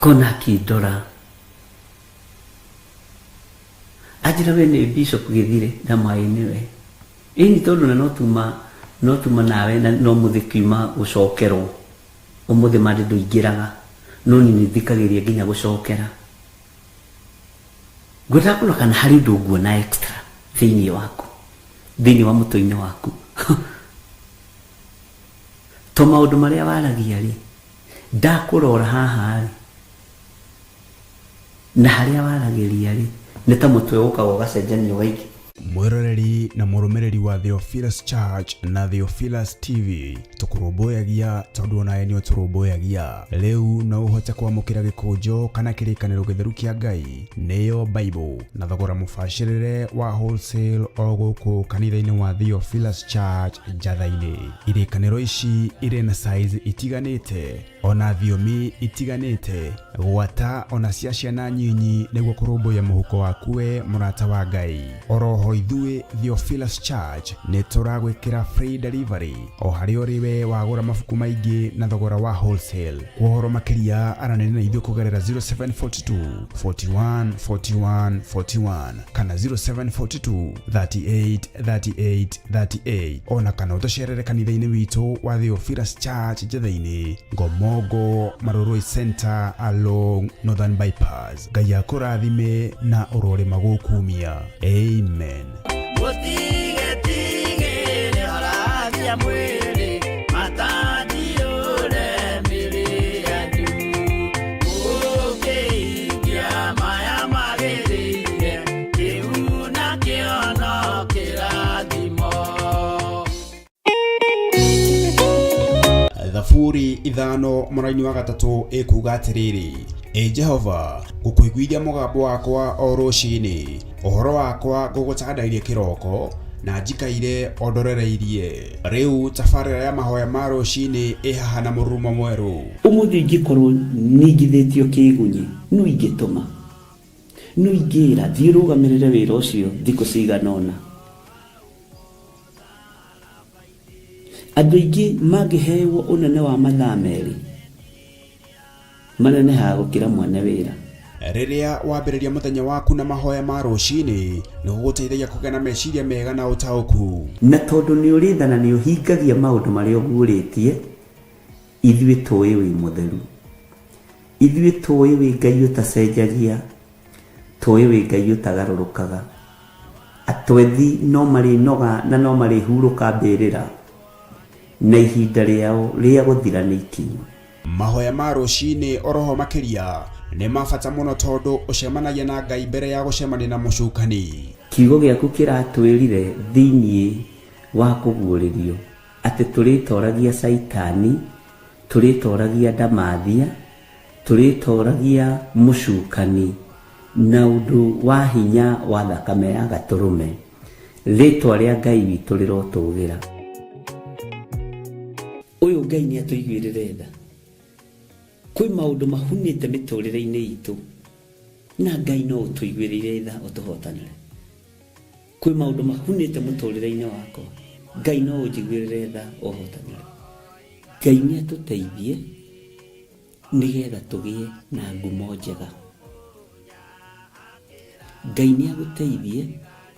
Kona akĩndora anjĩra we nĩ bishop Gĩthire ndamwaĩ nĩwe ĩni tondũ na no tuma no tuma nawe na no mũthĩ kiuma gũcokerwo ũmũthĩ mande ndũingĩraga no niĩ nĩthikagĩrĩria nginya gũcokera ngwendaga kũrora kana harĩ ũndũ nguona extra thĩinĩ waku thĩinĩ wa mũtwe-inĩ waku to maũndũ marĩa waragia rĩ ndakũrora haha rĩ na harĩa waragĩria rĩ nĩ ta mũtwe ũkaga ũgacenjania ũgaingĩ Mwĩroreri na mũrũmĩrĩri wa Theophilus Church na Theophilus TV tũkũrũmbũyagia tondũ onawe nĩ ũtũrũmbũyagia. Rĩu no ũhote kwamũkĩra gĩkũnjo kana kĩrĩkanĩro gĩtheru kĩa Ngai nĩyo Bible na thogora mũbacĩrĩre wa wholesale o gũkũ kanitha-inĩ wa Theophilus Church Njatha-inĩ. Irĩkanĩro ici irĩ na size itiganĩte ona thiomi itiganĩte gwata ona cia ciana nyinyi nĩguo kũrũmbũiya mũhuko waku we mũrata wa Ngai. Oroho ithuĩ Theophilus Church nĩ tũragwĩkĩra free delivery o harĩa ũrĩ we wagũra mabuku maingĩ na thogora wa wholesale. Kwa ũhoro makĩria aranĩria na ithuĩ kũgerera 0742 41 41 41 kana 0742 38 38 38 ona kana ũtũcerere kanitha-inĩ witũ wa Theophilus Church Njetha-inĩ Ngomongo Marurui Center along Northern Bypass. Ngai akũrathime na ũrorĩma gũkumia. Amen. Mũtigetigĩre harathia mwĩrĩ matandiũre mĩrĩ yanyu mũngĩikia maya magĩrĩire kĩu nakĩo no kĩrathimo. Thaburi ithano mũraini wa gatatũ ĩkuga atĩrĩrĩ, Ĩ Jehova, ngũkũiguithia mũgambo wakwa o rũcinĩ, ũhoro wakwa ngũgũtandairie kĩroko, na njikaire o ndorereirie. Rĩu tabarĩra ya mahoya ma rũcinĩ ĩ haha na mũrurumo mwerũ. Ũmũthĩ ingĩkorwo ningithĩtio kĩĩgunyĩ, nũ ingĩtũma? Nũ ingĩĩra, 'Thiĩ ũrũgamĩrĩre wĩra ũcio thikũ cigana ũna'? Andũ aingĩ mangĩhewo ũnene wa mathaa merĩ, manenehaga gũkĩra mwene wĩra. Rĩrĩa wambĩrĩria mũthenya waku na mahoya ma rũcinĩ, nĩ gũgũteithagia kũgĩa na meciria mega na ũtaũku. Na tondũ nĩ ũrĩ tha na nĩ ũhingagia maũndũ marĩa ũguũrĩtie, ithuĩ tũũĩ wĩ mũtheru. Ithuĩ tũũĩ wĩ Ngai ũtacenjagia, tũũĩ wĩ Ngai ũtagarũrũkaga. Atwethi no marĩnoga na no marĩhurũka mbĩrĩra, na ihinda rĩao rĩa gũthira nĩ ikinyu. Mahoya ma rũcinĩ oroho makĩria nĩ ma bata mũno tondũ ũcemanagia na Ngai mbere ya gũcemania na mũcukani. Kiugo gĩaku kĩratwĩrire thĩinĩ wa kũguũrĩrio atĩ tũrĩtoragia Caitani, tũrĩtoragia ndamathia, tũrĩtoragia mũcukani na ũndũ wa hinya wa thakame ya Gatũrũme. Rĩtwa rĩa Ngai witũ rĩrotũgĩra. Ũyũ Ngai nĩ atũiguĩrĩre tha. Kwĩ maũndũ mahunĩte mĩtũrĩre-inĩ itũ na Ngai no ũtũiguĩrĩire tha ũtũhotanĩre. Kwĩ maũndũ mahunĩte mũtũrĩre-inĩ wakwa, Ngai no ũnjiguĩrĩre tha ũhotanĩre. Ngai nĩ atũteithie nĩgetha tũgĩe na ngumo njega. Ngai nĩ agũteithie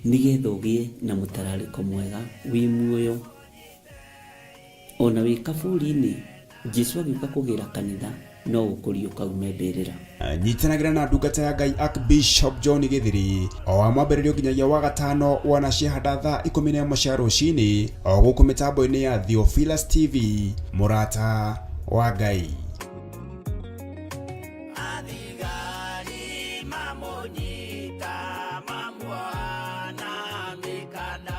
nĩgetha ũgĩe na mũtararĩko mwega wĩ muoyo. Ona wĩ kaburi-inĩ, Jesu agĩũka kũgĩra kanitha no ũkũriũka ume mbĩrĩra. Nyitanagĩra na ndungata ya Ngai Archbishop John Gĩthiri o wa mwambĩrĩrio nginyagia wa gatano wona ciahanda thaa 11 cia rũcinĩ o gũkũ mĩtambo-inĩ ya Theophilus TV mũrata wa Ngai. Athigari mamũnyita mamuoha na mĩkanda.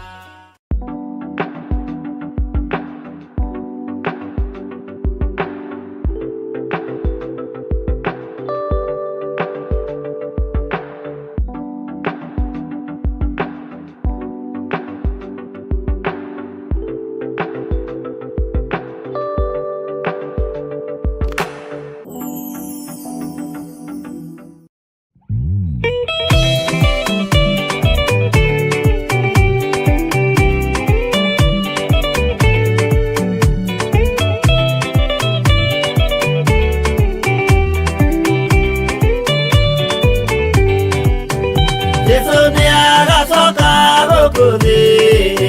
gũkũ thĩ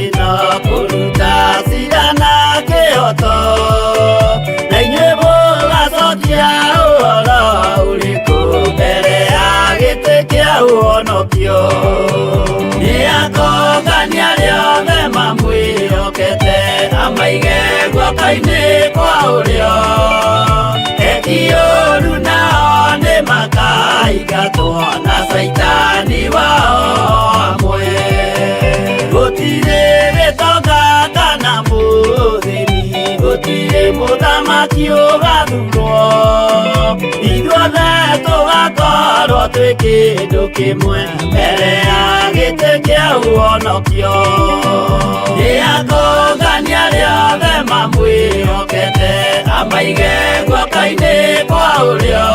ĩno kũruta cira na kĩhoto na inyuĩ mũgacokia ũhoro ũrĩkũ mbere ya gĩtĩ kĩa ũhonokio nĩ akongania arĩa othe mamwĩhokete amaige guoko-inĩ kwa ũrĩo eki ũru nao nĩ makaingatwo na caitani wao amwe gũtirĩ gĩtonga kana mũthĩni gũtirĩ mũthamaki ũgathurwo ithuothe tũgakorwo twĩ kĩndũ kĩmwe mbere ya gĩtĩ kĩa ũhonokio nĩ akongania arĩa othe mamwĩhokete amaige guoko-inĩ kwa ũrĩo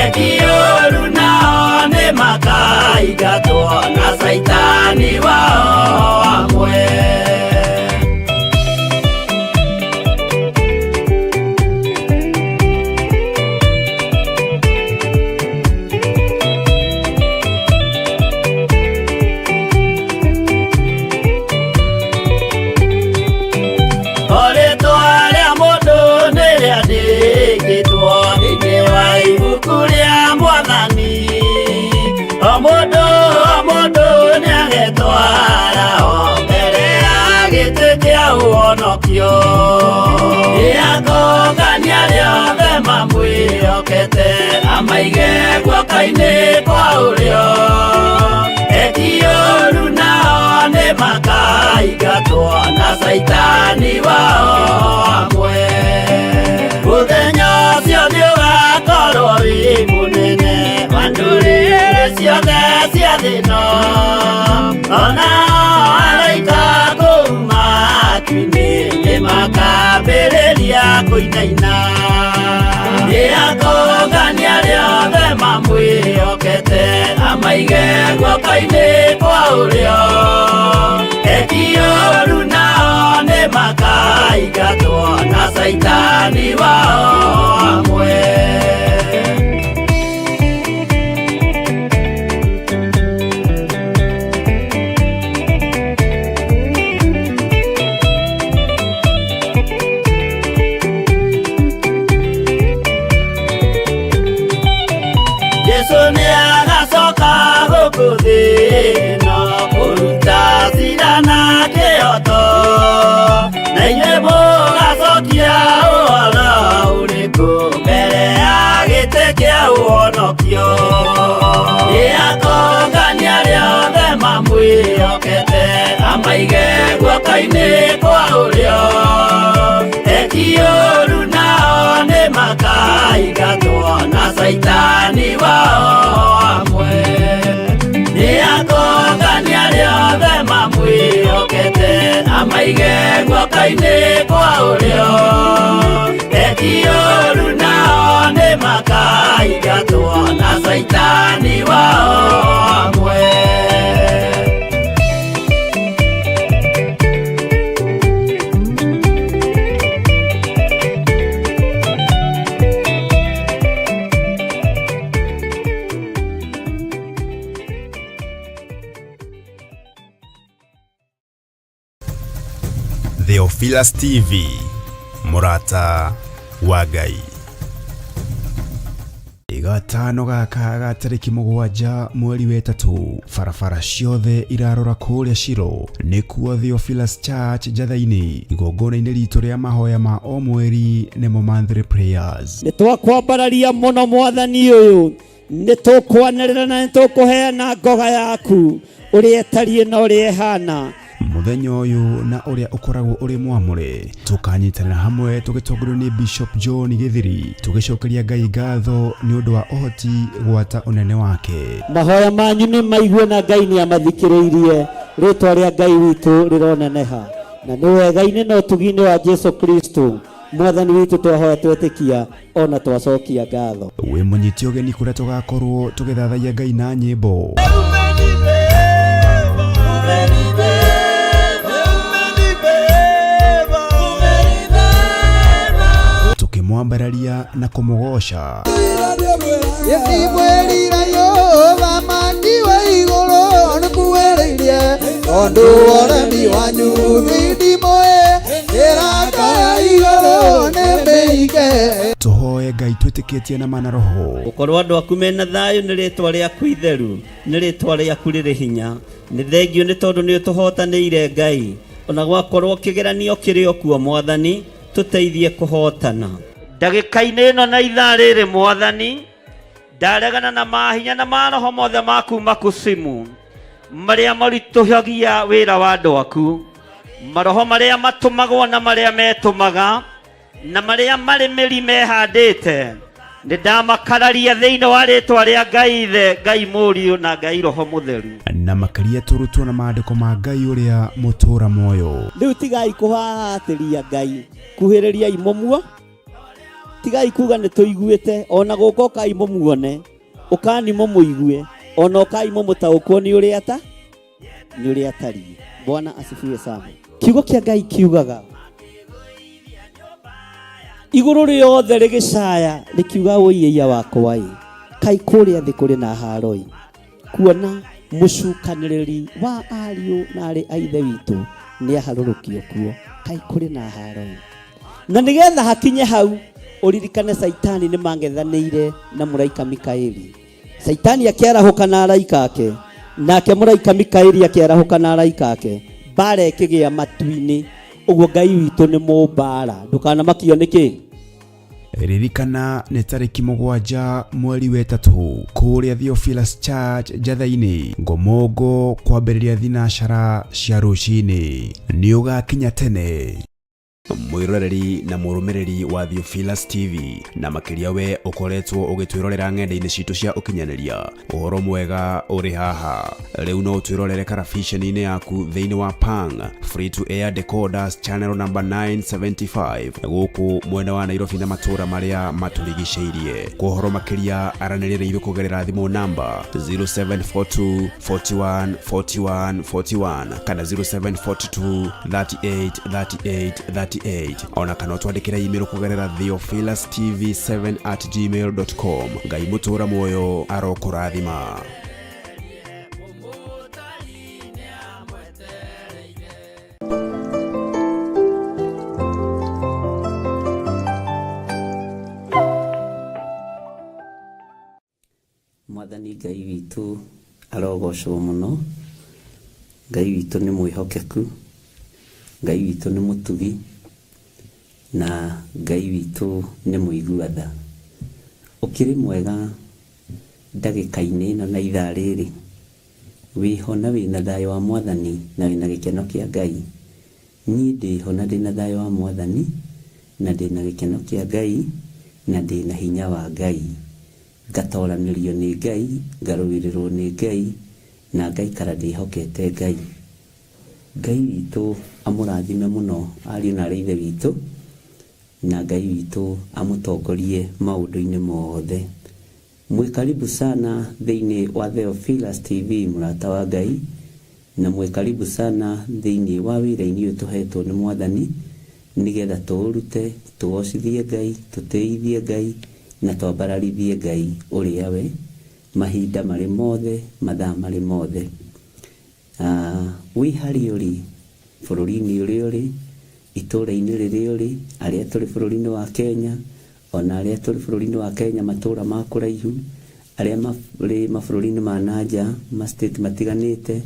eki ũru nao nĩ makaingatwo na caitani wao amwe. Rĩtwa rĩa mũndũ nĩ rĩandĩkĩtwo thĩinĩ wa ibuku rĩa Mwathani o mũndũ o mũndũ nĩagetwara o mbere ya gĩtĩ kĩa ũhonokio nĩ akongania arĩa othe mamwĩhokete amaige guoko-inĩ kwa ũrĩo eki ũru nao nĩ makaingatwo na caitani wao amwe mũthenya ũcio nĩ ũgakorwo wĩ mũnene wa ndũrĩrĩ ciothe cia thĩ ĩno ona araika kũu matu-inĩ nĩ makambĩrĩria kũinaina nĩ akongania arĩa othe mamwĩhokete amaige guoko-inĩ kwa ũrĩo eki ũru nao nĩ makaingatwo na caitani wao amwe. Jesu nĩ agacoka gũkũ thĩ ĩno kũruta cira na kĩhoto na inyuĩ mũgacokia ũhoro ũrĩkũ mbere ya gĩtĩ kĩa ũhonokio nĩ akongania arĩa othe mamwĩhokete amaige guoko-inĩ kwa ũrĩo eki ũru nao nĩ makaingatwo na caitani wao amwe nĩ akongania arĩa othe mamwĩhokete amaige guoko-inĩ kwa ũrĩo eki ũru nao nĩ makaingatwo na caitani wao amwe. Theophilus TV, mũrata wa Ngai. Gatano gaka ga tarĩki 7 mweri wa 3 barabara ciothe irarora kũrĩa Shilo nĩkuo Theophilus Church Njatha-inĩ igongona-inĩ ritũ rĩa mahoya ma o mweri nĩmo monthly prayers. Nĩ twakwambararia mũno Mwathani ũyũ nĩ tũkwanĩrĩra na nĩ tũkũheana ngoga yaku ũrĩa ĩtariĩ na ũrĩa ĩhana. Mũthenya ũyũ na ũrĩa ũkoragwo ũrĩ mwamũre tũkanyitanĩra hamwe tũgĩtongorio nĩ Bishop John Gĩthiri tũgĩcokeria Ngai ngatho nĩ ũndũ wa ũhoti gwata ũnene wake. Mahoya manyu nĩ maigue na Ngai nĩ amathikĩrĩirie rĩtwa rĩa Ngai witũ rĩroneneha na nĩ wega-inĩ na ũtugi-inĩ wa Jesu Kristo Mwathani witũ twahoya twetĩkia ona twacokia ngatho. Wĩ mũnyiti ũgeni kũrĩa tũgakorwo tũgĩthathaiya Ngai na nyĩmbo. Tukimwambararia na kũmũgoca. Tondũ ũremi wanyu nĩndimũĩ mĩrango ya igũrũ nĩ mĩhinge. Tũhoe Ngai twĩtĩkĩtie na mana roho. Gũkorwo andũ aku mena thayũ nĩ rĩtwa rĩaku itheru, nĩ rĩtwa rĩaku rĩrĩ hinya. Nĩ thengio nĩ tondũ nĩ ũtũhotanĩire Ngai. Ona gwakorwo kĩgeranio kĩrĩ o kuo Mwathani, tũteithie kũhotana. Ndagĩka-inĩ ĩno na ithaa rĩrĩ Mwathani, ndaregana na mahinya na maroho mothe ma kuma kusimu marĩa maritũhagia wĩra wa andũ aku, maroho marĩa matũmagwo na marĩa metũmaga na marĩa marĩ mĩri mehandĩte, nĩ ndamakararia thĩinĩ wa rĩtwa rĩa Ngai Ithe, Ngai Mũriũ na Ngai Roho Mũtheru. Na makĩria tũrutwo na maandĩko ma Ngai ũrĩa mũtũũra muoyo. Rĩu tigai kũhahatĩria Ngai, kuhĩrĩriai mũmuo, tigai kuga nĩ tũiguĩte, ona gũka ũkai mũmuone, ũkani mũmũigue, ona ũkai mũmũtaũkwo nĩ ũrĩa ta nĩ ũrĩa atariĩ. Bwana asifiwe sana. Kiugo kĩa Ngai kiugaga igũrũ rĩothe rĩgĩcaya rĩkiuga ũiĩia wakwa ĩ, kai kũrĩa thĩ kũrĩ na haro ĩ, kuona mũcukanĩrĩri wa ariũ na arĩ a ithe witũ nĩ aharũrũkio kuo, kai kũrĩ na haro ĩ. Na nĩgetha hakinye hau ũririkane Saitani nĩ mangethanĩire na mũraika Mikaeli. Saitani akĩarahũka na araika ake, nake mũraika Mikaeli akĩarahũka na araika ake, mbara ĩkĩgĩa matu-inĩ. Ũguo Ngai witũ nĩ mũmbara, ndũkanamakio nĩkĩ. Ririkana nĩ tarĩki 7 mweri wa 3 kũrĩa Theophilus Church Njatha-inĩ, Ngomongo, kwambĩrĩria thinacara cia rũcinĩ. Nĩ ũgakinya tene. Mwĩroreri na mũrũmĩrĩri wa Theophilus TV, na makĩria we ũkoretwo ũgĩtwĩrorera ng'enda-inĩ citũ cia ũkinyanĩria, ũhoro mwega ũrĩ haha. Rĩu no ũtwĩrorere karabiceni-inĩ yaku thĩinĩ wa Pang Free to Air Decoders channel number 975 gũkũ mwena wa Nairobi na matũũra marĩa matũrigicĩirie. Kwa ũhoro makĩria aranĩria na ithuĩ kũgerera thimũ namba 0742 41 41 41 kana 0742 38 38 38, ona kana ũtwandĩkĩre email kũgerera theophilustv7@gmail.com. Ngai mũtũũra muoyo arokũrathima. Mwathani Ngai witũ arogocwo mũno. Ngai witũ nĩ mwĩhokeku, Ngai witũ nĩ mũtugi, na Ngai witũ nĩ mũigua tha. Ũkĩrĩ mwega ndagĩka-inĩ ĩno na ithaa rĩrĩ, wĩho na wĩna thayũ wa Mwathani na wĩna gĩkeno kĩa Ngai. Niĩ ndĩho na ndĩna thayũ wa Mwathani na ndĩna gĩkeno kĩa Ngai na ndĩna hinya wa Ngai. Ngatoranĩrio nĩ Ngai, ngarũĩrĩrwo nĩ Ngai na ngaikara ndĩhokete Ngai. Ngai witũ amũrathime mũno ariũ na arĩ ithe witũ, na Ngai witũ amũtongorie maũndũ-inĩ mothe. Mwĩ karibu sana thĩinĩ wa Theophilus TV, mũrata wa Ngai, na mwĩ karibu sana thĩinĩ wa wĩra-inĩ ũyũ tũhetwo nĩ Mwathani, nĩgetha tũũrute, tũgocithie Ngai, tũtĩithie Ngai, na twambararithie Ngai ũrĩa we mahinda marĩ mothe, mathaa marĩ mothe. Wĩ harĩa ũrĩ, bũrũri-inĩ ũrĩa ũrĩ, itũũra-inĩ rĩrĩa ũrĩ, arĩa tũrĩ bũrũri-inĩ wa Kenya, ona arĩa tũrĩ bũrũri-inĩ wa Kenya matũũra ma kũraihu, arĩa marĩ mabũrũri-inĩ ma na nja, ma state matiganĩte,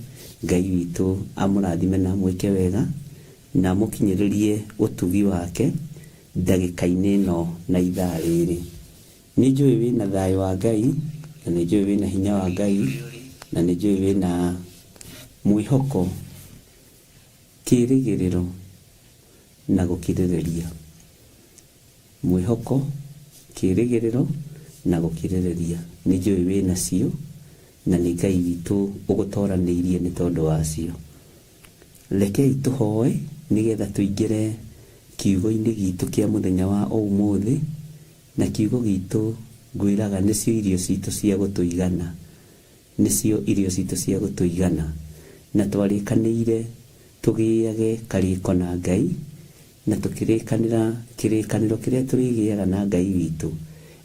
Ngai witũ amũrathime na amwĩke wega, na amũkinyĩrĩrie ũtugi wake ndagĩka-inĩ ĩno na ithaa rĩrĩ. Nĩ njũĩ wĩna thayũ wa Ngai, na nĩ njũĩ wĩna hinya wa Ngai, na nĩ njũĩ wĩna mwĩhoko, kĩĩrĩgĩrĩro na gũkirĩrĩria. Mwĩhoko, kĩĩrĩgĩrĩro na gũkirĩrĩria. Nĩ njũĩ wĩnacio, na nĩ Ngai witũ ũgũtoranĩirie nĩ tondũ wacio. Rekei tũhoe nĩgetha tũingĩre kiugo-inĩ gitũ kĩa mũthenya wa ũmũthĩ, na kiugo gitũ ngwĩraga nĩcio irio citũ cia gũtũigana. Nĩcio irio citũ cia gũtũigana. Na twarĩkanĩire tũgĩage karĩko na Ngai, na tũkĩrĩkanĩra kĩrĩkanĩro kĩrĩa tũrĩgĩaga na Ngai witũ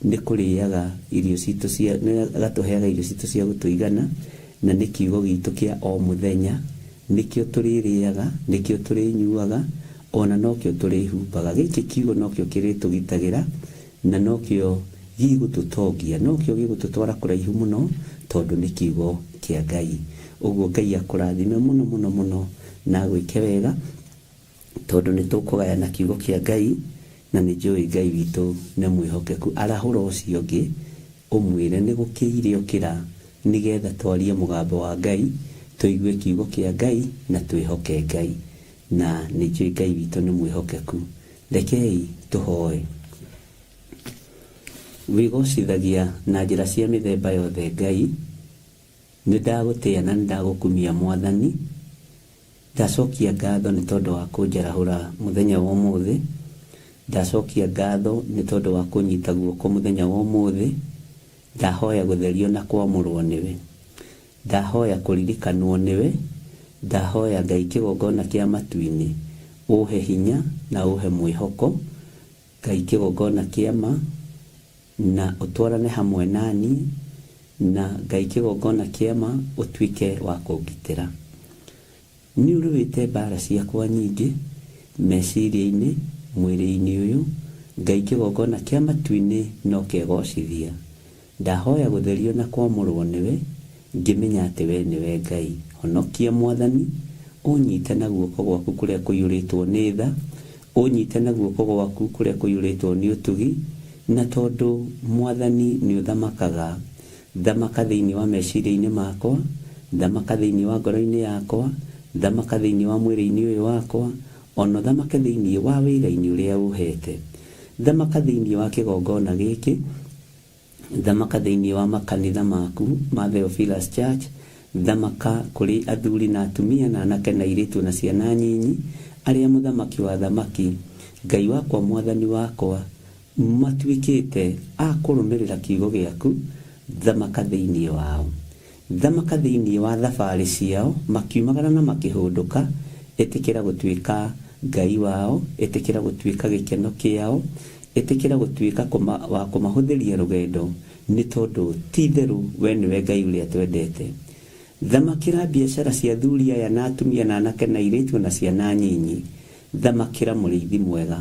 nĩ kũrĩaga irio citũ cia, nĩ agatũheaga irio citũ cia gũtũigana, na nĩ kiugo gitũ kĩa o mũthenya Nĩkĩo tũrĩrĩaga, nĩkĩo tũrĩnyuaga, ona nokĩo tũrĩhumbaga. Gĩkĩ kiugo nokĩo kĩrĩtũgitagĩra na nokĩo gĩgũtũtongia, nokĩo gĩgũtũtwara kũraihu mũno tondũ nĩ kiugo kĩa Ngai. Ũguo Ngai akũrathime mũno mũno mũno na agwĩke wega tondũ nĩ tũkũgayana kiugo kĩa Ngai na nĩ njũĩ Ngai witũ nĩ mwĩhokeku. Arahũra ũcio ũngĩ ũmwĩre nĩ gũkĩire ũkĩra nĩgetha twarie mũgambo wa Ngai, tũigue kiugo kĩa Ngai na twĩhoke Ngai. Na nĩ njũĩ Ngai witũ nĩ mwĩhokeku. Rekei tũhoe. Wĩgocithagia na njĩra cia mĩthemba yothe Ngai, nĩ ndagũtĩa na nĩ ndagũkumia Mwathani. Ndacokia ngatho nĩ tondũ wa kũnjarahũra mũthenya wa ũmũthĩ. Ndacokia ngatho nĩ tondũ wa kũnyita guoko mũthenya wa ũmũthĩ. Ndahoya gũtherio na kwamũrwo nĩwe. Ndahoya kũririkanwo nĩwe. Ndahoya Ngai kĩgongona kĩa matu-inĩ ũhe hinya na ũhe mwĩhoko. Ngai kĩgongona kĩa ma na ũtwarane hamwe naniĩ, na Ngai kĩgongona kĩa ma ũtuĩke wa kũngitĩra. Nĩ ũrũĩte mbaara ciakwa nyingĩ, meciria-inĩ, mwĩrĩ-inĩ ũyũ, Ngai kĩgongona kĩa matu-inĩ no kegocithia. Ndahoya gũtherio na kwamũrwo nĩwe, ngĩmenya atĩ wee nĩwe Ngai. Honokia, Mwathani, ũnyite na guoko gwaku kũrĩa kũiyũrĩtwo nĩ tha, ũnyite na guoko gwaku kũrĩa kũiyũrĩtwo nĩ ũtugi, na tondũ, Mwathani, nĩũthamakaga, thamaka thĩinĩ wa meciria-inĩ makwa, thamaka thĩinĩ wa ngoro-inĩ yakwa, thamaka thĩinĩ wa mwĩrĩ-inĩ ũyũ wakwa, o na ũthamake thĩinĩ wa wĩra-inĩ ũrĩa ũũheete. Thamaka thĩinĩ wa kĩgongona gĩkĩ, Thamaka thĩinĩ wa makanitha maku ma Theophilus Church, thamaka kũrĩ athuri na atumia na anake na airĩtu na ciana nyinyi, arĩa Mũthamaki wa athamaki, Ngai wakwa Mwathani wakwa, matuĩkĩte a kũrũmĩrĩra kiugo gĩaku, thamaka thĩinĩ wao. Thamaka thĩinĩ wa thabarĩ ciao, makiumagara na makĩhũndũka, ĩtĩkĩra gũtuĩka Ngai wao, ĩtĩkĩra gũtuĩka gĩkeno kĩao, ĩtĩkĩra gũtuĩka wa kũmahũthĩria rũgendo, nĩ tondũ ti-itherũ wee nĩwe Ngai ũrĩa twendete. Thamakĩra biacara cia athuri aya na atumia na anake na airĩtu o na ciana nyinyi. Thamakĩra mũrĩithi mwega.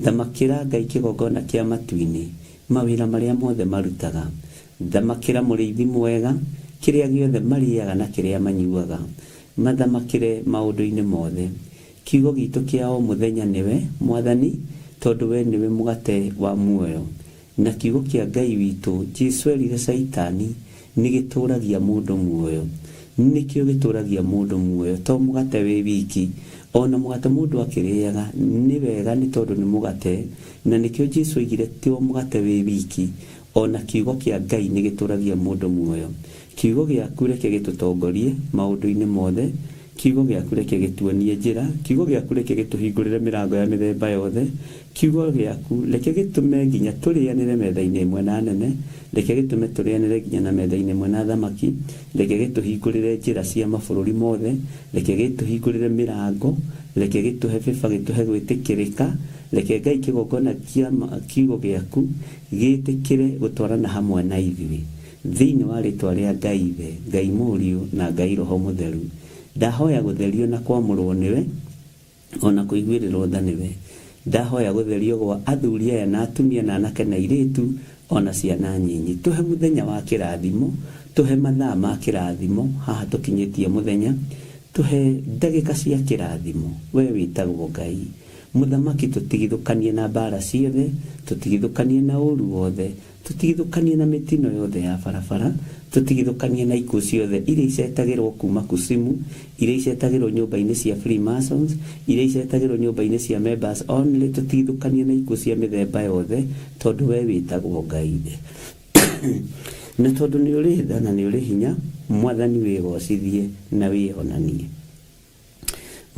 Thamakĩra Ngai kĩgongona kĩa matu-inĩ, mawĩra marĩa mothe marutaga. Thamakĩra mũrĩithi mwega, kĩrĩa gĩothe marĩaga na kĩrĩa manyuaga. Mathamakĩre maũndũ-inĩ mothe. Kiugo gitũ kĩa o mũthenya nĩwe, Mwathani, tondũ wee nĩwe mũgate wa muoyo. Na kiugo kĩa Ngai witũ, Jesu erire Caitani, nĩ gĩtũragia mũndũ muoyo. Nĩkĩo gĩtũragia mũndũ muoyo, to mũgate wĩ wiki. O na mũgate mũndũ akĩrĩaga, nĩ wega nĩ tondũ nĩ mũgate, na nĩkĩo Jesu oigire ti o mũgate wĩ wiki, O na kiugo kĩa Ngai nĩ gĩtũragia mũndũ muoyo. Kiugo gĩaku reke gĩtũtongorie maũndũ-inĩ mothe. Kiugo gĩaku reke gĩtuonie njĩra. Kiugo gĩaku reke gĩtũhingũrĩre mĩrango ya mĩthemba yothe. Kiugo gĩaku reke gĩtũme nginya tũrĩanĩre metha-inĩ ĩmwe na anene. Reke gĩtũme tũrĩanĩre nginya na metha-inĩ ĩmwe na athamaki. Reke gĩtũhingũrĩre njĩra cia mabũrũri mothe. Reke gĩtũhingũrĩre mĩrango. Reke gĩtũhe favour, gĩtũhe gwĩtĩkĩrĩka. Reke Ngai kĩgongona kĩa kiugo gĩaku Gĩĩtĩkĩre gũtwarana hamwe na ithuĩ. Thĩinĩ wa rĩĩtwa rĩa Ngai Ithe, Ngai Mũriũ, na Ngai Roho Mũtheru, ndahoya gũtherio na kwamũrwo nĩwe, o na kũiguĩrĩrwo tha nĩwe. Ndahoya gũtherio gwa athuri aya na atumia na anake na airĩtu, o na ciana nyinyi. Tũhe mũthenya wa kĩrathimo, tũhe mathaa ma kĩrathimo, haha tũkinyĩtie mũthenya, tũhe ndagĩka cia kĩrathimo, wee wĩtagwo Ngai. Mũthamaki tũtigithũkanie na mbaara ciothe, tũtigithũkanie na ũũru wothe, tũtigithũkanie na mĩtino yothe ya barabara, tũtigithũkanie na ikuũ ciothe iria icetagĩrwo kuuma kusimu, iria icetagĩrwo nyũmba-inĩ cia Freemasons, iria icetagĩrwo nyũmba-inĩ cia members only, tũtigithũkanie na ikuũ cia mĩthemba yothe, tondũ wee wĩtagwo Ngai. Na tondũ nĩ ũrĩ tha na nĩ ũrĩ hinya, Mwathani wĩgocithie na wĩonanie.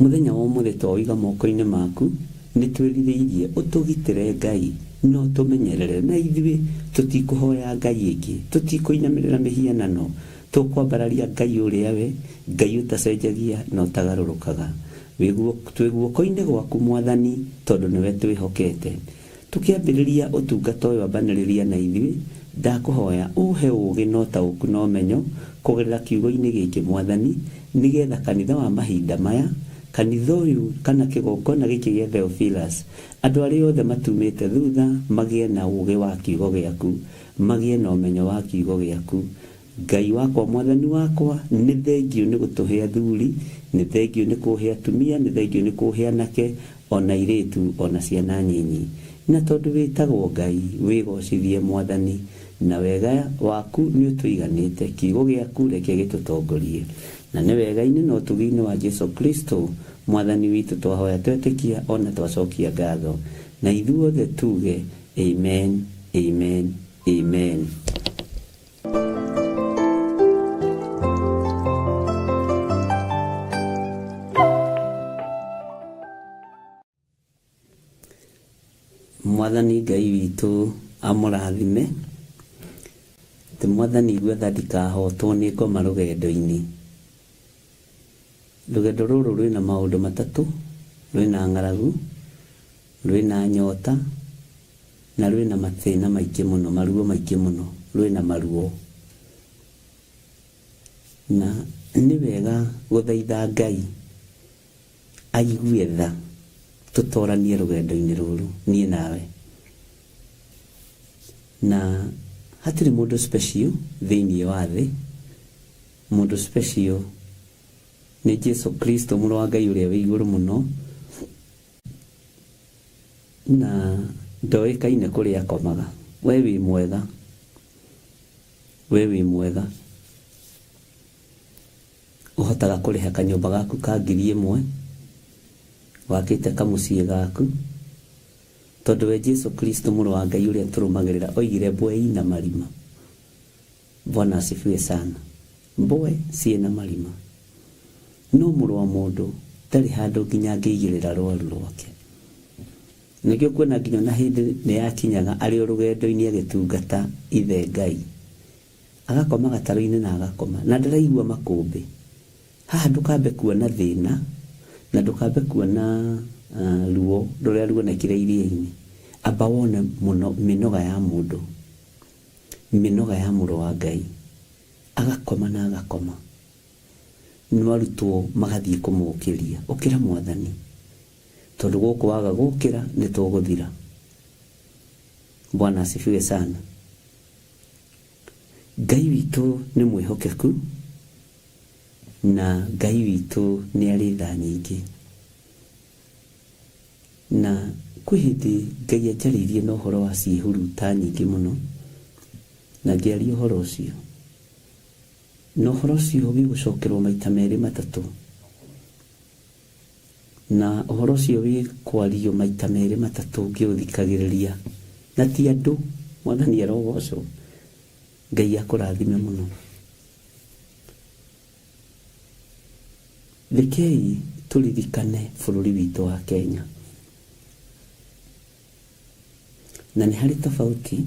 Mũthenya wa ũmũthĩ twaũiga moko-inĩ maku, nĩ twĩrirĩirie ũtũgitĩre Ngai na ũtũmenyerere, na ithuĩ tũtikũhoya ngai ĩngĩ, tũtikũinamĩrĩra mĩhianano, tũkwambararia Ngai ũrĩa we, Ngai ũtacenjagia na ũtagarũrũkaga. Twĩ guoko-inĩ gwaku Mwathani tondũ nĩwe twĩhokete. Tũkĩambĩrĩria ũtungata ũyũ ambanĩrĩria na ithuĩ, ndakũhoya ũhe ũũgĩ na ũtaũku na ũmenyo kũgerera kiugo-inĩ gĩkĩ Mwathani, Nĩgetha kanitha wa mahinda maya, kanitha ũyũ kana kĩgongona gĩkĩ gĩa Theophilus, andũ arĩa othe matumĩte thutha magĩe na ũũgĩ wa kiugo gĩaku, magĩe na ũmenyo wa kiugo gĩaku. Ngai wakwa, Mwathani wakwa, nĩ thengiũ nĩ gũtũhe athuri, nĩ thengiũ nĩ kũhe atumia, nĩ thengiũ nĩ kũhe anake, o na airĩtu, o na ciana nyinyi. Na tondũ wĩtagwo Ngai, wĩgocithie Mwathani, na wega waku nĩ ũtũiganĩte, kiugo gĩaku reke gĩtũtongorie. Na nĩ wega-inĩ na ũtugi-inĩ wa Jesu Kristo, Mwathani witũ twahoya twetĩkia o na twacokia ngatho. Na ithuothe tuge, Amen, amen, amen. Mwathani Ngai witũ amũrathime. Atĩ Mwathani igua tha ndikahotwo nĩ ngoma rũgendo-inĩ. Rũgendo rũrũ rwĩna maũndũ matatũ, rwĩna ng'aragu, rwĩna nyota, na rwĩna mathĩna maingĩ mũno, maruo maingĩ mũno, rwĩna maruo. Na nĩ wega gũthaitha Ngai aigue tha tũtoranie rũgendo-inĩ rũrũ niĩ nawe. Na hatirĩ mũndũ special thĩinĩ wa thĩ, mũndũ special nĩ Jesu Kristo mũrũ wa Ngai ũrĩa wĩ igũrũ mũno, na ndoĩkaine kũrĩa akomaga. We wĩ mwega, we wĩ mwega. Ũhotaga kũrĩha kanyũmba gaku ka 1000, wakĩte kamũciĩ gaku, tondũ we Jesu Kristo mũrũ wa Ngai ũrĩa tũrũmagĩrĩra oigire mbwe ina marima. Bwana asifiwe sana. Mbwe ciĩna marima. No mũrũ wa mũndũ ndarĩ handũ nginya angĩigĩrĩra rwaru rwake. Nĩkĩo kuona nginya na hĩndĩ nĩ yakinyaga arĩ o rũgendo-inĩ agĩtungata ithe Ngai. Agakoma gatarũ-inĩ na agakoma na ndaraigua makũmbĩ. Haha ndũkambe kuona thĩna na ndũkambe kuona ruo rũrĩa ruonekire iria-inĩ. Amba wone mũno mĩnoga ya mũndũ, mĩnoga ya mũrũ wa Ngai. Agakoma na agakoma. No arutwo magathiĩ kũmũkĩria, ũkĩra Mwathani, tondũ gũkũ waga gũkĩra nĩ tũgũthira. Bwana asifiwe sana. Ngai witũ nĩ mwĩhokeku na Ngai witũ nĩ arĩ tha nyingĩ. Na kwĩ hĩndĩ Ngai anjarĩirie na ũhoro wa ciĩhuruta nyingĩ mũno, na ngĩaria ũhoro ũcio. Na ũhoro ũcio wĩ gũcokerwo maita merĩ matatũ. Na ũhoro ũcio wĩ kwario maita merĩ matatũ ngĩũthikagĩrĩria. Na ti andũ, Mwathani arogocwo. Ngai akũrathime mũno. Rekei tũririkane bũrũri witũ wa Kenya. Na nĩ harĩ tofauti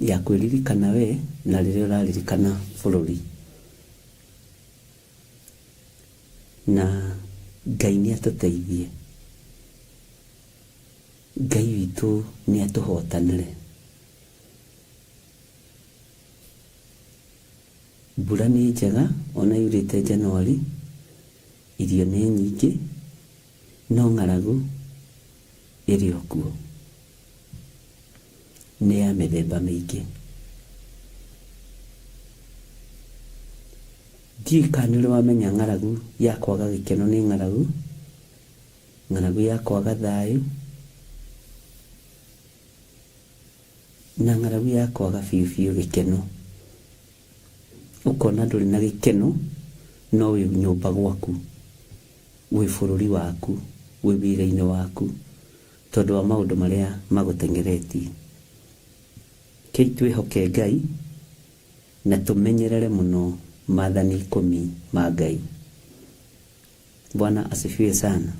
ya kwĩririkana we na rĩrĩa ũraririkana bũrũri. Na Ngai nĩ atũteithie. Ngai witũ nĩ atũhotanĩre. Mbura nĩ njega ona yurĩte January, irio nĩ nyingĩ, no ng'aragu ĩrĩ o kuo. Nĩ ya mĩthemba mĩingĩ. Ndiũĩ kana nĩ ũrĩ wamenya ng'aragu ya kwaga gĩkeno nĩ ng'aragu, ng'aragu ya kwaga thayũ, na ng'aragu ya kwaga biũ biũ gĩkeno. Ũkona ndũrĩ na gĩkeno no wĩ nyũmba gwaku, wĩ bũrũri waku, wĩ wĩra-inĩ waku, tondũ wa maũndũ marĩa magũteng'eretie. Rekei twĩhoke Ngai na tũmenyerere mũno maathani ikũmi ma Ngai. Bwana asifiwe sana.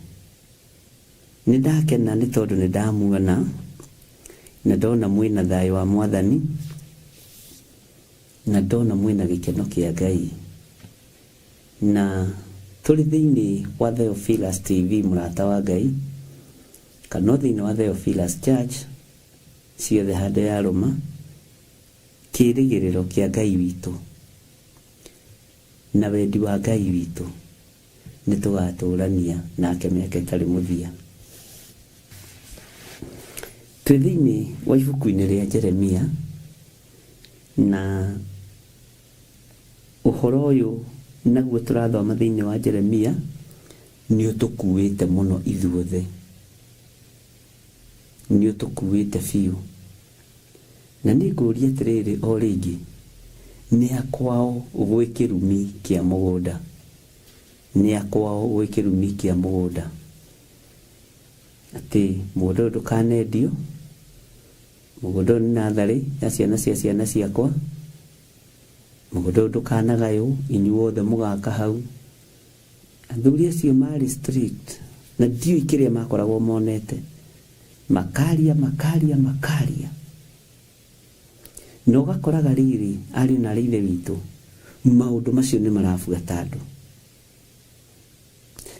Nĩ ndakena nĩ tondũ nĩ ndamuona na ndona mwĩna thayũ wa Mwathani na ndona mwĩna gĩkeno kĩa Ngai. Na tũrĩ thĩinĩ wa Theophilus TV mũrata wa Ngai, kana o thĩinĩ wa Theophilus Church, ciothe handũ yarũma, kĩrĩgĩrĩro kĩa Ngai witũ. Na wendi wa Ngai witũ nĩ tũgatũrania nake mĩaka ĩtarĩ mũthia. Twĩ thĩinĩ wa ibuku-inĩ rĩa Jeremia na ũhoro ũyũ naguo tũrathoma thĩinĩ wa Jeremia nĩ ũtũkuĩte mũno ithuothe, nĩ ũtũkuĩte biũ. Na nĩ ngũria atĩrĩrĩ o rĩngĩ, nĩ a kwao gwĩ kĩrumi kĩa mũgũnda? Nĩ a kwao gwĩ kĩrumi kĩa mũgũnda? Atĩ mũgũnda ũyũ ndũkanendio, mũgũnda ũyũ nĩ natharĩ ya ciana cia ciana ciakwa, mũgũnda ũyũ ndũkanagaywo, inyuothe mũgaka hau. Athuri acio marĩ strict na ndiũĩ kĩrĩa makoragwo monete, makaria makaria makaria. Na ũgakoraga rĩrĩ, ariũ na aarĩ a Ithe witũ, maũndũ macio nĩ marabuata andũ.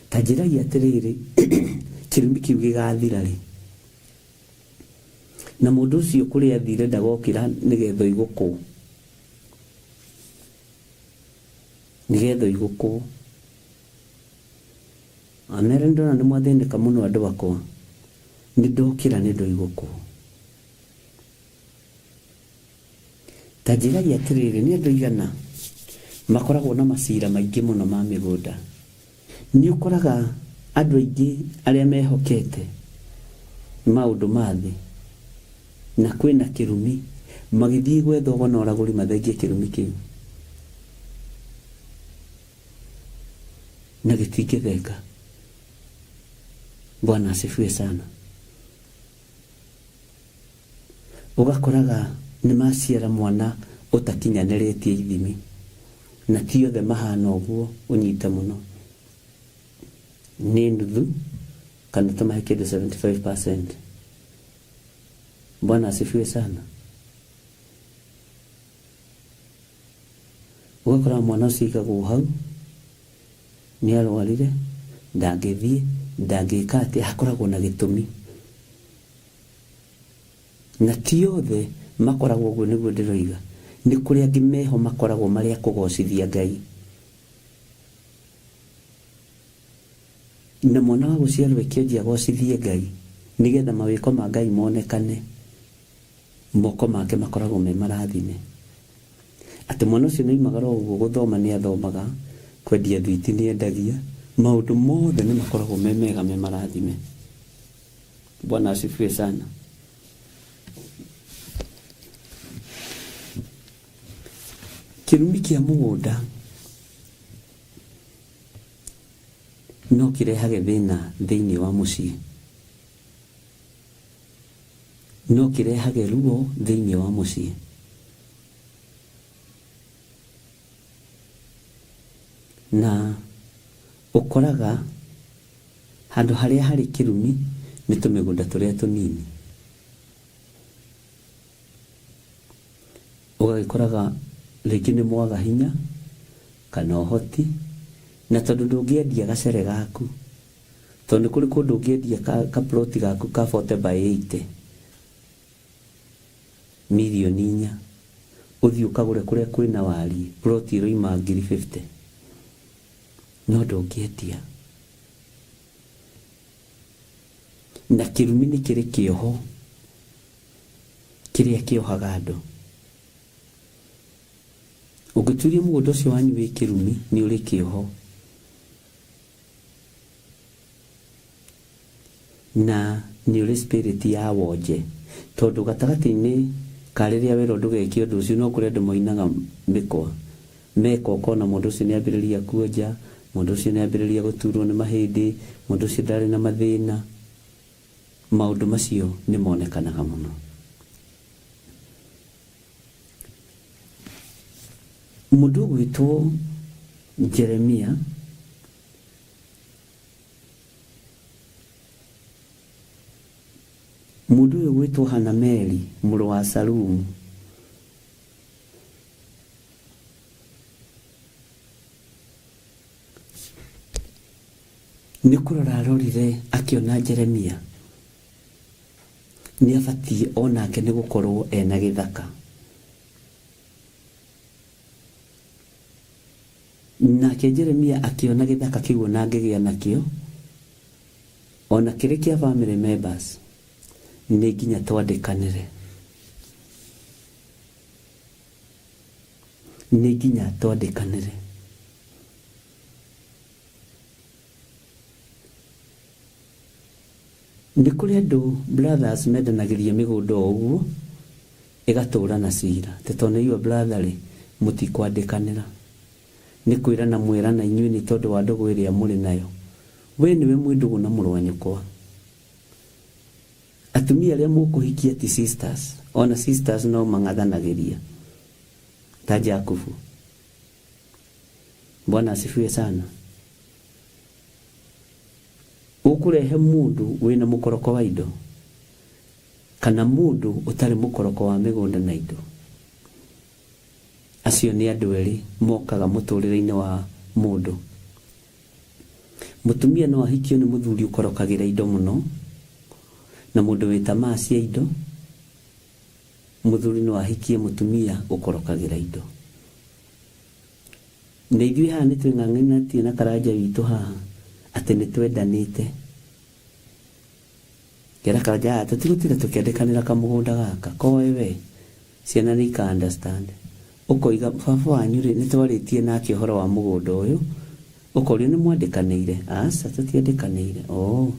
Ta njĩrai atĩrĩrĩ, kĩrumi kĩu gĩgathira rĩ? Na mũndũ ũcio kũrĩa athire ndagokĩra nĩgetha oigũkwo, nĩgetha oigũkwo. Amere nĩ ndona nĩ mwathĩnĩka mũno andũ akwa, nĩ ndokĩra nĩ ndoigũkwo. Ta njĩrai atĩrĩrĩ, nĩ andũ aigana makoragwo na macira maingĩ mũno ma mĩgũnda? Nĩ ũkoraga andũ aingĩ arĩa mehokete maũndũ ma thĩ na kwĩna kĩrumi, magĩthiĩ gwetha ũgo na ũragũri mathengie kĩrumi kĩu, na gĩtingĩthenga. Bwana asifiwe sana. Ũgakoraga nĩ maciara mwana ũtakinyanĩrĩtie ithimi, na ti othe mahana ũguo, ũnyite mũno. Nĩ nuthu kana tũmahe kĩndũ 75%. Bwana asifiwe sana. Ũgakora mwana ũcio aigagwo hau, nĩ arwarire, ndangĩthiĩ, ndangĩka atĩa, hakoragwo na gĩtũmi. Na ti othe makoragwo ũguo nĩguo ndĩroiga. Nĩ kũrĩ angĩ meho makoragwo marĩ a kũgocithia Ngai. Na mwana wa gũciarwo e kĩonje agocithie Ngai, nĩgetha mawĩko ma Ngai monekane, moko make makoragwo me marathime. Atĩ mwana ũcio nĩ oimagara o ũguo, gũthoma nĩ athomaga, kwendia thwiti nĩ endagia, maũndũ mothe nĩ makoragwo me mega me marathime. Bwana asifiwe sana. Kĩrumi kĩa mũgũnda no kĩrehage thĩna thĩinĩ wa mũciĩ, no kĩrehage ruo thĩinĩ wa mũciĩ. Na ũkoraga Handũ harĩa harĩ kĩrumi nĩ tũmĩgũnda tũrĩa tũnini. Ũgagĩkoraga rĩngĩ nĩ mwaga hinya kana ũhoti, na tondũ ndũngĩendia gacere gaku, tondũ nĩ kũrĩ kũndũ ũngĩendia ka plot gaku ka 40 by 80 mirioni inya, ũthiĩ ũkagũre kũrĩa kwĩna wariĩ plot ĩroima ngiri 50, no ndũngĩendia. Na kĩrumi nĩ kĩrĩ kĩoho kĩrĩa kĩohaga andũ. Ũngĩtuĩria mũgũnda ũcio wanyu wĩ kĩrumi, nĩ ũrĩ kĩoho. Na nĩ ũrĩ spirit ya wonje, tondũ gatagatĩ-inĩ ka rĩrĩa werwo ndũgeke ũndũ ũcio, no kũrĩ andũ moinaga mĩkwa. Meka ũkona mũndũ ũcio nĩ ambĩrĩria kuonja, mũndũ ũcio nĩ ambĩrĩria gũturwo nĩ mahĩndĩ, mũndũ ũcio ndarĩ na mathĩna. Maũndũ macio nĩ monekanaga mũno. Mũndũ ũgwĩtwo Jeremia Mũndũ ũyũ ũgwĩtwo Hanameli mũrũ wa Salumu. Nĩ kũrora arorire akĩona Jeremia nĩ abatiĩ o nake nĩ gũkorwo ena gĩthaka. Nake Jeremia akĩona gĩthaka kĩu ona angĩgĩa nakĩo, ona kĩrĩ kĩa family members, nĩ nginya twandĩkanĩre. Nĩ nginya twandĩkanĩre. Nĩ kũrĩ andũ brothers mendanagĩria mĩgũnda o ũguo ĩgatũra na cira atĩ tondũ nĩ your brother rĩ mũtikwandĩkanĩra. Nĩ kwĩrana mwerana inyuĩ nĩ tondũ wa ndũgũ ĩrĩa mũrĩ nayo. We nĩwe mwĩ ndũgũ na mũrũ wa nyũkwa. Atumia arĩa mũkũhikia ti sisters, ona sisters no mang'athanagĩria ta Jakubu. Bwana asifiwe sana. Ũkũrehe mũndũ wĩna mũkoroko wa indo kana mũndũ ũtarĩ mũkoroko wa mĩgũnda na indo. Acio nĩ andũ erĩ mokaga mũtũrĩre-inĩ wa mũndũ. Mũtumia no ahikio nĩ mũthuri ũkorokagĩra indo mũno na mũndũ wĩ tamaa cia indo. Mũthuri no ahikie mũtumia ũkorokagĩra indo. Na ithuĩ haha nĩ twĩng'ang'anĩtie na Karanja witũ haha atĩ nĩ twendanĩte. Ngera Karanja haha tũtigũtinda tũkĩandĩkanĩra kamũgũnda gaka koe we ciana nĩ ika understand. Ũkoiga baba wanyu rĩ nĩ twarĩtie nake ũhoro wa mũgũnda ũyũ ũkorio nĩ mwandĩkanĩire? Aca tũtiandĩkanĩire. Oh.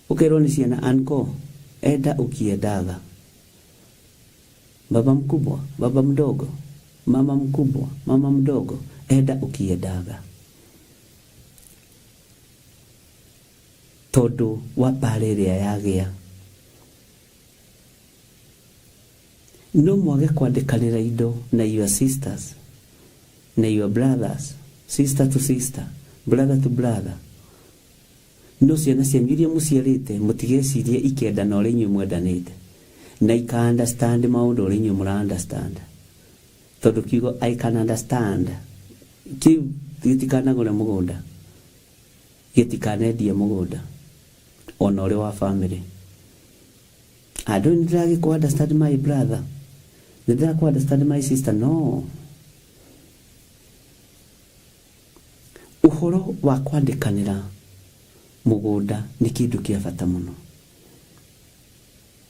Ũkerwo nĩ ciana uncle enda ũkiendaga. Baba mkubwa, baba mdogo, mama mkubwa, mama mdogo, enda ũkiendaga. Tondũ wa mbara ĩrĩa yagĩa. No mwage kwandĩkanĩra indo na your sisters na your brothers, sister to sister, brother to brother. No ciana cianyu iria mũciarĩte mũtigecirie ikendana ũrĩa inyuĩ mwendanĩte na ika understand maũndũ ũrĩa inyuĩ mũra understand. Tondũ kiugo I can understand kĩu gĩtikanagũre mũgũnda, gĩtikanendie mũgũnda ona ũrĩ wa family. Andũ nĩ ndĩragĩkũ understand my brother, nĩ ndĩrakũ understand my sister, no. Ũhoro wa kwandĩkanĩra mũgũnda nĩ kĩndũ kĩa bata mũno,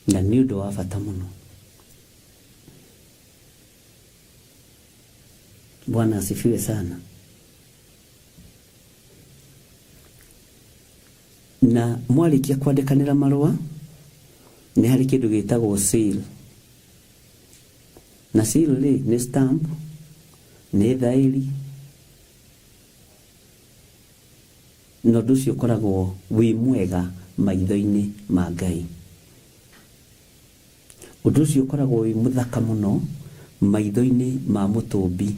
na nĩ ũndũ wa bata mũno. Bwana asifiwe sana. Na mwarĩkia kwandĩkanĩra marũa, nĩ harĩ kĩndũ gĩtagwo seal. Na seal rĩ, nĩ stamp, nĩ thaĩri, na ũndũ ũcio ũkoragwo wĩ mwega maitho-inĩ ma Ngai. Ũndũ ũcio ũkoragwo wĩ mũthaka mũno maitho-inĩ ma mũtũmbi.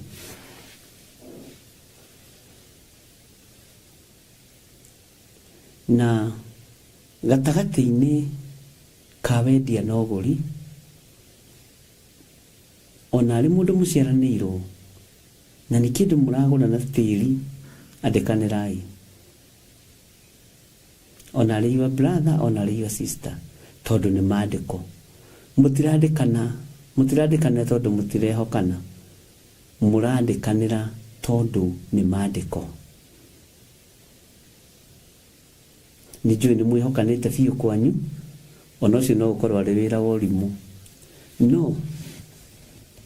Na gatagatĩ-inĩ ka wendia na ũgũri, ona arĩ mũndũ mũciaranĩirwo, na nĩ kĩndũ mũragũra na tĩri, andĩkanĩrai. Ona arĩ your brother, ona arĩ your sister, tondũ nĩ mandĩko. Mũtirandĩkana, mũtirandĩkanĩra tondũ mũtirehokana, mũrandĩkanĩra tondũ nĩ mandĩko. Nĩ njũĩ nĩ mwĩhokanĩte biũ kwanyu, ona ũcio no ũkorwo arĩ wĩra wa ũrimũ. No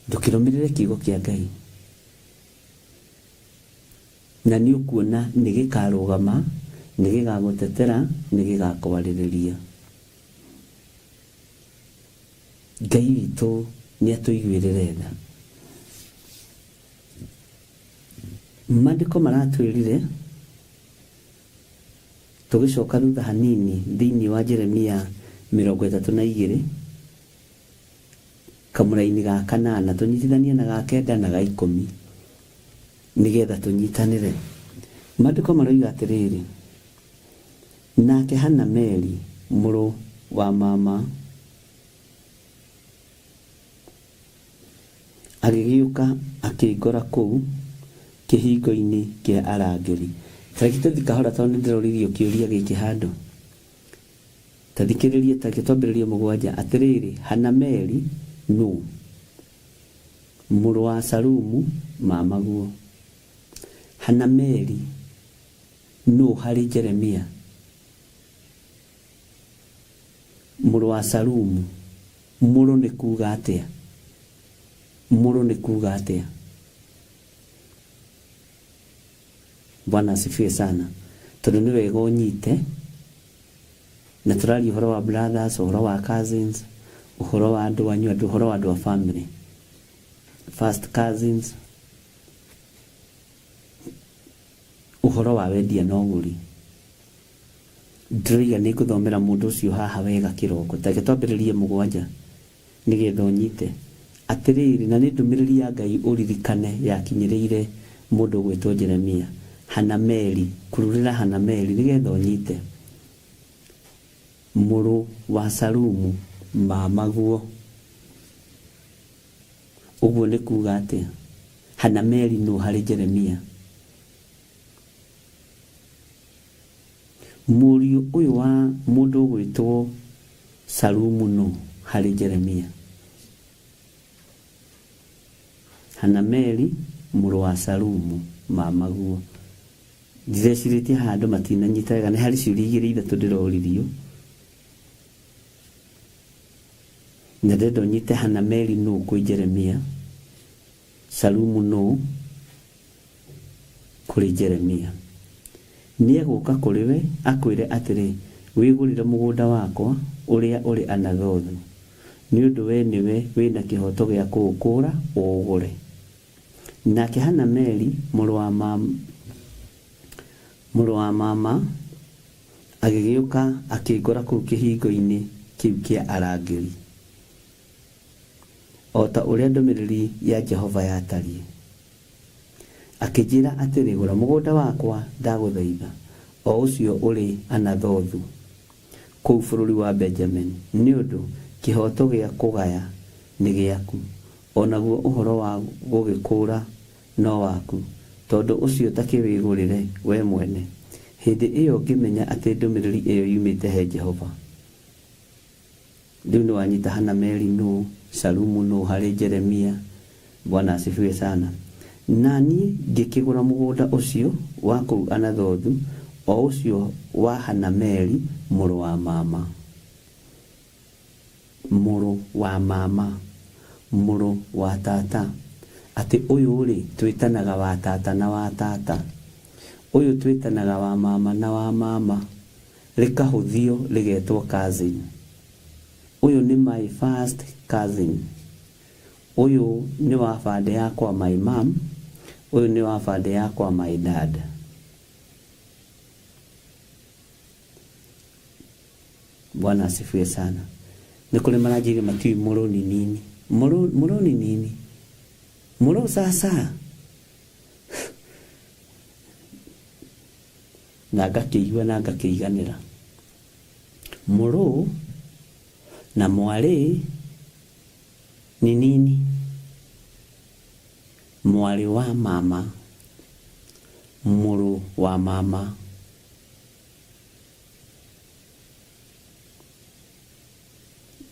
ndũkĩrũmĩrĩre kiugo kĩa Ngai, na nĩ ũkuona nĩ gĩkarũgama, nĩ gĩgagũtetera, nĩ gĩgakwarĩrĩria. Ngai witũ nĩ atũiguĩrĩre tha. Maandĩko maratwĩrire tũgĩcoka thutha hanini thĩinĩ wa Jeremia 32 kamũraini ga kanana tũnyitithanie na ga kenda na ga ikũmi nĩgetha tũnyitanĩre. Maandĩko maroiga atĩrĩrĩ, nake Hanameli mũrũ wa mama Agĩgĩũka akĩngora kũu kĩhingo-inĩ kĩa arangĩri. Ta reke tũthiĩ kahora tondũ nĩ ndĩroririo kĩũria gĩkĩ handũ. Ta thikĩrĩria, ta reke twambĩrĩrie mũgwanja. Atĩrĩrĩ, Hanameli nũ? Mũrũ wa Salumu mamaguo. Hanameli nũ harĩ Jeremia? Mũrũ wa Salumu. Mũrũ nĩ kuga atĩa? Mũrũ nĩ kuga atĩa? Bwana asifiwe sana. Tondũ nĩ wega ũnyite na tũraria ũhoro wa brothers, ũhoro wa cousins, ũhoro wa andũ anyu, andũ ũhoro wa andũ a family, first cousins, ũhoro wa wendia na ũgũri. Ndĩroiga nĩ ngũthomera mũndũ ũcio haha wega kĩroko. Ta reke twambĩrĩrie mũgwanja nĩgetha ũnyite. Atĩrĩrĩ, na nĩ ndũmĩrĩri ya Ngai ũririkane yakinyĩrĩire mũndũ ũgwĩtwo Jeremia. Hanameli, kururĩra Hanameli nĩgetha ũnyite. Mũrũ wa Salumu, mamaguo. Ũguo nĩ kuuga atĩa? Hanameli nũ harĩ Jeremia? Mũriũ ũyũ wa mũndũ ũgwĩtwo Salumu nũ harĩ Jeremia? Hanameli mũrũ wa Salumu, mamaguo. Ndirecirĩtie haha andũ matinanyita wega, nĩ harĩ ciũria igĩrĩ ithatũ ndĩroririo. Na ndĩrenda ũnyite Hanameli nũ kwĩ Jeremia, Salumu nũ kũrĩ Jeremia. Nĩegũũka kũrĩ we akwĩre atĩrĩ, 'Wĩgũrĩre mũgũnda wakwa ũrĩa ũrĩ Anathothu, nĩ ũndũ wee nĩwe wĩ na kĩhooto gĩa kũũkũũra ũũgũre. Nake Hanameli mũrũ wa mũrũ wa mama agĩgĩũka akĩngora kũu kĩhingo-inĩ kĩu kĩa arangĩri, o ta ũrĩa ndũmĩrĩri ya Jehova yatariĩ. Akĩnjĩra atĩrĩ, Gũra mũgũnda wakwa, ndagũthaitha, o ũcio ũrĩ Anathothu, kũu bũrũri wa Benjamini, nĩ ũndũ kĩhooto gĩa kũgaya nĩ gĩaku, o naguo ũhoro wa gũgĩkũũra no waku, tondũ ũcio ta kĩwĩgũrĩre wee mwene. Hĩndĩ ĩo ngĩmenya atĩ ndũmĩrĩri ĩo yumĩte he Jehova. Rĩu nĩwanyita Hanameli nũ, Shalumu nũ harĩ Jeremia. Bwana asifiwe sana. Na niĩ ngĩkĩgũra mũgũnda ũcio wa kũu Anathothu, o ũcio wa Hanameli mũrũ wa mama. Mũrũ wa mama. Mũrũ wa tata. Atĩ ũyũ-rĩ, twĩtanaga wa tata na wa tata. Ũyũ twĩtanaga wa mama na wa mama. Rĩkahũthio rĩgetwo cousin. Ũyũ nĩ my first cousin. Ũyũ nĩ wa bande ya kwa my mum, ũyũ nĩ wa bande ya kwa my dad. Bwana asifiwe sana. Nĩ kũrĩ maranjĩire matiũĩ mũrũ ni nini. Mũrũ, mũrũ ni nini? Mũrũ sasa? Na ngakĩigua na ngakĩiganĩra. Mũrũ na mwarĩ ni nini? Mwarĩ wa mama, mũrũ wa mama.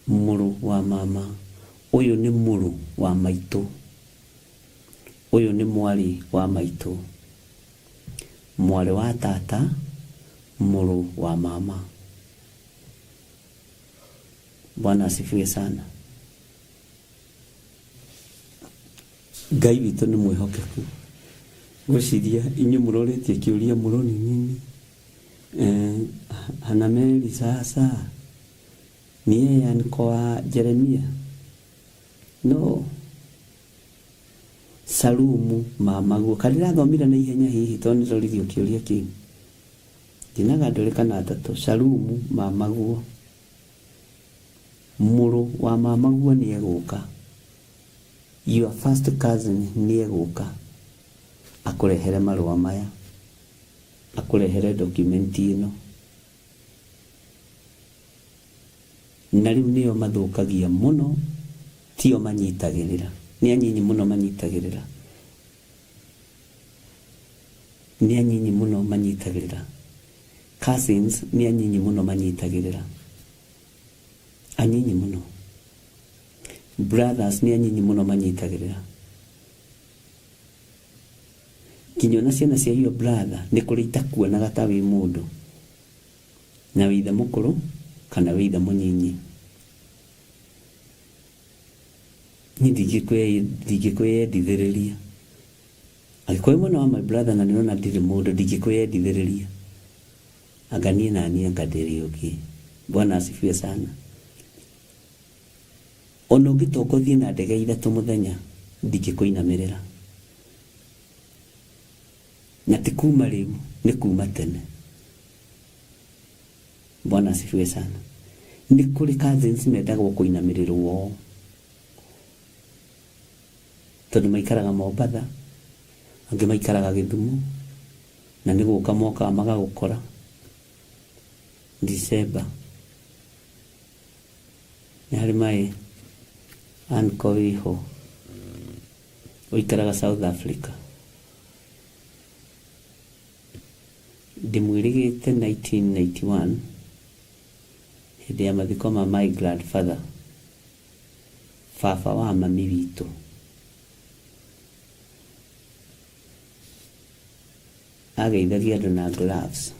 Mũrũ wa mama, ũyũ nĩ mũrũ wa maitũ. Ũyũ nĩ mwarĩ wa maitũ. Mwarĩ wa tata, mũrũ wa mama. Bwana asifiwe sana. Ngai witũ nĩ mwĩhokeku. Ngwĩciria inyuĩ mũrorĩtie kĩũria mũroni nini. Eh, Hanameli sasa ni yeye anko wa Jeremia? No. Salumu mamaguo. Kana ndĩrathomire na ihenya hihi tondũ nĩndoririo kĩũria kĩu. Ndinaga ndũrĩ kana atatũ. Salumu mamaguo. Mũrũ wa mamaguo nĩegũka. Your first cousin nĩegũka akũrehere marũa maya. Akũrehere document ĩno. Na rĩu nĩo mathũkagia mũno, tio manyitagĩrĩra. Nĩ anyinyi mũno manyitagĩrĩra. Nĩ anyinyi mũno manyitagĩrĩra. Cousins nĩ anyinyi mũno manyitagĩrĩra. Anyinyi mũno. Brothers nĩ anyinyi mũno manyitagĩrĩra. Nginya ona ciana cia your brother nĩ kũrĩ itakuonaga ta wĩ mũndũ. Na wĩ ithe mũkũrũ kana wĩ ithe mũnyinyi. Niĩ ndingĩkwĩyendithĩrĩria. Angĩkorwo wĩ mwana wa my brother na nĩũrona ndirĩ mũndũ ndingĩkwĩyendithĩrĩria. Anga niĩ naniĩ anga ndĩrĩ ũngĩ. Bwana asifiwe sana. Ona ũngĩtonga ũthiĩ na ndege ithatũ mũthenya ndingĩkũinamĩrĩra. Na ti kuma rĩu nĩ kuma tene. Bwana asifiwe sana. Nĩ kũrĩ cousins mendagwo kũinamĩrĩrwo tondũ maikaraga Mombatha, angĩ maikaraga Gĩthumo, na nĩ gũka mokaga magagũkora December. Nĩ harĩ my uncle wĩho ũikaraga South Africa. Ndĩmwĩrĩgĩte 1991 hĩndĩ ya mathiko ma my grandfather, baba wa mami witũ. Ageithagia andũ na gloves.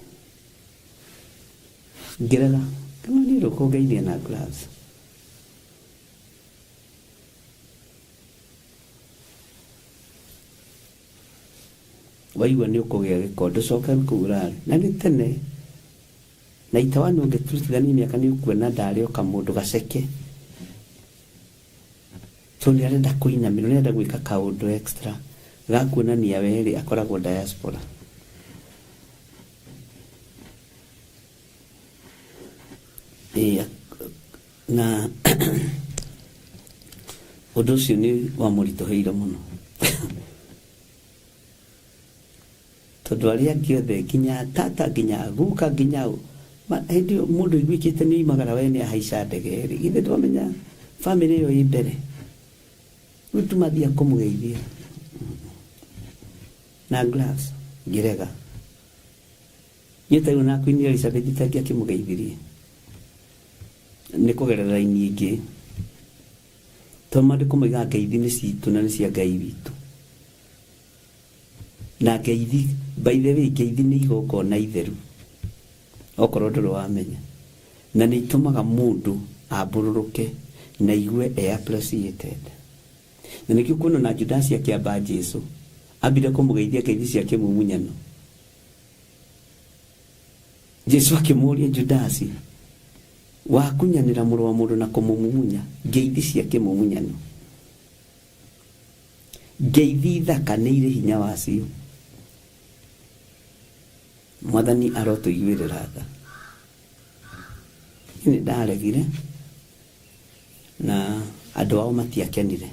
Ngĩrega, ngĩmwĩra niĩ ndũkũngeithia na gloves. Waigua nĩ ũkũgĩa gĩko ndũcoke kũu ũrarĩ. Na nĩ tene. Na itawani ũngĩturutithania mĩaka nĩ ũkuona ndarĩ o kamũndũ gaceke. Tondũ nĩ arenda kũinamĩrwo, nĩ arenda gwĩka kaũndũ extra ga kuonania we rĩ akoragwo diaspora. Ĩĩ na ũndũ ũcio nĩ wamũritũhĩire mũno. Tondũ arĩa angĩ othe nginya tata nginya guka nginya ũ hĩndĩ ĩyo mũndũ aiguĩkĩte nĩ oimagara we nĩ ahaica ndege rĩ, githĩ ndwamenya bamĩrĩ ĩyo ĩ mbere? Rĩu tũmathiĩ kũmũgeithia na gloves ngĩrega. Niĩ ta rĩu na Queen Elizabeth itangĩakĩmũgeithirie nĩ kũgerera raini ĩngĩ. Tondũ maandĩko moigaga ngeithi nĩ citũ na nĩ cia Ngai witũ. Na ngeithi, by the way, ngeithi nĩ igongona itheru, okorwo ndũrĩ wamenya. Na nĩ itũmaga mũndũ ambũrũrũke na aigue e appreciated. Na nĩkĩo ũkuona ona Judasi akĩamba Jesu, ambire kũmũgeithia ngeithi cia kĩmumunyano. Jesu akĩmũria, Judasi, wakunyanĩra mũrũ wa mũndũ na kũmũmumunya? Ngeithi cia kĩmumunyano. Ngeithi thaka nĩ irĩ hinya wacio. Mwathani arotũiguĩrĩra tha. Niĩ nĩ ndaregire na andũ ao matiakenire.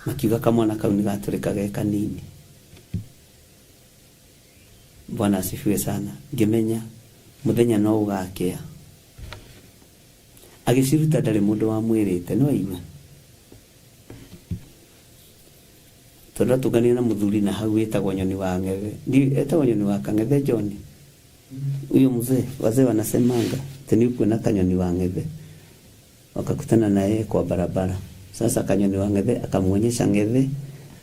Makiuga kamwana kau nĩ gatũrĩka ge kanini. Bwana asifiwe sana. Ngĩmenya mũthenya no ũgakĩa. Agĩciruta ndarĩ mũndũ wamwĩrĩte, nĩ waigua? Tondũ atũnganire na mũthuri na hau wĩtagwo Nyoni wa Ng'ethe. Ndi etagwo Nyoni wa Kang'ethe John. Huyo mzee, wazee wanasemanga ati nĩ ũkuona kanyoni wa Ng'ethe. Wakakutana na yeye kwa barabara. Sasa kanyoni wa Ng'ethe akamuonyesha Ng'ethe,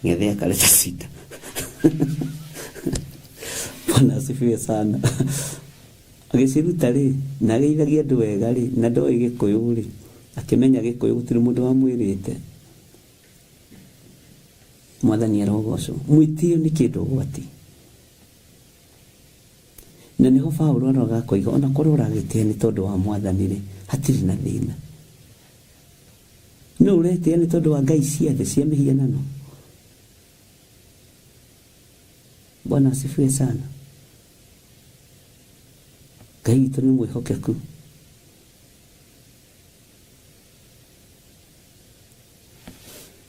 Ng'ethe akaleta sita. Bwana asifiwe sana. Agĩciruta rĩ, na ageithagia andũ wega rĩ, na ndoĩ gĩkũyũ rĩ, akĩmenya gĩkũyũ gũtirĩ mũndũ wamwĩrĩte. Mwathani arogocwo. Mwĩtĩo nĩ kĩndũ ũgwati. Na nĩho Paulo aroga akoiga ona korwo ũragĩtĩa nĩ tondũ wa mwathani rĩ, hatirĩ na thĩna. Nũ ũretĩa nĩ tondũ wa ngai cia thĩ cia mĩhianano? Bwana asifiwe sana. Ngai witũ nĩ mwĩhokeku.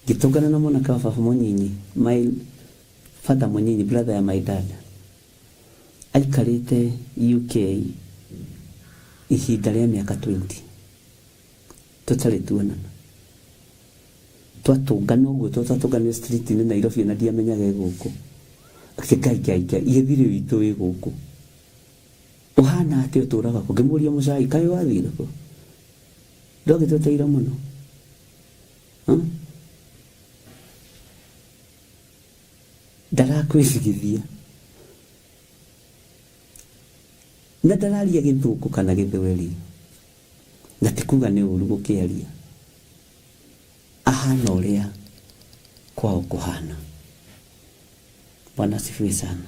Ngĩtũngana na mwanake wa baba mũnyinyi, my father mũnyinyi, brother ya my dad, aikarĩte UK ihinda rĩa mĩaka 20 tũtarĩ tuonana. Twatũngana ũguo twatũnganire street-inĩ Nairobi ona ndiamenyaga e gũkũ. Akĩ Ngai Ngai Ngai, gĩthirĩ witũ wĩ gũkũ. Ũhana atĩa ũtũraga kũ? Ngĩmũria mũcai, kaĩ wathire kũ? Ndwagĩtweteire mũno. Huh? Ndarakwĩrigithia na ndararia gĩthũngũ kana gĩthweri, na ti kuga nĩ ũru gũkĩaria, ahana ũrĩa kwao kũhana. Bwana asifiwe sana.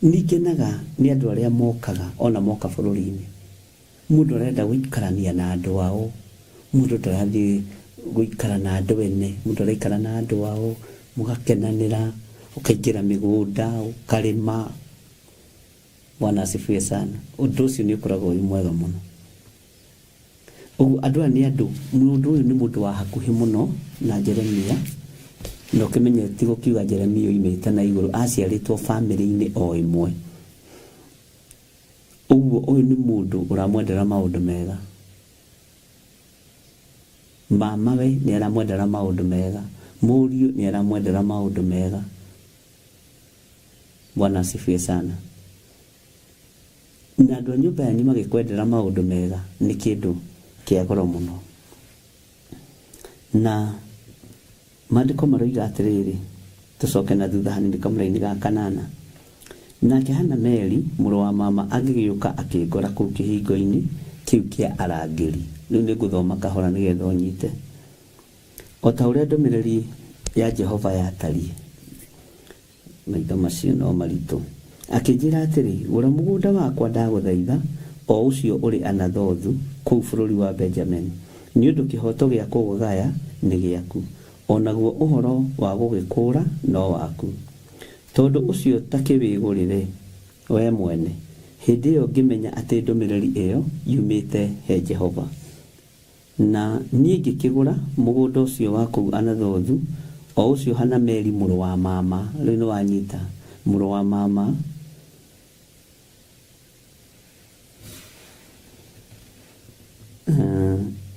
Ningenaga nĩ andũ arĩa mokaga ona moka bũrũri-inĩ, mũndũ arenda gũikarania na andũ ao, mũndũ ndarathiĩ gũikara na andũ ene, mũndũ araikara na andũ ao, mũgakenanĩra, ũkaingĩra mĩgũnda, ũkarĩma. Bwana asifiwe sana. Ũndũ ũcio nĩ ũkoragwo wĩ mwega mũno. Ũguo andũ aya nĩ andũ, mũndũ ũyũ nĩ mũndũ wa hakuhĩ mũno na Jeremia, na ũkĩmenye ti gũkiuga Jeremia oimĩte na igũrũ, aciarĩtwo bamĩrĩ-inĩ o ĩmwe. Ũguo ũyũ nĩ mũndũ ũramwendera maũndũ mega. Mamawe nĩ aramwendera maũndũ mega, mũriũ nĩ aramwendera maũndũ mega. Bwana asifiwe sana. Na andũ a nyũmba yanyu magĩkwendera maũndũ mega nĩ kĩndũ kĩa goro mũno. Na maandĩko maroiga atĩrĩrĩ, tũcoke na thutha hanini kamũra-inĩ ga kanana. Nake Hanameli mũrũ wa mama agĩgĩũka akĩngora kũu kĩhingo-inĩ kĩu kĩa arangĩri. Rĩu nĩ ngũthoma kahora nĩgetha ũnyite. O ta ũrĩa ndũmĩrĩri ya Jehova yatariĩ. Maitho macio no maritũ. Akĩnjĩra atĩrĩ, Gũra mũgũnda wakwa ndagũthaitha, o ũcio ũrĩ Anathothu, kũu bũrũri wa Benjamini, nĩ ũndũ kĩhooto gĩa kũũgaya nĩ gĩaku, o naguo ũhoro wa gũgĩkũũra no waku. Tondũ ũcio ta kĩwĩgũrĩre wee mwene. Hĩndĩ ĩyo ngĩmenya atĩ ndũmĩrĩri ĩyo yumĩte he Jehova. Na niĩ ngĩkĩgũra mũgũnda ũcio wa kũu Anathothu, o ũcio Hanameli mũrũ wa mama, rĩu nĩwanyita, mũrũ wa mama,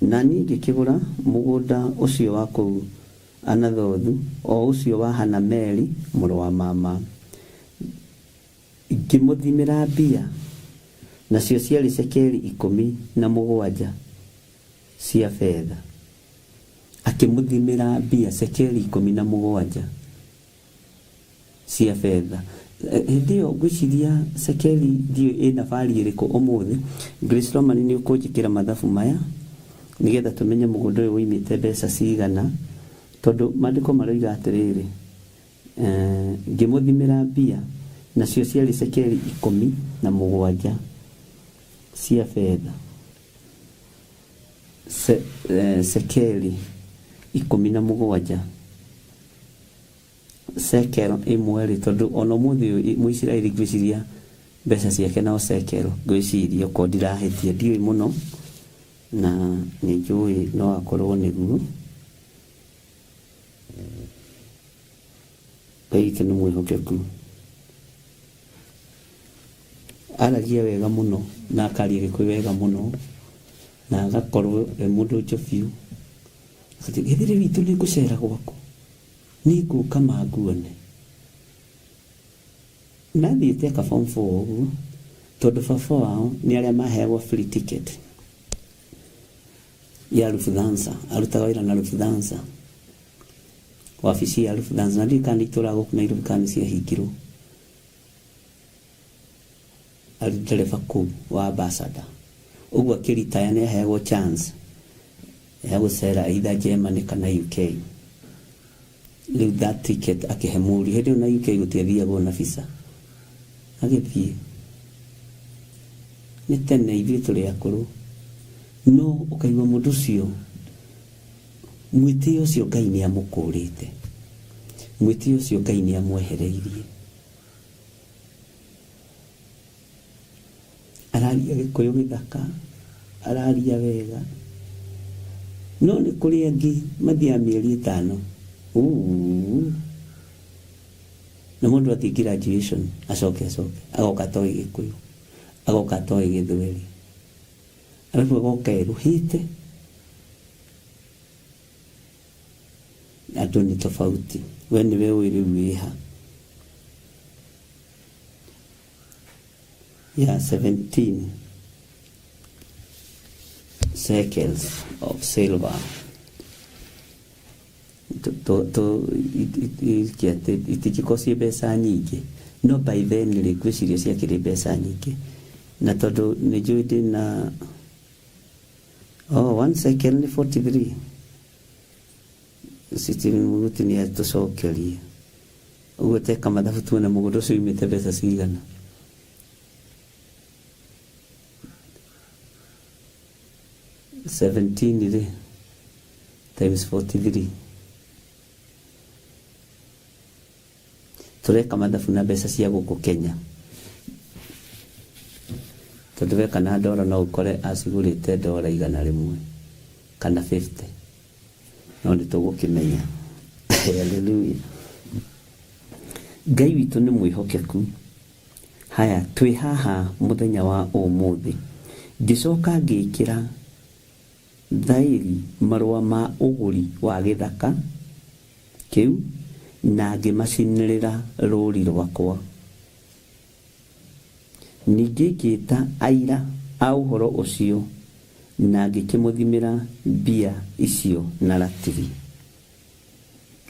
Na niĩ ngĩkĩgũra mũgũnda ũcio wa kũu Anathothu, o ũcio wa Hanameli mũrũ wa mama, ngĩmũthimĩra mbia, nacio ciarĩ cekeri 17 cia betha. Akĩmũthimĩra mbia cekeri 17 cia betha. Hĩndĩ ĩyo ngwĩciria cekeri ndiũĩ ĩna value ĩrĩkũ ũmũthĩ. Grace Romani nĩ ũkũnjĩkĩra mathabu maya nĩgetha tũmenye mũgũnda ũyũ woimĩte mbeca cigana, tondũ maandĩko maroiga atĩrĩrĩ, ngĩmũthimĩra mbia, nacio ciarĩ cekeri 17 cia betha. Cekeri 17. Shekel ĩmwe rĩ, tondũ ona ũmũthĩ ũyũ Mũisiraeli ngwĩciria mbeca ciake no shekel, ngwĩciria okorwo ndirahĩtia, ndiũĩ mũno, na nĩ njũĩ no akorwo nĩguo. Ngai witũ nĩ mwĩhokeku. Aragia wega mũno na akaria Gĩkũyũ wega mũno na agakorwo e mũndũ njobiũ. Githĩ rĩu witũ nĩ ngũcera gwaku? Nĩngũka ma nguone. Mathiĩte aka form four ũguo tondũ baba wao nĩ arĩa maheagwo free ticket ya Lufthansa, arutaga wĩra na Lufthansa, wabici ya Lufthansa, na ndiũĩ kana nĩ itũraga gũkũ Nairobi kana nĩ ciahingirwo. Arĩ ndereba kũu wa Ambassador. Ũguo akĩritaya nĩ aheagwo chance ya gũcera either Germany kana UK. Rĩu that ticket akĩhe mũriũ. Hĩndĩ ĩyo na UK gũtiathiagwo na visa. Agĩthiĩ. Nĩ tene ithuĩ tũrĩ akũrũ. No ũkaigua mũndũ ũcio mwĩtĩo ũcio Ngai nĩ amũkũrĩte. Mwĩtĩo ũcio Ngai nĩ amwehereirie. Araria Gĩkũyũ gĩthaka, araria wega. No nĩ kũrĩ angĩ mathiaga mĩeri ĩtano, uuu, na mũndũ athiĩ graduation acoke acoke agoka atoĩ Gĩkũyũ, agoka atoĩ Gĩthweri, arabu agoka erũhĩte. Andũ nĩ tofauti, we nĩwe ũĩ rĩu wĩha. Ya 17 shekels of silver. Atĩ itingĩkorwo ciĩ mbeca nyingĩ, no by then rĩ, ngwĩciria ciakĩrĩ mbeca nyingĩ, na tondũ nĩ njũĩ ndĩna, oh, one second, nĩ 43. Stephen Muguti nĩ atũcokerie ũguo. Teka mathabu tuone mũgũnda ũcio umĩte mbeca cigana. 17 rĩ times 43, tũreka mathabu na mbeca cia gũkũ Kenya, tondũ weka na ndora no ũkore acigũrĩte ndora 100 kana 50, no nĩ tũgũkĩmenya. Haleluya! Ngai witũ nĩ mwĩhokeku. Haya, twĩ haha mũthenya wa ũmũthĩ. Ngĩcoka ngĩkĩra thaĩri marũa ma ũgũri wa gĩthaka kĩu na ngĩmacinĩrĩra rũũri rwakwa. Ningĩ ngĩĩta aira a ũhoro ũcio na ngĩkĩmũthimĩra mbia icio na ratiri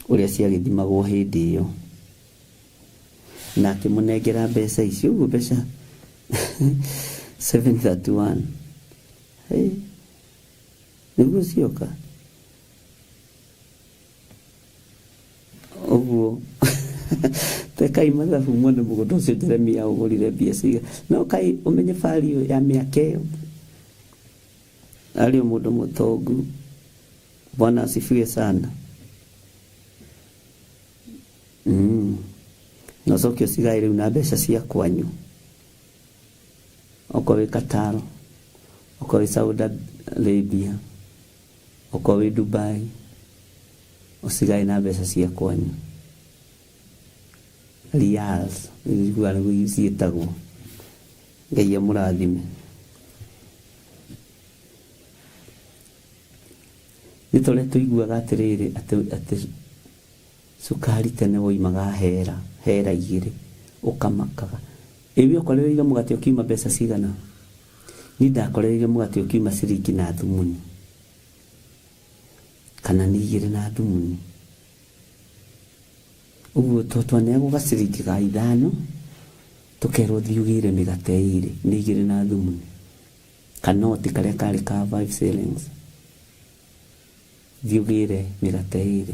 ũrĩa ciagĩthimagwo hĩndĩ ĩyo, na akĩmũnengera mbeca icio. Ũguo mbeca 731. Hey, nĩguo cioka ũguo. Tekai mathabu muone mũgũnda ũcio Jeremia ũgũrire mbia cigana. No kai ũmenye value ya mĩaka ĩyo, arĩ o mũndũ mũtongu. Bwana asifiwe sana. Na ũcoke ũcigae rĩu na mbeca cia kwanyu, okorwo wĩ Qatar, okorwo wĩ Saudi Arabia, okorwo wĩ Dubai, ũcigae na mbeca cia kwanyu, riyals nĩguo nĩguo ciĩtagwo. Ngai amũrathime. Nĩ ta ũrĩa tũiguaga atĩrĩrĩ, atĩ cukari tene woimaga hera hera 2, ũkamakaga. Ĩ we ũkorereire mũgate ũkiuma mbeca cigana? Niĩ ndakorereire mũgate ũkiuma ciringi na thumuni, kana nĩ 2 na thumuni ũguo. To twaneagwo gaciringi ga 5, tũkerwo thiĩ ũgĩre mĩgate 2, nĩ 2 na thumuni, kanoti karĩa karĩ ka 5 shillings, thiĩ ũgĩre mĩgate 2.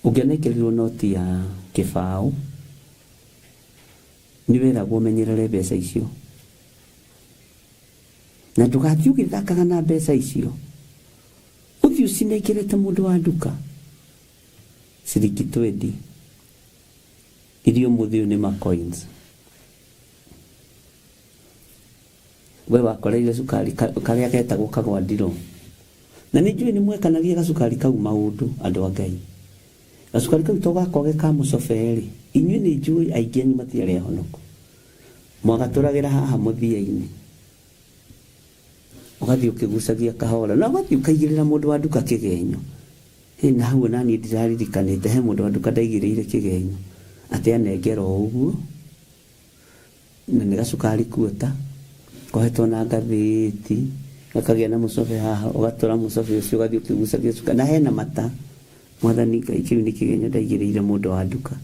Ũngĩanekerirwo noti ya kĩbaũ, nĩ weragwo ũmenyerere mbeca icio na ndũgathiĩ ũgĩthakaga na mbeca icio, ũthiĩ ũcinengerete mũndũ wa nduka ciringi 20 iria ũmũthĩ ũyũ nĩ ma coins. We wakoreire cukari karĩa getagwo kagwandiro, na nĩ njũĩ nĩ mwekanagia gacukari kau maũndũ. Andũ a Ngai, gacukari kau to gakorwo ge ka mũcobe rĩ, inyuĩ nĩ njũĩ aingĩ anyu matiarĩ ahonoku. Mwagatũragĩra haha mũthia-inĩ, ũgathiĩ ũkĩgucagia kahora, na ũgathiĩ ũkaigĩrĩra mũndũ wa nduka kĩgenyo. Hĩ, na hau ona niĩ ndiraririkanĩte he mũndũ wa nduka ndaigĩrĩire kĩgenyo atĩ anengera o ũguo, na nĩ gacukari kuota kohetwo na ngathĩti, gakagĩa na mũcobe haha, ũgatũra mũcobe ũcio, ũgathiĩ ũkĩgucagia cukari na hena mata. Mwathani Ngai, kĩu nĩ kĩgenyo ndaigĩrĩire mũndũ wa nduka.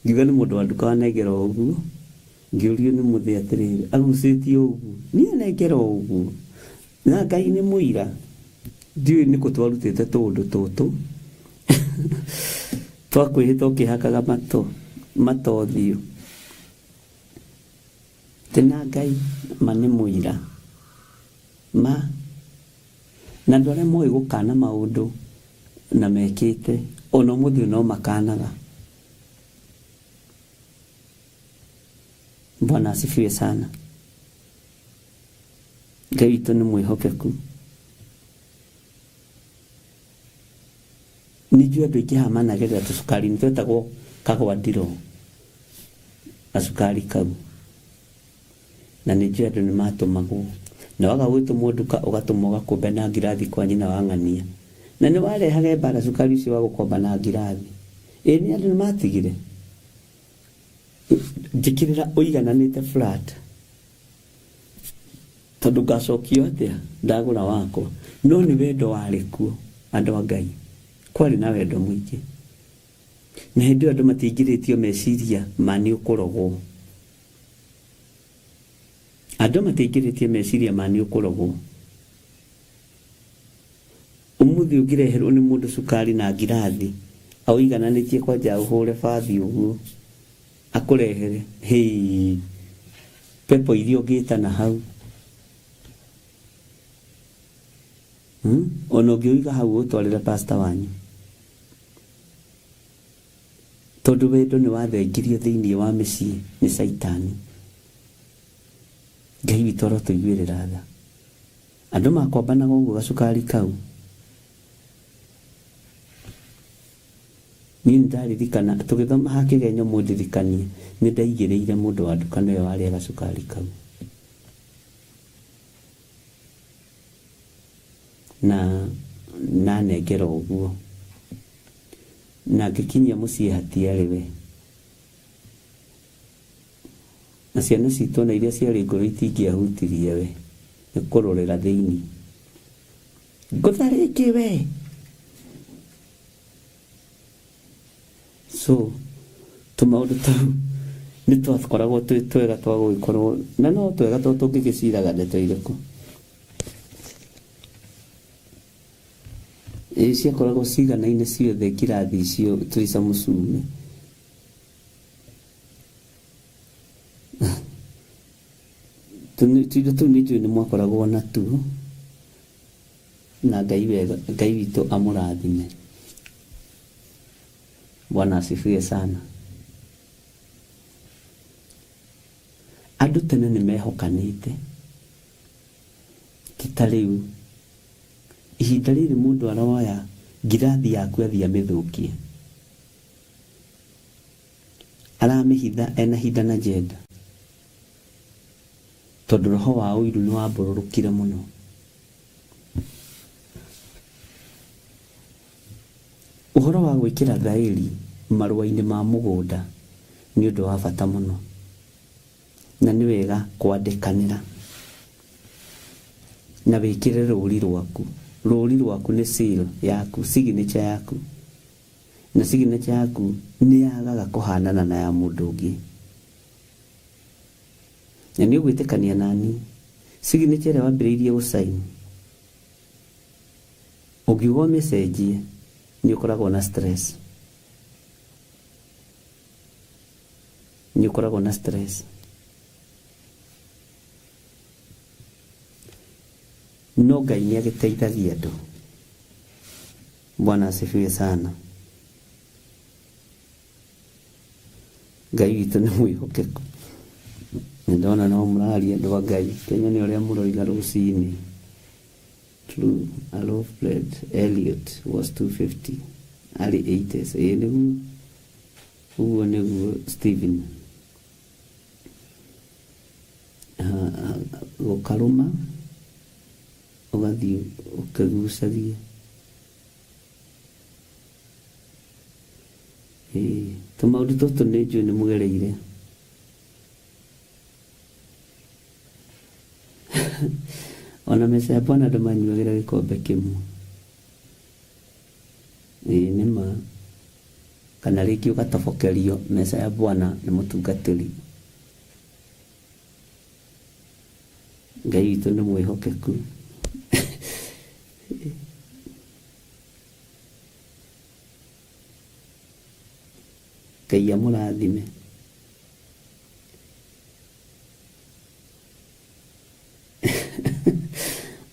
Ngiuga nĩ mũndũ wa nduka wanengera o ũguo. Ngĩũrio nĩ mũthĩ atĩrĩrĩ, agucĩtie ũguo? Niĩ anengera o ũguo, na Ngai nĩ mũira. Ndiũĩ nĩkũ twarutĩte tũũndũ tũtũ twakwĩhĩta ũkĩhakaga mato matothiũ. Tĩ na Ngai ma nĩ mũira ma, na andũ arĩa moĩ gũkana maũndũ na mekĩte, ona ũmũthĩ ũyũ no makanaga. Bwana asifiwe sana. Ngai witũ nĩ mwĩhokeku. Nĩ njũĩ andũ aingĩ haha managerera tũcukari nĩ twetagwo kagwandiro, gacukari kau, na nĩ njũĩ andũ nĩ matũmagwo, na waga gwĩtũmwo nduka, ũgatũmwo ũgakũmbe na ngirathi kwa nyina wa ng'ania, na nĩ warehage mbara cukari ũcio wa gũkomba na ngirathi. Ĩ nĩ andũ nĩ matigire njĩkĩrĩra ũigananĩte flat, tondũ ngacokio atĩa ndagũra wakwa? No nĩ wendo warĩ kuo andũ a Ngai, kwarĩ na wendo mũingĩ. Na hĩndĩ ĩyo andũ matiaingĩrĩtio meciria ma nĩ ũkũrogwo. Andũ matiaingĩrĩtie meciria ma nĩ ũkũrogwo. Ũmũthĩ ũngĩreherwo nĩ mũndũ cukari na ngirathi, aũigananĩtie kwanja aũhũre bathi ũguo, akũrehere, hĩĩ, pepo iria ũngĩta na hau. Hmm? Ona ũngĩũiga hau ũtwarĩre pastor wanyu. Tondũ wendo nĩ wathengirio thĩinĩ wa mĩciĩ nĩ caitani. Ngai witũ arotũiguĩrĩra tha. Andũ makombanaga ũguo gacukari kau. Niĩ nĩ ndaririkana tũgĩthoma ha kĩgenyo mũndirikanie nĩ ndaigĩrĩire mũndũ wa ndukano ĩyo warĩa gacukari kau. Na nanengera ũguo. Na ngĩkinyia mũciĩ hatiarĩ we. Na ciana citũ ona iria ciarĩ ngũrũ itingĩahutirie we, nĩ kũrorera thĩinĩ. Ngũtha rĩngĩ we! So, tũmaũndũ tũu nĩ twakoragwo twĩ twega twa gũgĩkorwo, na no twega tondũ tũngĩgĩciraga ndeto irĩkũ. Ĩĩ ciakoragwo ciganaine ciothe ngirathi icio Teresa Mũcume. Tũindo tũu nĩ njũĩ nĩ mwakoragwo natuo, na Ngai wega, Ngai witũ amũrathime. Bwana asifiwe sana. Andũ tene nĩ mehokanĩte, ti ta rĩu. Ihinda rĩrĩ mũndũ aroya ngirathi yaku athiĩ amĩthũkie. Aramĩhitha ena hidden agenda tondũ roho wa ũiru nĩ wambũrũrũkire mũno. Ũhoro wa gwĩkĩra thaĩri marũa-inĩ ma mũgũnda nĩ ũndũ wa bata mũno na nĩ wega kwandĩkanĩra na wĩkĩre rũri rwaku. Rũri rwaku nĩ seal yaku, signature yaku. Na signature yaku nĩ yagaga kũhanana na ya mũndũ ũngĩ. Na nĩ ũgwĩtĩkania nani, signature ĩrĩa wambĩrĩirie gũ sign, ũngiuga ũmĩcenjie nĩ ũkoragwo na stress. Nĩ ũkoragwo na stress. No Ngai nĩ agĩteithagia andũ. Bwana asifiwe sana. Ngai witũ nĩ mwĩhokeku. Nĩ ndona no mũraria andũ a Ngai. Kenya nĩ ũrĩa mũroiga rũcinĩ. True, a loaf bread Elliot was 250 early 80s. Ĩĩ nĩguo. Ũguo nĩguo Stephen. Gũkarũma ũgathiĩ ũkĩgucagia. Ĩĩ, tũmaũndũ tũtũ nĩ njũĩ nĩ mũgereire. Ona mbeca ya bwana andũ manyuagĩra gĩkombe kĩmwe. Ĩĩ nĩ ma. Kana rĩngĩ ũgatobokerio mbeca ya bwana nĩ mũtungatĩri. Ngai witũ nĩ mwĩhokeku. Ngai amũrathime.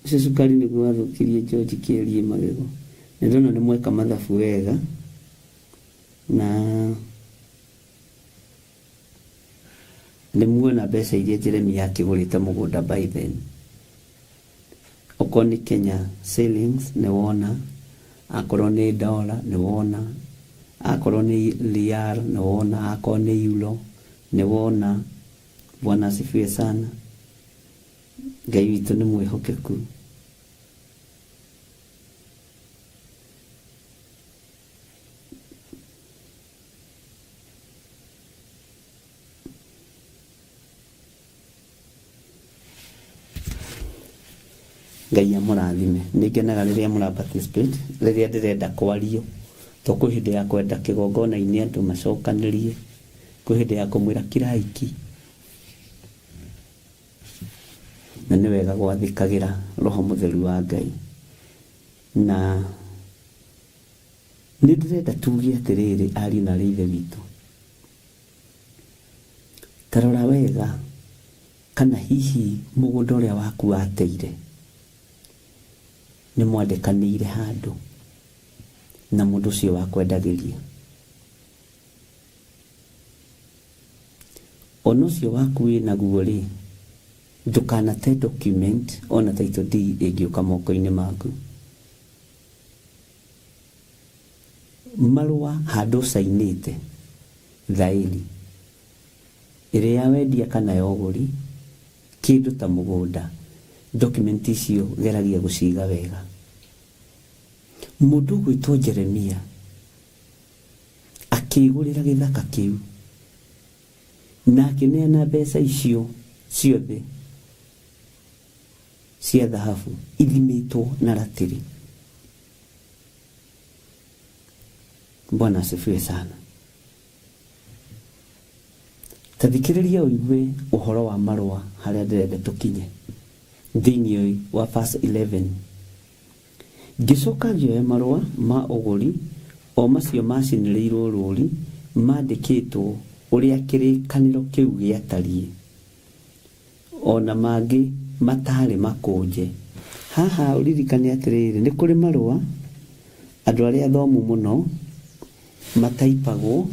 Ũcio cukari nĩguo wathũkirie George Kĩeriĩ magego. Nĩ ndona nĩ mweka mathabu wega na Nĩ muona mbeca iria Jeremia akĩgũrĩte mũgũnda by then. Okorwo nĩ Kenya shillings nĩ wona, akorwo nĩ dollar nĩ wona, akorwo nĩ riyal nĩ wona, akorwo nĩ euro nĩ wona. Bwana asifiwe sana. Ngai witũ nĩ mwĩhokeku. Ngai amũrathime. Nĩ ngenaga rĩrĩa mũra participate, rĩrĩa ndĩrenda kwario. To kwĩ hĩndĩ ya kwenda kĩgongona-inĩ andũ macokanĩrie, kwĩ hĩndĩ ya kũmwĩra kirai ki. Na nĩ wega gwathĩkagĩra Roho Mũtheru wa Ngai. Na nĩ ndĩrenda tuge atĩrĩrĩ, ariũ na aarĩ a Ithe witũ, ta rora wega kana hihi mũgũnda ũrĩa waku wateire nĩ mwandĩkanĩire handũ na mũndũ ũcio wakwendagĩria. Ona ũcio waku wĩ naguo rĩ, ndũkanate document ona title deed ĩngĩũka moko-inĩ maku. Marũa handũ ũcainĩte thaĩri ĩrĩ ya wendia kana ya ũgũri, kĩndũ ta mũgũnda, document icio geragia gũciga wega. Mũndũ ũgwĩtwo Jeremia akĩĩgũrĩra gĩthaka kĩu na akĩneana mbeca icio ciothe cia thahabu ithimĩtwo na ratiri. Bwana asifiwe sana. Ta thikĩrĩria ũigue ũhoro wa marũa harĩa ndĩrenda tũkinye thĩinĩ wa verse 11. Ngĩcoka ngĩoya marũa ma ũgũri, o macio maacinĩrĩirũo rũũri, maandĩkĩtwo ũrĩa kĩrĩkanĩro kĩu gĩatariĩ, o na mangĩ mataarĩ makũnje. Haha ũririkane atĩrĩrĩ, nĩ kũrĩ marũa andũ arĩa athomu mũno mataipagwo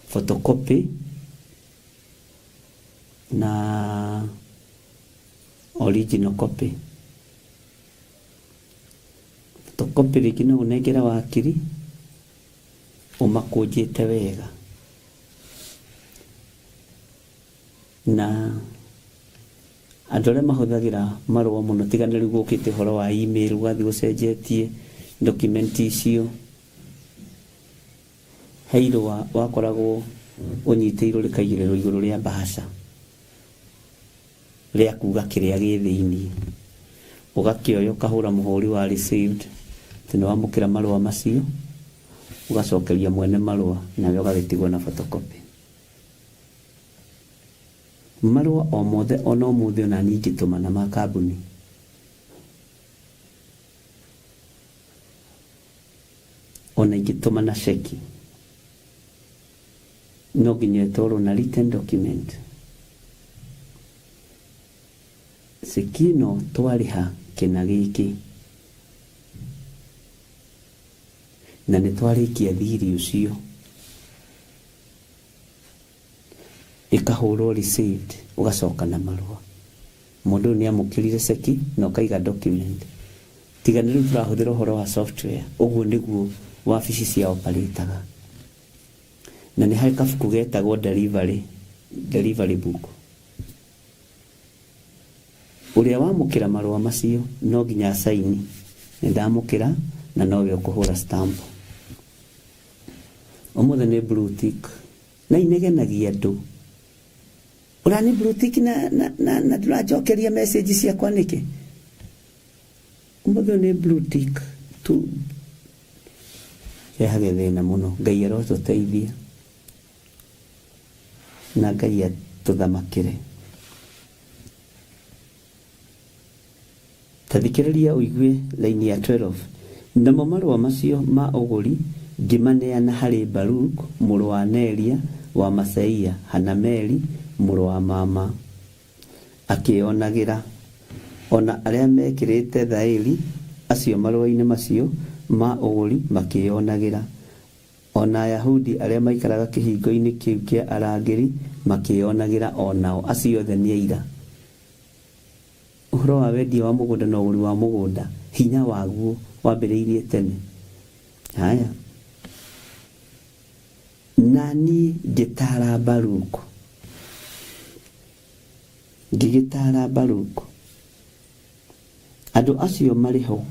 photocopy na original copy. Photocopy rĩngĩ no ũnengere wakiri ũmakũnjĩte wega. Na andũ arĩa mahũthagĩra marũa mũno tiga nĩ rĩu gũkĩte ũhoro wa email ũgathiĩ ũcenjetie document icio. He irũa wakoragwo ũnyitĩirwo rĩkaigĩrĩrwo igũrũ rĩa mbahaca rĩa kuga kĩrĩa gĩ thĩinĩ. Ũgakĩoya ũkahũra mũhũri wa received atĩ nĩ wamũkĩra marũa macio, ũgacokeria mwene marũa nawe ũgagĩtigwo na photocopy. Marũa o mothe ona ũmũthĩ ona niĩ ingĩtũmana ma kambuni, ona ingĩtũmana ceki, no nginya ĩtwarwo na written document. Ceki ĩno twarĩha kĩna gĩkĩ na nĩ twarĩkia thirĩ ũcio. Ĩkahũrwo receipt ũgacoka na marũa. Mũndũ ũyũ nĩ amũkĩrire ceki na ũkaiga document. Tiga nĩ rĩu tũrahũthĩra ũhoro wa software, ũguo nĩguo wabici cia operate-aga. Na nĩ harĩ kabuku getagwo delivery, delivery book. Ũrĩa wamũkĩra marũa macio no nginya acaini, nĩ ndamũkĩra na nowe ũkũhũra stamp. Ũmũthĩ nĩ blue tick na inegenagia andũ. Ũrani blue tick na, na, na, na ndũranjokeria message ciakwa nĩkĩ? Ũmũthĩ ũyũ nĩ blue tick tu. Rehage thĩna mũno. Ngai arotũteithia na Ngai atũthamakĩre. Ta thikĩrĩria ũigue raini ya 12, Namo marũa macio ma ũgũri ngĩmaneana harĩ Baruk mũrũ wa Neria wa Maseia, Hanameli mũrũ wa mama akĩĩonagĩra, o na arĩa meekĩrĩte thaĩri acio marũa-inĩ macio ma ũgũri makĩĩonagĩra, o na Ayahudi arĩa maikaraga kĩhingo-inĩ kĩu kĩa arangĩri makĩĩonagĩra o nao, acio othe nĩ aira. Ũhoro wa wendia wa mũgũnda na ũgũri wa mũgũnda, hinya waguo wambĩrĩirie tene. Haya. Na niĩ ngĩtaara Baruku, ngĩgĩtaara Baruku, andũ acio marĩ ho,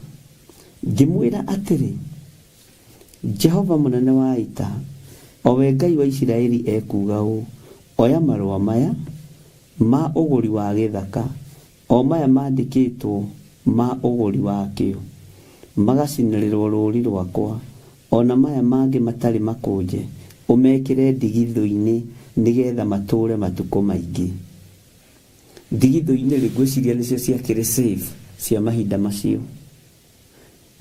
ngĩmwĩra atĩrĩ, Jehova mũnene wa ita, o we Ngai wa Isiraeli ekuuga ũũ, Oya marũa maya ma ũgũri wa gĩthaka, O maya maandĩkĩtwo ma ũgũri wakĩo, magacinĩrĩrũo rũũri rũakwa, o na maya mangĩ matarĩ makũnje, ũmekĩre ndigithũ-inĩ nĩ getha matũũre matukũ maingĩ. Ndigithũ-inĩ-rĩ, ngwĩciria nĩcio ciakĩrĩ safe cia mahinda macio.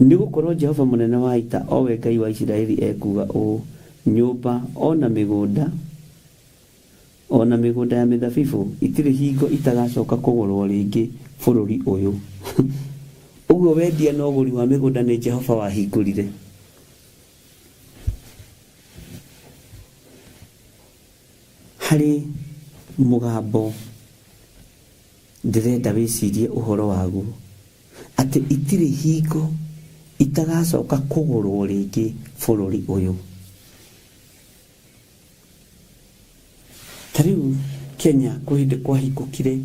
Nĩ gũkorũo Jehova Mũnene wa Ita, o we Ngai wa Isiraeli ekuuga ũũ, Nyũmba o na mĩgũnda, o na mĩgũnda ya mĩthabibũ, itirĩ hingo itagacoka kũgũrũo rĩngĩ bũrũri ũyũ. Ũguo wendia na ũgũri wa mĩgũnda nĩ Jehova wahingũrire. Harĩ mũgambo ndĩrenda wĩcirie ũhoro waguo, atĩ itirĩ hingo itagacoka kũgũrũo rĩngĩ bũrũri ũyũ. Ta rĩu Kenya kwĩ hĩndĩ kwahingũkire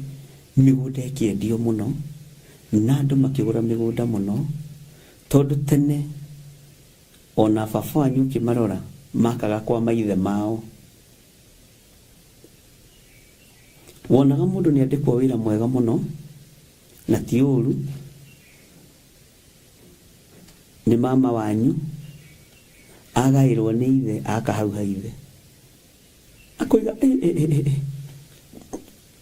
mĩgũnda ĩkĩendio mũno, na andũ makĩgũra mĩgũnda mũno, tondũ tene ona baba wanyu ũkĩmarora makaga kwa maithe mao. Wonaga mũndũ nĩ andĩkwo wĩra mwega mũno, na ti ũru, nĩ mama wanyu, agaĩrwo nĩ ithe aka hau ha ithe. Akoiga ĩ ĩ ĩ ĩ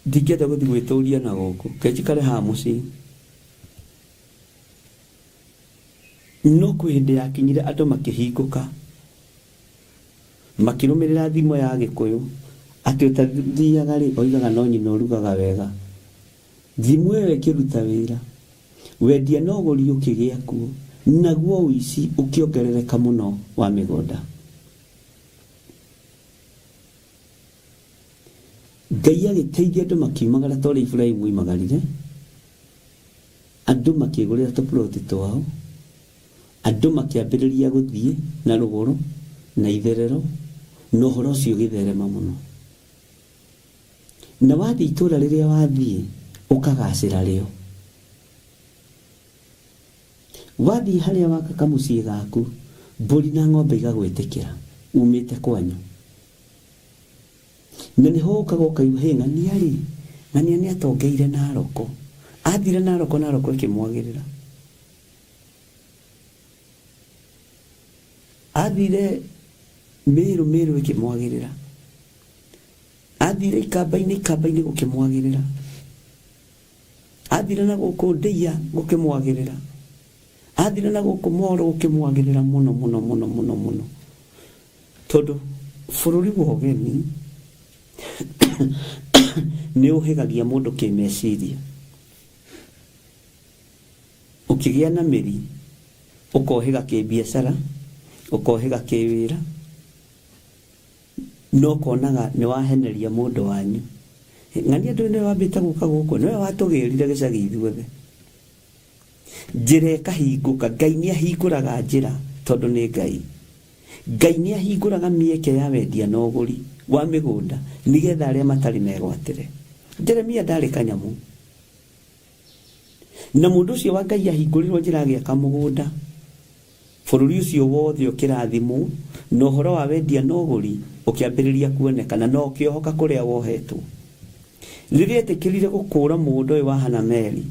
ndingĩenda gũthiĩ gwĩtũria na gũkũ, reke njikare haha mũciĩ. No kwĩ hĩndĩ yakinyire andũ makĩhingũka, makĩrũmĩrĩra thimo ya Gĩkũyũ atĩ ũtathiaga rĩ, oigaga no nyina ũrugaga wega. Thimo ĩyo ĩkĩruta wĩra, wendia na ũgũri ũkĩgĩa kuo, naguo ũici ũkĩongerereka mũno wa mĩgũnda. Ngai agĩteithia andũ makiumagara ta ũrĩa Iburahimu oimagarire, andũ makĩgũrĩra tũploti twao, andũ makĩambĩrĩria gũthiĩ na rũgũrũ na itherero, na ũhoro ũcio ũgĩtherema mũno. Na wathiĩ itũra rĩrĩa wathiĩ, ũkagacĩra rĩo. Wathiĩ harĩa waka kamũciĩ gaku, mbũri na ng'ombe igagwĩtĩkĩra umĩte kwanyu. Na nĩho ũkaga ũkaigua, hĩ ng'ania rĩ, ng'ania nĩ atongeire Naroko. Athire Naroko, Naroko ĩkĩmwagĩrĩra. Athire Mĩrũ, Mĩrũ ĩkĩmwagĩrĩra. Athire Ikamba-inĩ, Ikamba-inĩ gũkĩmwagĩrĩra. Athire na gũkũ Ndeiya gũkĩmwagĩrĩra. Athire na gũkũ Moro gũkĩmwagĩrĩra mũno mũno mũno mũno mũno. Tondũ bũrũri wa ũgeni nĩ ũhĩgagia mũndũ kĩmeciria. Ũkĩgĩa na mĩri, ũkohĩga kĩbiacara, ũkohĩga kĩwĩra, na ũkonaga nĩ waheneria mũndũ wanyu. Ng'ania ndũĩ nĩwe wambĩte gũka gũkũ, nĩwe watũgĩrire gĩcagi ithuothe. Njĩra ĩkahingũka, Ngai nĩ ahingũraga njĩra tondũ nĩ Ngai. Ngai nĩ ahingũraga mĩeke ya wendia na ũgũri wa mĩgũnda nĩgetha arĩa matarĩ megwatĩre. Jeremia ndarĩ kanyamũ. Na mũndũ ũcio wa Ngai ahingũrĩrwo njĩra agĩaka mũgũnda, bũrũri ũcio wothe ũkĩrathimwo, na ũhoro wa wendia na ũgũri ũkĩambĩrĩria kuonekana, na ũkĩohoka kũrĩa wohetwo. Rĩrĩa etĩkĩrire gũkũũra mũgũnda ũyũ wa Hanameli,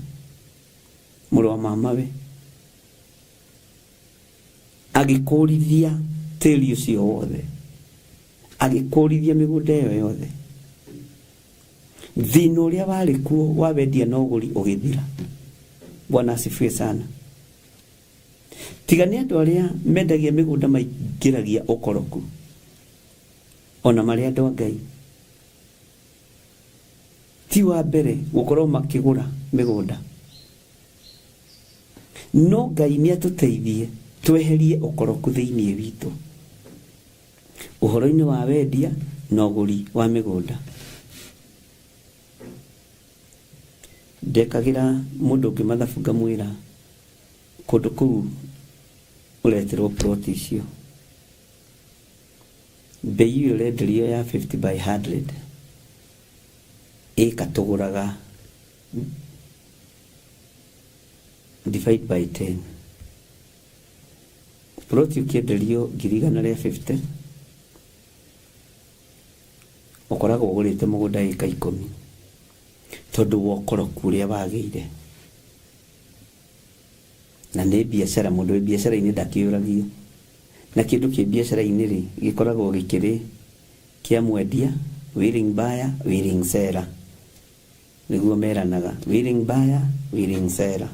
mũrũ wa mamawe, agĩkũũrithia tĩri ũcio wothe, agĩkũũrithia mĩgũnda ĩyo yothe. Thĩna ũrĩa warĩ kuo wa wendia na ũgũri ũgĩthira. Bwana asifiwe sana. Tiga nĩ andũ arĩa mendagia mĩgũnda maingĩragia ũkoroku, ona marĩ andũ a Ngai. Ti wa mbere gũkorwo makĩgũra mĩgũnda. No Ngai nĩ atũteithie tweherie ũkoroku thĩinĩ witũ. Ũhoro-inĩ wa wendia na ũgũri wa mĩgũnda. Ndekagĩra mũndũ ũngĩ mathabu ngamwĩra kũndũ kũu ũretĩrwo plot icio, mbei ĩyo ũrenderio ya 50 by 100 ĩka tũgũraga divide by 10. Ploti ũkĩenderio 150,000 ũkoragwo ũgũrĩte mũgũnda ĩka ikũmi. Tondũ wa ũkoroku ũrĩa wagĩire. Na nĩ biacara, mũndũ wĩ biacara-inĩ ndakĩũragio. Na kĩndũ kĩ biacara-inĩ rĩ, gĩkoragwo gĩkĩrĩ kĩa mwendia, willing buyer, willing seller. Nĩguo meranaga, willing buyer, willing seller.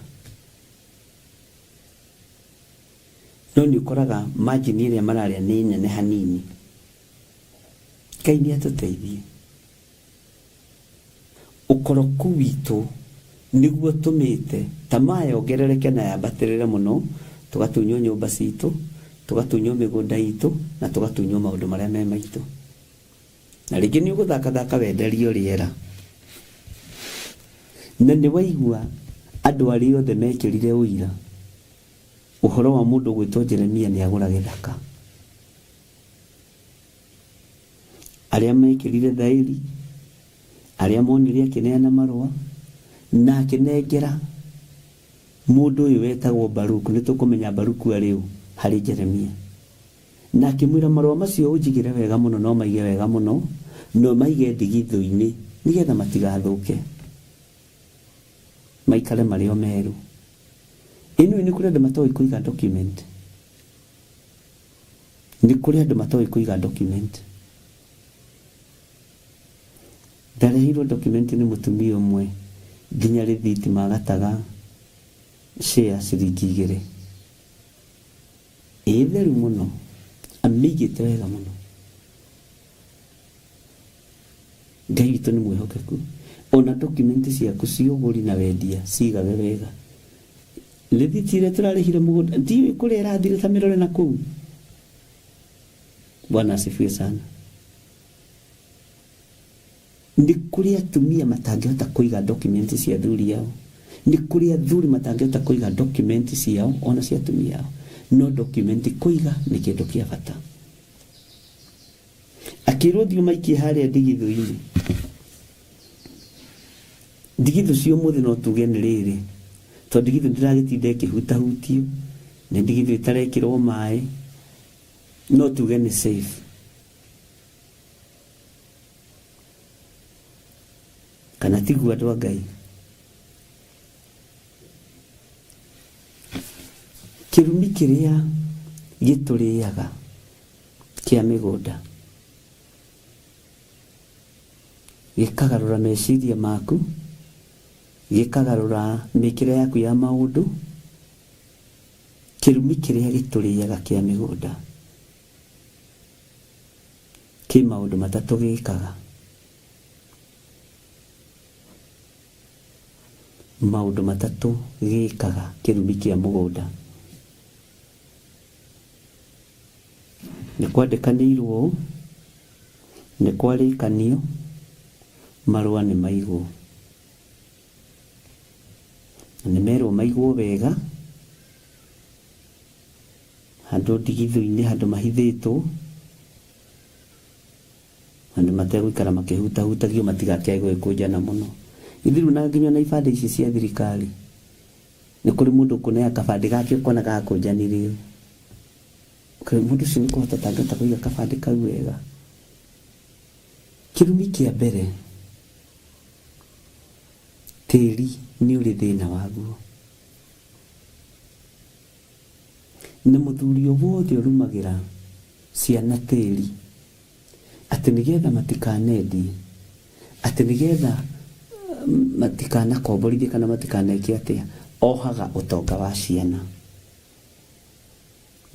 No nĩ ũkoraga margin ĩrĩa mararĩa nĩ nene hanini. Ngai nĩ atũteithie. Ũkoroku witũ nĩguo ũtũmĩte tamaa yongerereke na yambatĩrĩre mũno, tũgatunywo nyũmba citũ, tũgatunywo mĩgũnda itũ, na tũgatunywo maũndũ marĩa me maitũ. Na rĩngĩ nĩ ũgũthakathaka wenderio rĩera. Na nĩ waigua andũ arĩa othe mekĩrire ũira ũhoro wa mũndũ ũgwĩtwo Jeremia nĩ agũra gĩthaka. Arĩa mekĩrire thaĩri, arĩa monire akĩneana marũa, na akĩnengera mũndũ ũyũ wetagwo Baruku, nĩ tũkũmenya Baruku arĩ ũ harĩ Jeremia. Na akĩmwĩra marũa macio ũnjigĩre wega mũno na ũmaige wega mũno, na ũmaige ndigithũ-inĩ, nĩgetha matigathũke, maikare marĩ o merũ. Ĩ nĩũĩ nĩ kũrĩ andũ matoĩ kũiga document? Nĩ kũrĩ andũ matoĩ kũiga document. Ndareheirwo document nĩ mũtumia ũmwe nginya rĩthiti magataga share ciringi igĩrĩ. Ĩ theru mũno, amĩigĩte wega mũno. Ngai witũ nĩ mwĩhokeku. Ona document ciaku cia ũgũri na wendia cigage wega. Rĩthiti ĩrĩa tũrarĩhire mũgũnda ndiũĩ kũrĩa ĩrathire ta mĩrore na kũu. Bwana asifiwe sana. Nĩ kũrĩ atumia matangĩhota kũiga document cia athuri ao. Nĩ kũrĩ athuri matangĩhota kũiga document ciao ona cia atumia ao. No document kũiga nĩ kĩndũ kĩa bata. Akĩrwo thiĩ ũmaikie harĩa ndigithũ-inĩ. Ndigithũ cia ũmũthĩ no tuge nĩ rĩrĩ, tondũ ndigithũ ndĩragĩtinda ĩkĩhutahutio, nĩ ndigithũ ĩtarekĩrwo maĩ, no tuge nĩ safe. Kana tiguo andũ a Ngai? Kĩrumi kĩrĩa gĩtũrĩaga kĩa mĩgũnda gĩkagarũra meciria maku, gĩkagarũra mĩkĩre yaku ya maũndũ, kĩrumi kĩrĩa gĩtũrĩaga kĩa mĩgũnda kĩ maũndũ matatũ gĩkaga. Maũndũ matatũ gĩkaga kĩrumi kĩa mũgũnda. Nĩ kwandĩkanĩirwo ũũ, nĩ kwarĩkanio, marũa nĩ maigwo. Na nĩ merwo maigwo wega, handũ ndigithũ-inĩ, handũ mahithĩtwo, handũ mategũikara makĩhutahutagio matigakĩage gũgĩkũnjana mũno. Githĩ rĩu na nginya ona ibandĩ ici cia thirikari, nĩ kũrĩ mũndũ ũkũnea kabandĩ gake ũkona gakũnjanire ũũ. Kaĩ mũndũ ũcio nĩ kũhota atangĩhota kũiga kabandĩ kau wega? Kĩrumi kĩa mbere, tĩri nĩ ũrĩ thĩna waguo. Na mũthuri o wothe ũrumagĩra ciana tĩri, atĩ nĩgetha matikanendie, atĩ nĩgetha matikanakomborithie kana matikaneke atĩa, ohaga ũtonga wa ciana.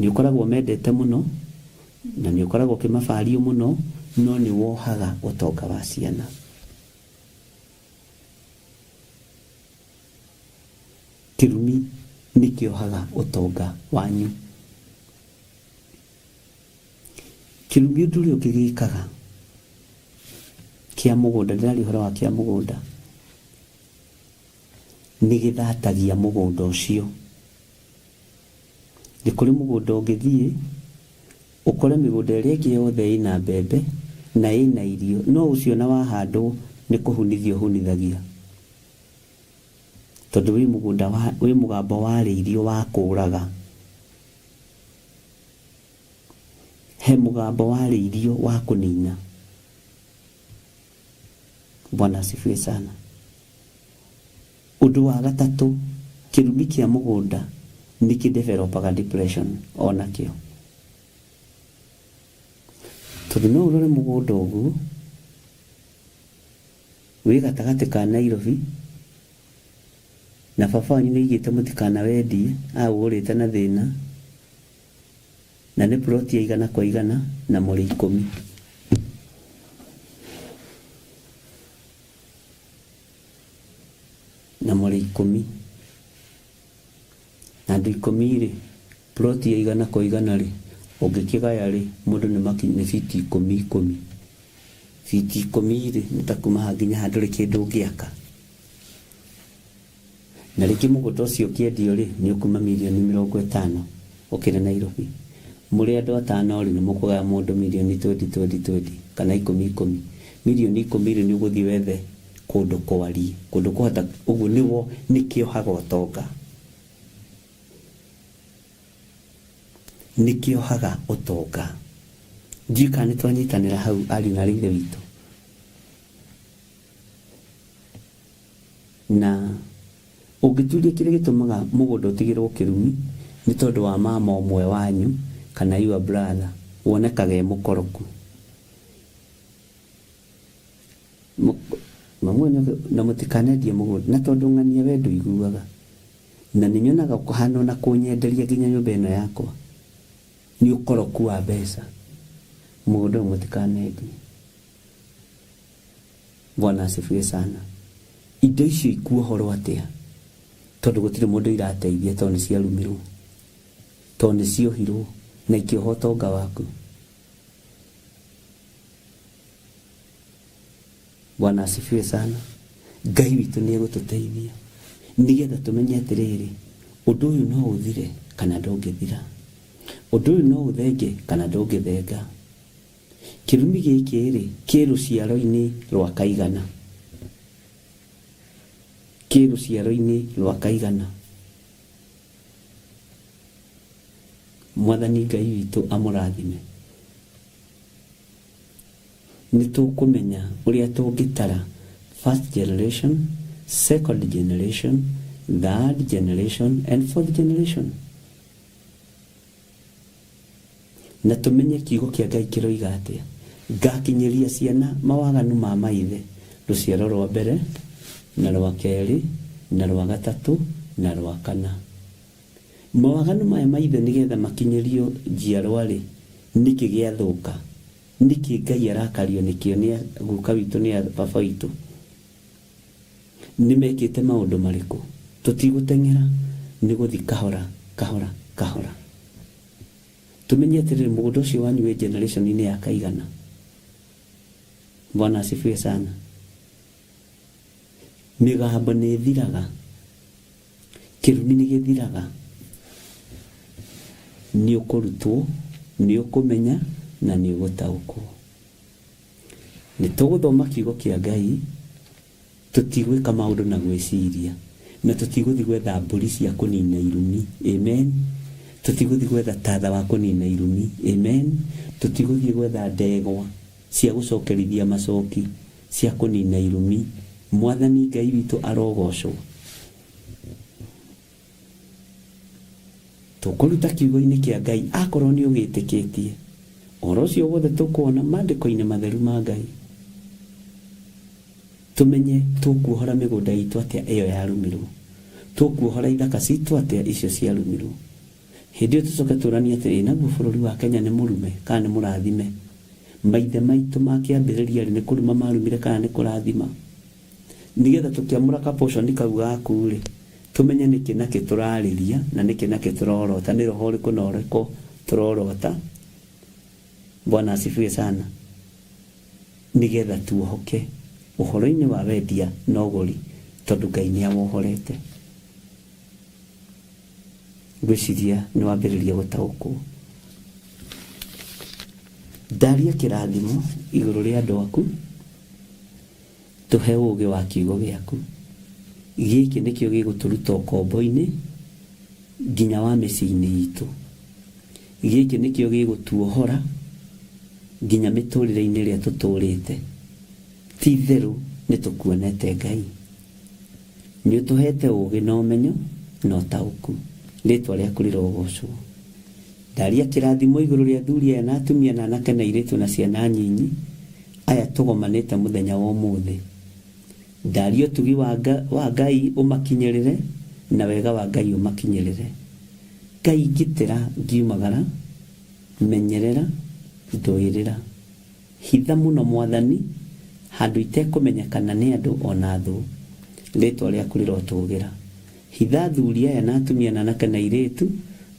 Nĩ ũkoragwo ũmendete mũno, na nĩ ũkoragwo ũkĩmabario mũno, no nĩ wohaga ũtonga wa ciana. Kĩrumi nĩ kĩohaga ũtonga wanyu. Kĩrumi ũndũ ũrĩa ũngĩ gĩkaga kĩa mũgũnda, ndĩraria ũhoro wa kĩa mũgũnda, nĩ gĩthatagia mũgũnda ũcio. Nĩ kũrĩ mũgũnda ũngĩthiĩ, ũkore mĩgũnda ĩrĩa ĩngĩ yothe ĩna mbembe na ĩna irio, no ũcio ona wahandwo nĩ kũhunithia ũhunithagia. Tondũ wĩ mũgũnda wa, wĩ mũgambo warĩirio wa kũũraga. He mũgambo warĩirio wa kũnina. Bwana asifiwe sana. Ũndũ wa gatatũ, kĩrumi kĩa mũgũnda nĩ kĩ developaga depression onakĩo. Tondũ no ũrore mũgũnda ũguo wĩ gatagatĩ ka Nairobi na baba wanyu nĩ aigĩte mũtikanawendie, aũgũrĩte na thĩna, na nĩ plot ya igana kwa igana na mũrĩ 10. Na mũrĩ 10. Na andũ 10 rĩ, plot ya igana kwa igana rĩ, ũngĩkĩgaya rĩ, mũndũ nĩ nĩ fiti 10 10. Fiti 10 rĩ, nĩ ta kuma haha nginya haha ndũrĩ kĩndũ ũngĩaka. Na rĩngĩ mũgũnda ũcio ũkĩendio rĩ, nĩ ũkuma mirioni 50 ũkĩrĩ Nairobi. Mũrĩ andũ 5 rĩ, nĩ mũkũgaya mũndũ mirioni 20 20 20 kana 10 10. Mirioni 10 rĩ, nĩ ũgũthiĩ wethe kũndũ kwariĩ, kũndũ kũhota ũguo nĩwo nĩkĩohaga ũtonga. Nĩkĩohaga ũtonga. Ndiũĩ kana nĩ twanyitanĩra hau ariũ na aarĩ a Ithe witũ. Na ũngĩturia kĩrĩa gĩtũmaga mũgũnda ũtigĩrwo kĩrumi nĩ tondũ wa mama ũmwe wanyu kana your brother wonekaga e mũkoroku. Na mũtikanendie mũgũnda na tondũ ng'ania we ndũiguaga. Na nĩ nyonaga kũhana ona kũnyenderia nginya nyũmba ĩno yakwa nĩ ũkoroku wa mbeca. Mũgũnda ũyũ mũtikanendie. Bwana asifiwe sana. Indo icio ikuohorwo atĩa? Tondũ gũtirĩ mũndũ irateithia tondũ nĩ ciarumirwo, tondũ nĩ ciohirwo na ikĩoha ũtonga waku. Bwana asifiwe sana. Ngai witũ nĩ egũtũteithia nĩgetha tũmenye atĩrĩrĩ, ũndũ ũyũ no ũthire kana ndũngĩthira, ũndũ ũyũ no ũthenge kana ndũngĩthenga. Kĩrumi gĩkĩ rĩ, kĩ rũciaro-inĩ rwa kaigana, kĩ rũciaro-inĩ rwa kaigana. Mwathani Ngai witũ amũrathime. Nĩ tũkũmenya ũrĩa tũngĩtara first generation, second generation, third generation and fourth generation. Na tũmenye kiugo kĩa Ngai kĩroiga atĩa. Ngakinyĩria ciana mawaganu ma maithe, rũciaro rwa mbere na rwa kerĩ na rwa gatatũ na rwa kana. Mawaganu maya maithe nĩgetha makinyĩrio njiarwa rĩ, nĩkĩ gĩathũka? Nĩkĩ Ngai arakario nĩkĩo nĩ guka witũ nĩ baba witũ? Nĩ mekĩte maũndũ marĩkũ? Tũtigũteng'era, nĩ gũthiĩ kahora kahora kahora. Tũmenye atĩrĩrĩ, mũgũnda ũcio wanyu wĩ generation-inĩ ya kaigana. Bwana asifiwe sana. Mĩgambo nĩ ĩthiraga, kĩrumi nĩ gĩthiraga. Nĩ ũkũrutwo, nĩ ũkũmenya na nĩ ũgũtaũkwo. Nĩ tũgũthoma kiugo kĩa Ngai, tũtigwĩka maũndũ na gwĩciria, na tũtigũthiĩ gwetha mbũri cia kũnina irumi. Amen. Tũtigũthiĩ gwetha tatha wa kũnina irumi. Amen. Tũtigũthiĩ gwetha ndegwa cia gũcokerithia macoki cia kũnina irumi. Mwathani Ngai witũ arogocwo. Tũkũruta kiugo-inĩ kĩa Ngai akorwo nĩ ũgĩtĩkĩtie. Ũhoro ũcio wothe tũkuona maandĩko-inĩ matheru ma Ngai. Tũmenye tũkuohora mĩgũnda itũ atĩa ĩyo yarumirwo. Tũkuohora ithaka citũ atĩa icio ciarumirwo. Hĩndĩ ĩyo tũcoke tũranie atĩrĩ, naguo bũrũri wa Kenya nĩ mũrume kana nĩ mũrathime? Maithe maitũ ma kĩambĩrĩria rĩ, nĩ kũruma marumire kana nĩ kũrathima? Nĩgetha tũkĩamũra ka portion kau gaku rĩ, tũmenye nĩkĩ na kĩ tũrarĩria na nĩkĩ na kĩ tũrorota, nĩ roho ũrĩkũ na ũrĩkũ tũrorota. Bwana asifiwe sana. Nĩgetha tuohoke ũhoro-inĩ wa wendia na ũgũri tondũ Ngai nĩ awohorete. Ngwĩciria nĩ wambĩrĩria gũtaũkwo. Ndaria kĩrathimo igũrũ rĩa andũ aku, tũhe ũũgĩ wa kiugo gĩaku. Gĩkĩ nĩkĩo gĩgũtũruta ũkombo-inĩ nginya wa mĩciĩ-inĩ itũ. Gĩkĩ nĩkĩo gĩgũtuohora nginya mĩtũrĩre-inĩ ĩrĩa tũtũrĩte. Ti itherũ nĩ tũkuonete Ngai. Nĩ ũtũhete ũũgĩ na ũmenyo na ũtaũku. Rĩtwa rĩaku rĩrogocwo. Ndaria kĩrathimo igũrũ rĩa athuri aya na atumia na anake na airĩtu na ciana nyinyi aya tũgomanĩte mũthenya wa ũmũthĩ. Ndaria ũtugi wa, wa Ngai ũmakinyĩrĩre na wega wa Ngai ũmakinyĩrĩre. Ngai ngitĩra ngiumagara, menyerera, ndũĩrĩra. Hitha mũno Mwathani, handũ itekũmenyekana nĩ andũ o na thũ. Rĩĩtwa rĩaku rĩrotũũgĩra. Hitha athuri aya na atumia na anake na airĩtu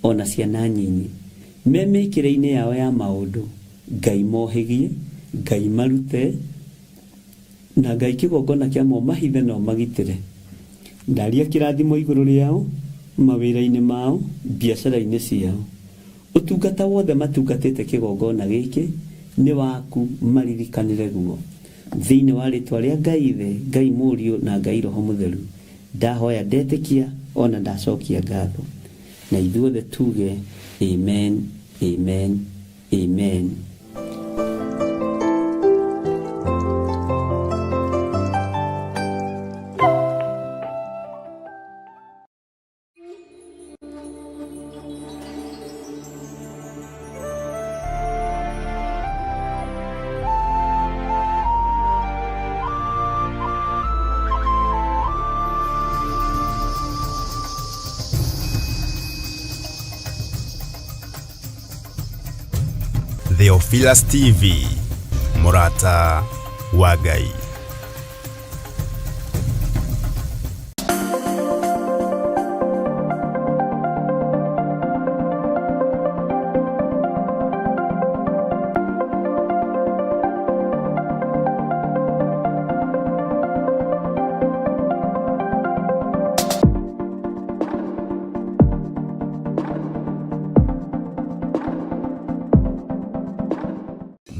o na ciana nyinyi. Me mĩĩkĩre-inĩ yao ya maũndũ, Ngai mohĩgie, Ngai marute, na Ngai kĩgongona kĩa ma ũmahithe na ũmagitĩre. Ndaria kĩrathimo igũrũ rĩao, mawĩra-inĩ mao, biacara-inĩ ciao. Ũtungata wothe matungatĩte kĩgongona gĩkĩ nĩ waku maririkanĩre guo. Thĩinĩ wa rĩtwa rĩa Ngai Ithe, Ngai Mũriũ na Ngai Roho Mũtheru, ndahoya ndetĩkia o na ndacokia ngatho. Na ithuothe tuge Amen, Amen, Amen. Theophilus TV mũrata wa Ngai.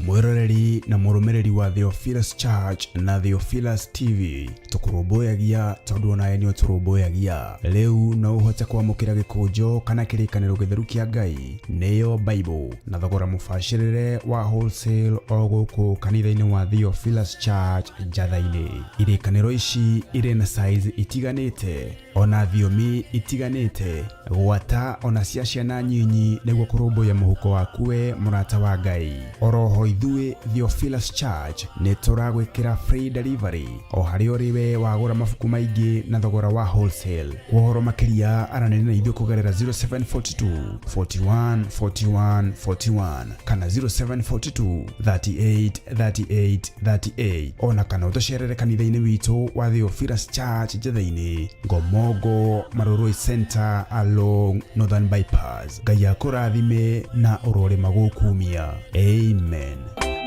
Mwĩroreri na mũrũmĩrĩri wa Theophilus Church na Theophilus TV, tũkũrũmbũyagia tondũ onawe nĩ ũtũrũmbũyagia. Rĩu no ũhote kwamũkĩra gĩkũnjo kana kĩrĩkanĩro gĩtheru kĩa Ngai, nĩyo Bible, na thogora mũbacĩrĩre wa wholesale o gũkũ kanitha-inĩ wa Theophilus Church Njatha-inĩ. Irĩkanĩro ici irĩ na size itiganĩte ona thiomi itiganĩte, gwata ona cia ciana nyinyi nĩguo kũrũmbũiya mũhuko waku we mũrata wa Ngai. Oroho ithuĩ Theophilus Church nĩ tũragwĩkĩra free delivery o harĩa ũrĩ we wagũra mabuku maingĩ na thogora wa wholesale. Kwa ũhoro makĩria aranĩria na ithuĩ kũgerera 0742 41 41 41 kana 0742 38 38 38 ona kana ũtũcerere kanitha-inĩ witũ wa Theophilus Church Njetha-inĩ, Ngomongo, Marurui Center along Northern Bypass. Ngai akũrathime na ũrorĩma gũkumia. Amen.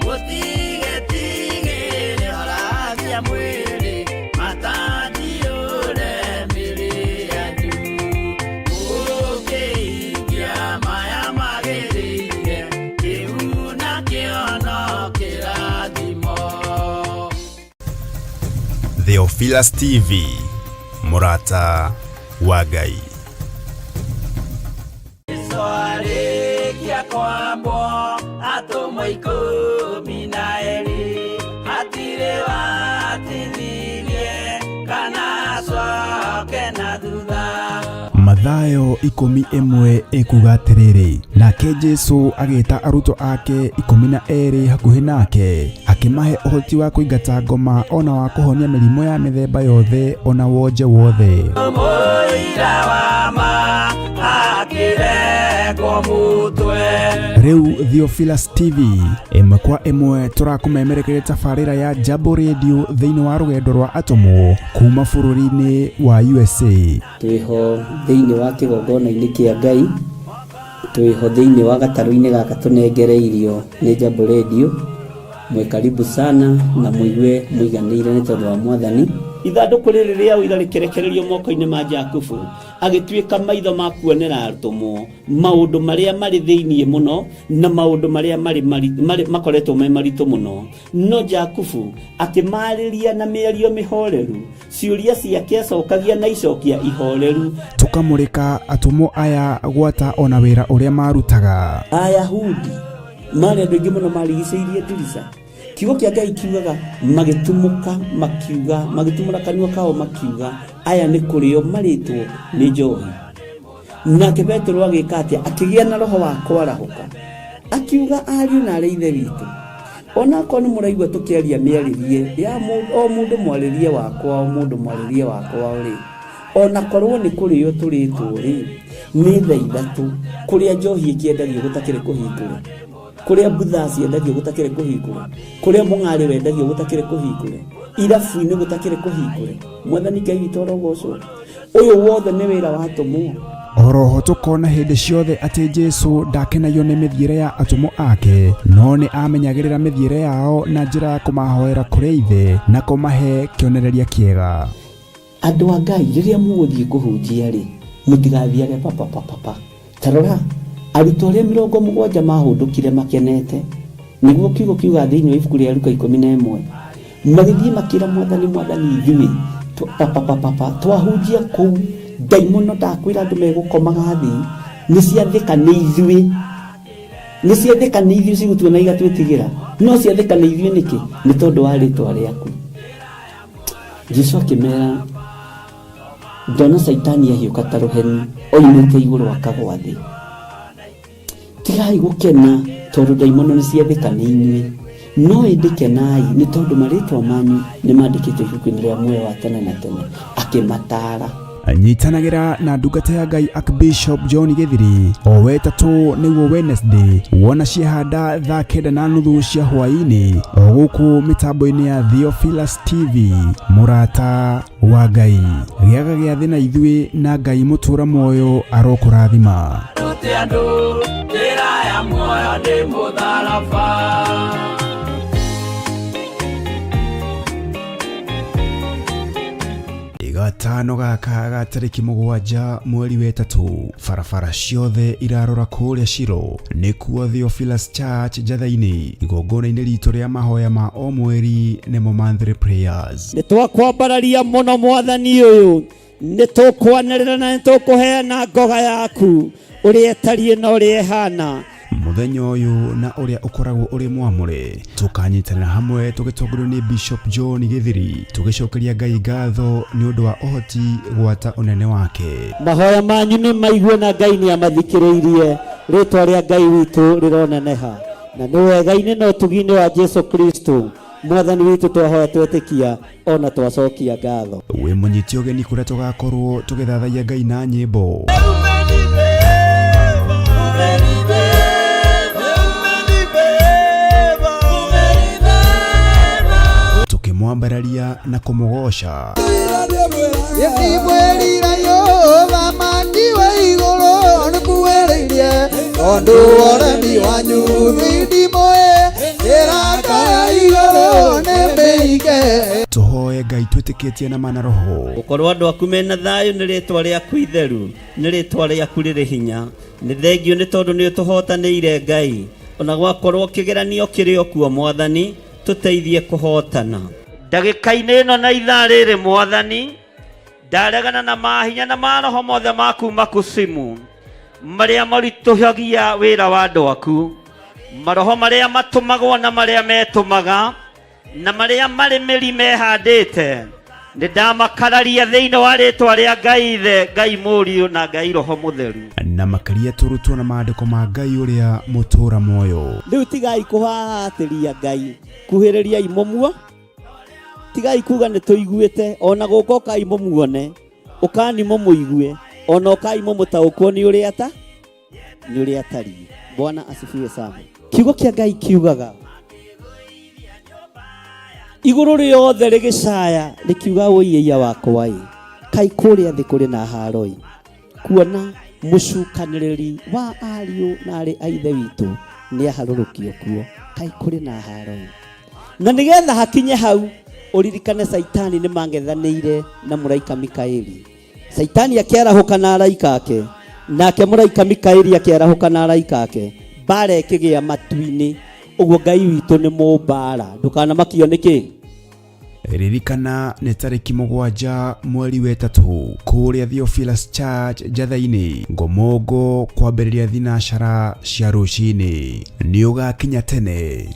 Mũtigetigĩre horagia mwĩrĩ matandiũre mĩrĩ yanyu mũkĩhingia maya magĩrĩire kĩu nakĩo no kĩrathimo. Theophilus TV, mũrata wa Ngai. Jesu arĩkia kwambwo atũmwo 12 hatirĩ watithirie kana acoke na thutha. Mathayo 11 ĩkuga atĩrĩrĩ, nake Jesu agĩta arutwo ake 12 hakuhĩ nake, akĩmahe ũhoti wa kũingata ngoma ona wa kũhonia mĩrimũ ya mĩthemba yothe ona wonje wothe. Mũira wa ma akĩrengwo mũtwe. Rĩu Theophilus TV ĩmwe kwa ĩmwe tũrakũmemerekeria tabarĩra ya Jambo Radio thĩinĩ wa rũgendo rwa atũmwo kuma bũrũri-inĩ wa USA. Twĩho thĩinĩ wa kĩgongona-inĩ kĩa Ngai, twĩho thĩinĩ wa gatarũ-inĩ gaka tũnengereirio nĩ Jambo Radio. Mwĩ karibu sana na mũigue mũiganĩire nĩ tondũ wa Mwathani. Ithandũkũ rĩrĩ rĩa ũira rĩkĩrekererio moko-inĩ ma Jakubu, agĩtuĩka maitho ma kuonera atũmwo maũndũ marĩa marĩ thĩinĩ mũno na maũndũ marĩa marĩ makoretwo me maritũ mũno. No Jakubu akĩmarĩria na mĩario mĩhoreru, ciũria ciake acokagia na icokia ihoreru. Tũkamũrĩka atũmwo aya gwata ona wĩra ũrĩa marutaga. Ayahudi marĩ andũ aingĩ mũno marigicĩirie ndirica. Kiugo kĩa Ngai kiugaga magĩtumũka makiuga, magĩtumũra kanua kao makiuga, aya nĩ kũrĩo marĩtwo nĩ njohi. Nake Petero agĩka atĩa? Akĩgĩa na roho wa kwarahũka, akiuga, ariũ na arĩ ithe witũ, onakorwo nĩ mũraigua tũkĩaria mĩarĩrie ya o mũndũ mwarĩrie wakwa, o mũndũ mwarĩrie wakwa rĩ, ona korwo nĩ kũrĩo tũrĩtwo rĩ, nĩ thaa 3 kũrĩa njohi ĩkĩendagio gũtakĩrĩ kũhingũre, kũrĩa mbutha ciendagio gũtakĩrĩ kũhingũre, kũrĩa mũng'arĩ wendagio gũtakĩrĩ kũhingũre, irabu-inĩ gũtakĩrĩ kũhingũre. Mwathani Ngai witũ arogocwo. Ũyũ wothe nĩ wĩra wa atũmwo. Oroho tũkona hĩndĩ ciothe atĩ Jesu ndakenagio nĩ mĩthiĩre ya atũmwo ake, no nĩ amenyagĩrĩra mĩthiĩre yao na njĩra ya kũmahoera kũrĩ Ithe na kũmahe kĩonereria kĩega. Andũ a Ngai, rĩrĩa mũgũthiĩ kũhunjia rĩ, mũtigathiage papapapapa. Ta rora, arutwo arĩa 70 mahũndũkire makenete, nĩguo kiugo kiuga thĩinĩ wa ibuku rĩa Luka 11, magĩthiĩ makĩra Mwathani, Mwathani, ithuĩ papapapapa twahunjia kũu, ndaimono ndakwĩra andũ megũkomaga thĩ, nĩ ciathĩka nĩ ithuĩ, nĩ ciathĩka nĩ ithuĩ cigũtuona igatwĩtigĩra, no ciathĩka nĩ ithuĩ nĩkĩ? Nĩ tondũ wa rĩtwa rĩaku. Jesu akĩmera, ndona Caitani ahiũka ta rũheni oimĩte igũrũ akagwa thĩ. Tigai gũkena tondũ ndaimono nĩ ciathĩka nĩ inyuĩ, no ĩndĩ kenai nĩ tondũ marĩtwa manyu nĩ mandĩkĩtwo ibuku-inĩ rĩa muoyo wa tene na tene. Akĩmataara. Nyitanagĩra na ndungata ya Ngai Archbishop John Gĩthiri o wetatũ nĩguo Wednesday, wona ciahanda thaa 9:30 cia hwaĩ-inĩ, o gũkũ mĩtambo-inĩ ya Theophilus TV. Mũrata wa Ngai, gĩaga gĩathĩ na ithuĩ, na Ngai mũtũra muoyo arokũrathima. Rute andũ njĩra ya muoyo nĩ mũtharaba. Gatano gaka ga tarĩki 7 mweri wa 3, barabara ciothe irarora kũrĩa Shilo, nĩkuo Theophilus Church Njatha-inĩ, igongona-inĩ ritũ rĩa mahoya ma o mweri nĩmo monthly prayers. Nĩ twakwambararia mũno Mwathani ũyũ, nĩ tũkwanĩrĩra na nĩ tũkũheana ngoga yaku ũrĩa ĩtariĩ na ũrĩa ĩhana. Mũthenya ũyũ na ũrĩa ũkoragwo ũrĩ mwamũre, tũkanyitanĩra hamwe tũgĩtongorio nĩ Bishop John Gĩthiri, tũgĩcokeria Ngai ngatho nĩ ũndũ wa ũhoti gwata ũnene wake. Mahoya manyu nĩ maigue na Ngai nĩ amathikĩrĩirie, rĩtwa rĩa Ngai witũ rĩroneneha. Na nĩ wega-inĩ na ũtugi-inĩ wa Jesu Kristo Mwathani witũ twahoya twetĩkia ona twacokia ngatho. Wĩ mũnyiti ũgeni kũrĩa tũgakorwo tũgĩthathaiya Ngai na nyĩmbo. Tũkĩmwambararia na kũmũgoca. Ndimwĩrire ũthamaki wa igũrũ nĩkuhĩrĩirie, tondũ ũremi wanyu ndimũĩ, ĩrakaya igũrũ nĩ mĩige. Tũhoe Ngai twĩtĩkĩtie na mana roho. Gũkorwo andũ aku mena thayũ nĩ rĩtwa rĩaku itheru, nĩ rĩtwa rĩaku rĩrĩ hinya. Nĩ thengio nĩ tondũ nĩ ũtũhotanĩire Ngai, ona gwakorwo kĩgeranio kĩrĩ o kuo Mwathani, tũteithie kũhotana. Ndagĩka-inĩ ĩno na ithaa rĩrĩ Mwathani, ndaregana na mahinya na maroho mothe ma kuma kusimu marĩa maritũhagia wĩra wa andũ aku, maroho marĩa matũmagwo na marĩa metũmaga na marĩa marĩ mĩri mehandĩte, nĩ ndamakararia thĩinĩ wa rĩtwa rĩa Ngai Ithe, Ngai Mũriũ na Ngai Roho Mũtheru. Na makĩria tũrutwo na maandĩko ma Ngai ũrĩa mũtũra muoyo. Rĩu tigai kũhahatĩria Ngai, kuhĩrĩriai mũmuo, tigai kuga nĩ tũiguĩte, ona gũka ũkai mũmuone, ũkani mũmũigue, ona ũkai mũmũtaũkwo nĩ ũrĩa ta nĩ ũrĩa atariĩ. Bwana asifiwe sana. Kiugo kĩa Ngai kiugaga igũrũ rĩothe rĩgĩcaya rĩkiuga ũiĩia wakwa ĩ, kai kũrĩa thĩ kũrĩ na haro ĩ, kuona mũcukanĩrĩri wa ariũ na arĩ a ithe witũ nĩ aharũrũkio kuo, kai kũrĩ na haro ĩ. Na nĩgetha hakinye hau ũririkane Caitani nĩ mangethanĩire na mũraika Mikaeli. Caitani akĩarahũka na araika ake, nake mũraika Mikaeli akĩarahũka na araika ake, mbara ĩkĩgĩa matu-inĩ. Ũguo Ngai witũ nĩ mũmbara, ndũkanamakio nĩkĩ. Ririkana nĩ tarĩki 7 mweri wa 3 kũrĩa Theophilus Church Njatha-inĩ, Ngomongo, kwambĩrĩria thinacara cia rũcinĩ. Nĩ ũgakinya tene.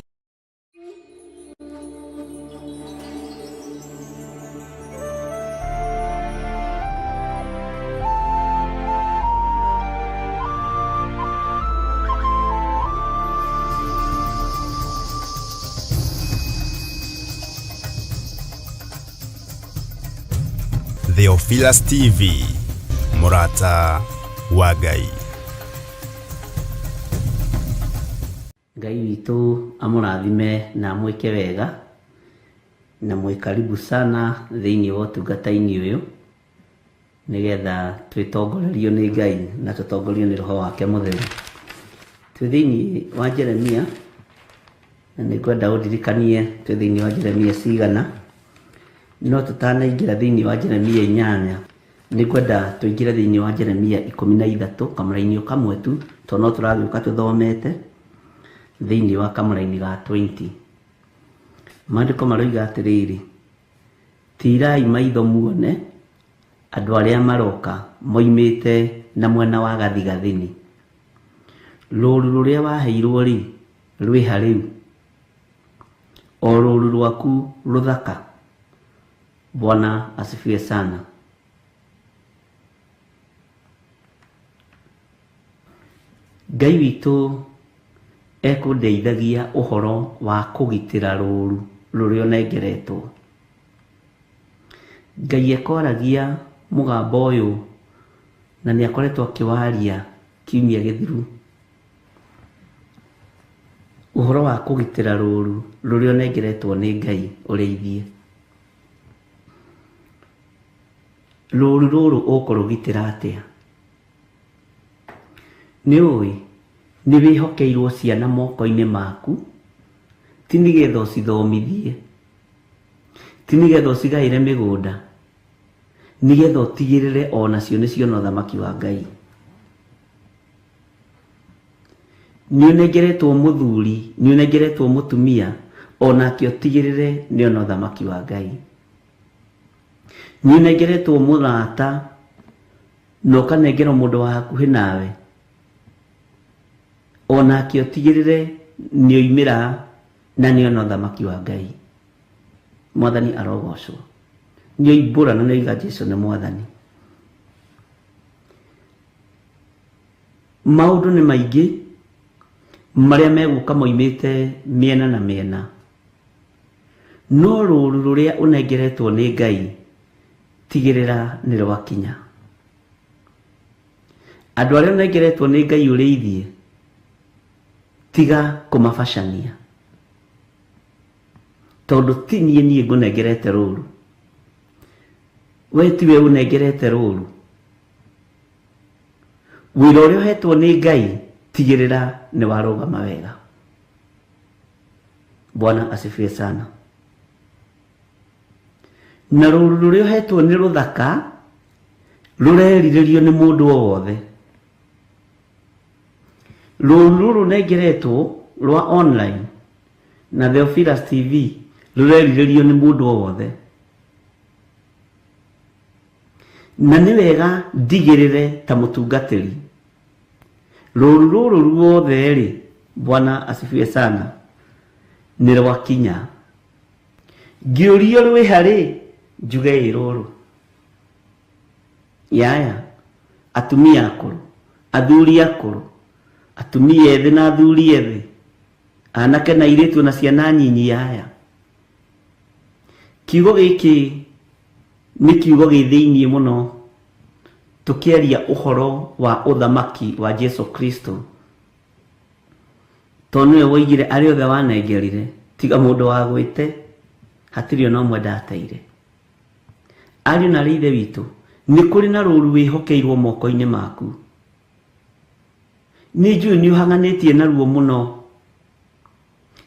Theophilus TV, mũrata wa Ngai. Ngai witũ amũrathime na amwĩke wega na mwĩ karibu sana thĩinĩ wa ũtungata-inĩ ũyũ nĩgetha twĩtongorerio nĩ Ngai na tũtongorio nĩ Roho wake Mũtheru. Twĩ thĩinĩ wa Jeremia na nĩngwenda ũndirikanie twĩ thĩinĩ wa Jeremia cigana, no tũtanaingĩra thĩinĩ wa Jeremia 8 nĩngwenda tũingĩre thĩinĩ wa Jeremia 13 kamũraini o kamwe tu, tondũ no tũragĩũka tũthomete thĩinĩ wa kamũraini ga 20. Maandĩko maroiga atĩrĩrĩ, tirai maitho muone andũ arĩa maroka moimĩte na mwena wa gathigathini. Rũũru rũrĩa waheirwo rĩ, rwĩha rĩu, o rũũru rwaku rũthaka. Bwana asifiwe sana. Ngai witũ ekũndeithagia ũhoro wa kũgitĩra rũũru rũrĩa ũnengeretwo. Ngai ekwaragia mũgambo ũyũ na nĩ akoretwo akĩwaria kiumia gĩthiru, ũhoro wa kũgitĩra rũũru rũrĩa ũnengeretwo nĩ Ngai ũrĩithie. Rũũru rũrũ ũkũrũgitĩra atĩa? Nĩ ũĩ nĩ wĩhokeirwo ciana moko-inĩ maku, ti nĩgetha ũcithomithie, ti nĩgetha ũcigaĩre mĩgũnda, nĩgetha ũtigĩrĩre onacio nĩ ciona ũthamaki wa Ngai. Nĩ ũnengeretwo mũthuri, nĩ ũnengeretwo mũtumia, onake ũtigĩrĩre nĩ ona ũthamaki wa Ngai. Nĩ ũnengeretwo mũrata na ũkanengerwo mũndũ wa hakuhĩ nawe, onake ũtigĩrĩre nĩ oimĩra na nĩ ona ũthamaki wa Ngai. Mwathani arogocwo. Nĩ oimbũra na nĩ oiga Jesu nĩ Mwathani. Maũndũ nĩ maingĩ marĩa megũka moimĩte mĩena na mĩena, no rũũru rũrĩa ũnengeretwo nĩ Ngai tigĩrĩra nĩ rwakinya. Andũ arĩa ũnengeretwo nĩ Ngai ũrĩithie, tiga kũmabacania, tondũ ti niĩ niĩ ngũnengerete rũũru. We tiwe ũnengerete rũũru. Wĩra ũrĩa ũhetwo nĩ Ngai tigĩrĩra nĩ warũgama wega. Bwana asifiwe sana. Na rũũru rũrĩa ũhetwo nĩ rũthaka, rũrerirĩrio nĩ mũndũ o wothe. Rũũru rũrũ nengeretwo rwa online na Theophilus TV rũrerirĩrio nĩ mũndũ o wothe. Na nĩ wega ndigĩrĩre ta mũtungatĩri rũũru rũrũ ruothe rĩ, Bwana asifiwe sana, nĩ rwakinya. Ngĩũrio rwĩha rĩ, njuge ĩ rũrũ. Yaya, atumia akũrũ, athuri akũrũ, atumia ethĩ na athuri ethĩ, anake na airĩtu na ciana nyinyi. Yaya, kiugo gĩkĩ nĩ kiugo gĩ thĩinĩ mũno tũkĩaria ũhoro wa ũthamaki wa Jesu Kristo, tondũ nĩwe woigire arĩa othe wanengerire tiga mũndũ wa gwĩte hatirĩ ona ũmwe ndateire. Ariũ na arĩ ithe witũ, nĩ kũrĩ na rũũru wĩhokeirwo moko-inĩ maku. Nĩ njũĩ nĩ ũhang'anĩtie naruo mũno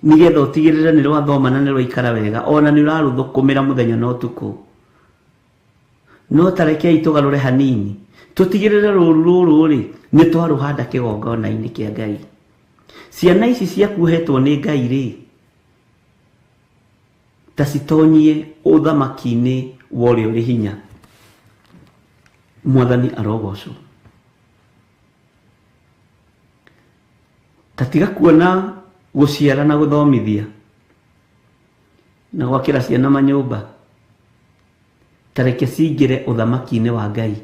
nĩgetha ũtigĩrĩre nĩ rwathoma na nĩ rwaikara wega, ona nĩ ũrarũthũkũmĩra mũthenya na ũtukũ. No ta rekei tũgarũre hanini, tũtigĩrĩre rũũru rũrũ rĩ nĩ twarũhanda kĩgongona-inĩ kĩa Ngai. Ciana ici ciaku ũhetwo nĩ Ngai rĩ, ta citonyie ũthamaki-inĩ wa ũrĩa ũrĩ hinya. Mwathani arogocwo. Ta tiga kuona gũciara na gũthomithia na gwakĩra ciana manyũmba, ta reke cingĩre ũthamaki-inĩ wa Ngai.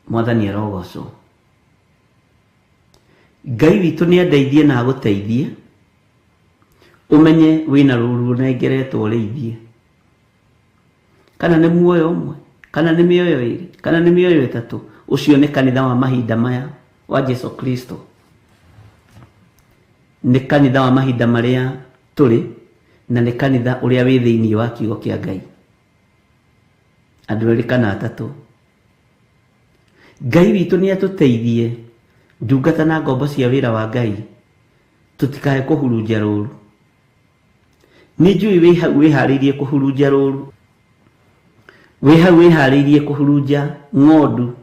Mwathani arogocwo. Ngai witũ nĩ andeithie na agũteithie ũmenye wĩna rũũru rũnengeretwo ũrĩithie. Kana nĩ muoyo ũmwe, kana nĩ mĩoyo ĩrĩ, kana nĩ mĩoyo ĩtatũ. Ũcio nĩ kanitha wa mahinda maya wa Jesu Kristo. Nĩ kanitha wa mahinda marĩa tũrĩ, na nĩ kanitha ũrĩa wĩ thĩinĩ wa kiugo kĩa Ngai. Andũ erĩ kana atatũ. Ngai witũ nĩ atũteithie, ndungata na ngombo cia wĩra wa Ngai, tũtikae kũhurunja rũru. Nĩ njũĩ wĩ hau wĩharĩirie kũhurunja rũru. Wĩ hau wĩharĩirie kũhurunja ng'ondu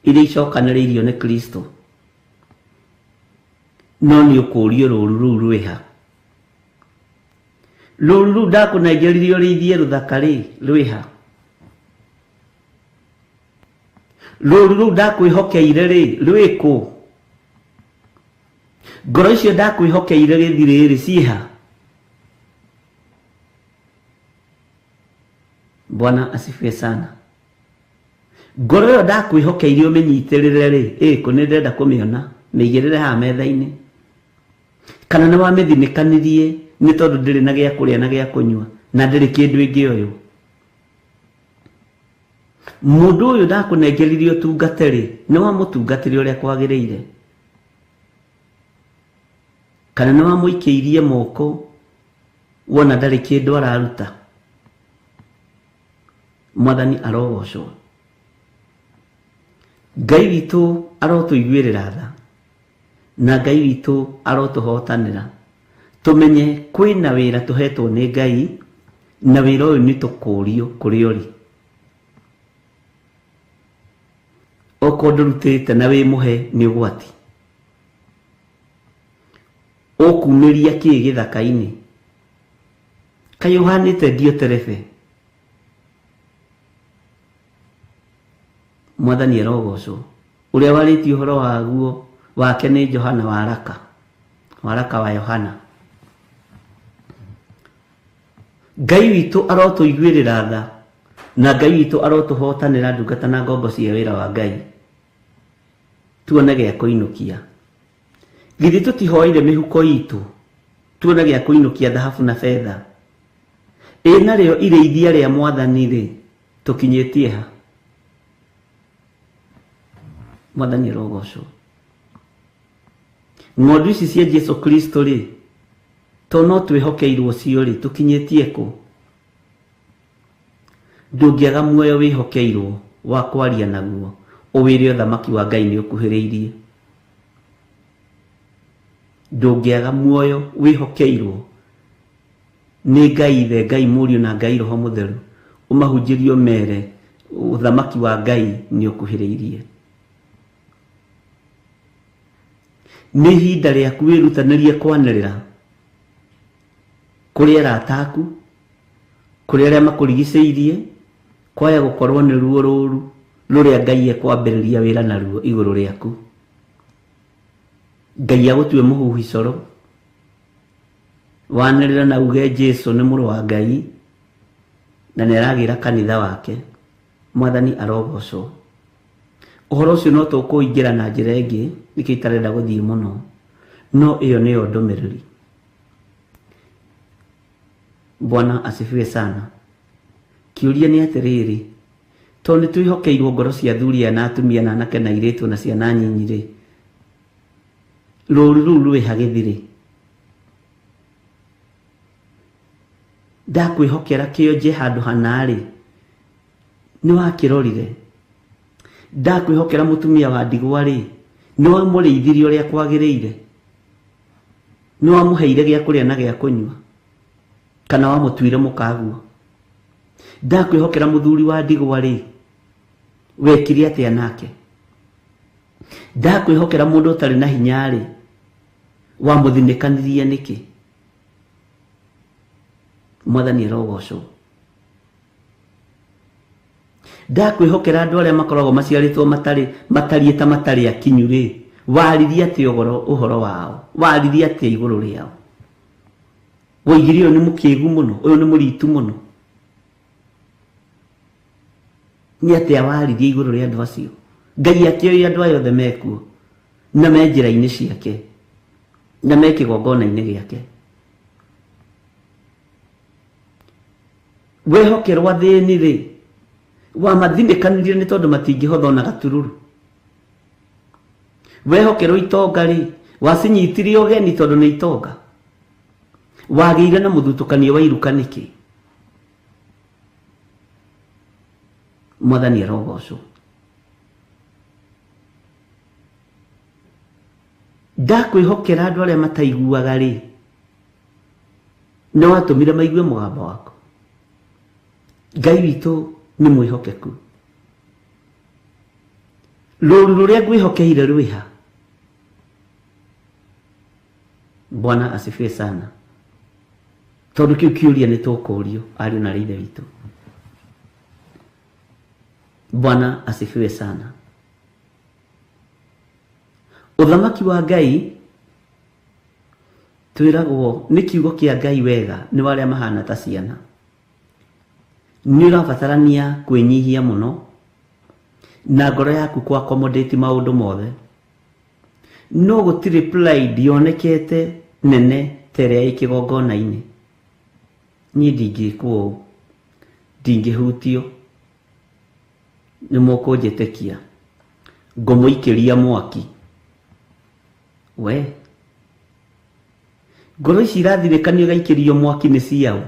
iria icokanĩrĩirio nĩ Kristo. No nĩ ũkũũrio rũru rũu rwĩha. Rũru rũu ndakũnengeririe ũrĩithie rũthaka rĩ, rwĩha. Rũru rũu ndakwĩhokeire rĩ, rwĩkũ? Ngoro icio ndakwĩhokeire gĩthirĩ rĩ, ciĩha? Bwana asifiwe sana. Ngoro ĩyo ndakwĩhokeire ũmĩnyitĩrĩre rĩ, ĩkũ? Nĩ ndĩrenda kũmĩona, mĩigĩrĩre haha metha-inĩ. Kana nĩ wamĩthinĩkanirie nĩ tondũ ndĩrĩ na gĩa kũrĩa na gĩa kũnyua, na ndĩrĩ kĩndũ ĩngĩoywo. Mũndũ ũyũ ndakũnengeririe ũtungate rĩ, nĩ wamũtungatĩre ũrĩa kwagĩrĩire? Kana nĩ wamũikĩirie moko wona ndarĩ kĩndũ araruta? Mwathani arogocwo. Ngai witũ arotũiguĩrĩra tha, na Ngai witũ arotũhotanĩra. Tũmenye kwĩna wĩra tũhetwo nĩ Ngai, na wĩra ũyũ nĩ tũkũrio kũrĩa ũrĩ. Okorwo ndũrutĩte na wĩ mũhe nĩ ũgwati. Ũkumĩria kĩ gĩthaka-inĩ? Kaĩ ũhanĩte Dioterefe? Mwathani arogocwo. Ũrĩa warĩtie ũhoro waguo wake nĩ Johana Waraka. Waraka wa Yohana. Ngai witũ arotũiguĩrĩra tha, na Ngai witũ arotũhotanĩra ndungata na ngombo cia wĩra wa Ngai. Tuone gĩa kũinũkia. Githĩ tũtihoire mĩhuko itũ tuone gĩa kũinũkia thahabu na betha? Ĩ narĩo irĩithia rĩa Mwathani rĩ, tũkinyĩtie ha? Mwathani arogocwo. Ng'ondu ici cia Jesu Kristo rĩ, to no twĩhokeirwo cio rĩ, tũkinyĩtie kũ? Ndũngĩaga muoyo wĩhokeirwo wa kwaria naguo, ũwĩre ũthamaki wa Ngai nĩ ũkuhĩrĩirie. Ndũngĩaga muoyo wĩhokeirwo nĩ Ngai Ithe, Ngai Mũriũ na Ngai Roho Mũtheru, ũmahunjĩrie ũmere ũthamaki wa Ngai nĩ ũkuhĩrĩirie. Nĩ ihinda rĩaku wĩrutanĩrie kwanĩrĩra kũrĩ arata aku, kũrĩ arĩa makũrigicĩirie, kwaya gũkorwo nĩ ruo rũru rũrĩa Ngai ekwambĩrĩria wĩra naruo igũrũ rĩaku. Ngai agũtue mũhuhi coro, wanĩrĩra na uge Jesu nĩ mũrũ wa Ngai na nĩ aragĩra kanitha wake. Mwathani arogocwo. Ũhoro ũcio no tũkũingĩra na njĩra ĩngĩ, nĩkĩo itarenda gũthiĩ mũno, no ĩyo nĩyo ndũmĩrĩri. Bwana asifiwe sana. Kĩũria nĩ atĩrĩrĩ, tondũ nĩ twĩhokeirwo ngoro cia athuri aya na atumia na anake na airĩtu na ciana nyinyi rĩ, rũru rũu rwĩha gĩthirĩ? Ndakwĩhokera kĩonje handũ hana rĩ, nĩ wakĩrorire? Ndakwĩhokera mũtumia wa ndigwa rĩ, nĩ wamũrĩithirie ũrĩa kwagĩrĩire? Nĩ wamũheire gĩa kũrĩa na gĩa kũnyua? Kana wamũtuire mũkaguo? Ndakwĩhokera mũthuri wa ndigwa rĩ, wekire atĩa nake? Ndakwĩhokera mũndũ ũtarĩ na hinya rĩ, wamũthinĩkanirie nĩkĩ? Mwathani arogocwo. Ndakwĩhokera andũ arĩa makoragwo maciarĩtwo matariĩ ta matarĩ akinyu rĩ, waririe atĩa ũhoro wao? Waririe atĩa igũrũ rĩao? Woigire ũyũ nĩ mũkĩgu mũno, ũyũ nĩ mũritu mũno. Nĩ atĩa waririe igũrũ rĩa andũ acio? Ngai akĩoĩ andũ aya othe mekuo na me njĩra-inĩ ciake na me kĩgongona-inĩ gĩake. Wehokerwo athĩni rĩ, Wamathinĩkanirie nĩ tondũ matingĩhotha ona gatururu. Wehokerwo itonga rĩ, wacinyitirie ũgeni tondũ nĩ itonga. Wagĩire na mũthutũkanio wa iruka nĩkĩ? Mwathani arogocwo. Ndakwĩhokera andũ arĩa mataiguaga rĩ, nĩ watũmire maigue mũgambo waku. Ngai witũ nĩ mwĩhokeku. Rũru rũrĩa ngwĩhokeire rwĩha? Bwana asifiwe sana. Tondũ kĩu kĩũria nĩ tũkũrio ariũ na arĩ ithe witũ. Bwana asifiwe sana. Ũthamaki wa Ngai twĩragwo nĩ kiugo kĩa Ngai wega nĩ warĩa mahana ta ciana. Nĩ ũrabatarania kwĩnyihia mũno na ngoro yaku kũ accommodate maũndũ mothe. No gũtirĩ pride yonekete nene ta ĩrĩa ĩ kĩgongona-inĩ. Niĩ ndingĩkwo ũũ, ndingĩhutio, nĩ mũkũnjĩtĩkia, ngũmũikĩria mwaki. We ngoro ici irathirĩkanio igaikĩrio mwaki nĩ ciao.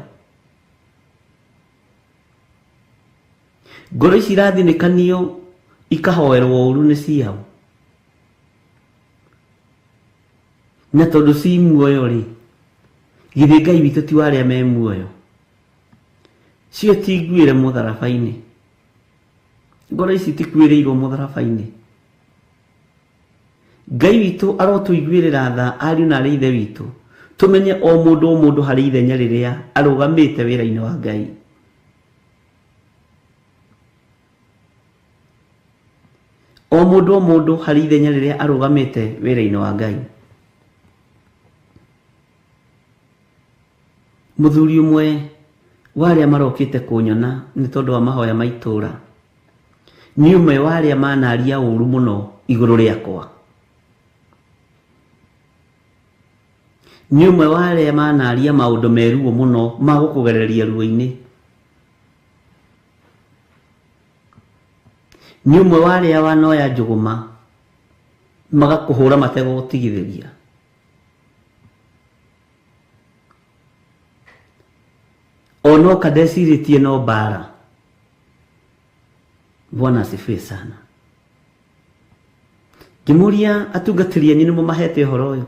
Ngoro ici irathinĩkanio ikahoerwo ũru nĩ ciao. Na tondũ ci muoyo rĩ, githĩ Ngai witũ ti wa arĩa me muoyo? Cio ti nguĩre mũtharaba-inĩ. Ngoro ici tikuĩrĩirwo mũtharaba-inĩ. Ngai witũ arotũiguĩrĩra tha ariũ na arĩ ithe witũ, tũmenye o mũndũ o mũndũ harĩ ithenya rĩrĩa arũgamĩte wĩra-inĩ wa Ngai. O mũndũ o mũndũ harĩ ithenya rĩrĩa arũgamĩte wĩra-inĩ wa Ngai. Mũthuri ũmwe wa arĩa marokĩte kũnyona nĩ tondũ wa mahoya ma itũũra, nĩ ũmwe wa arĩa manaria ũru mũno igũrũ rĩakwa. Nĩ ũmwe wa arĩa manaria maũndũ me ruo mũno ma gũkũgereria ruo-inĩ. Nĩ ũmwe wa arĩa wanoya njũgũma magakũhũra mategũgũtigithĩria. Onoka ndecirĩtie no mbara. Bwana asifiwe sana. Ngĩmũria atungatĩri anyu nĩmo mahete ũhoro ũyũ.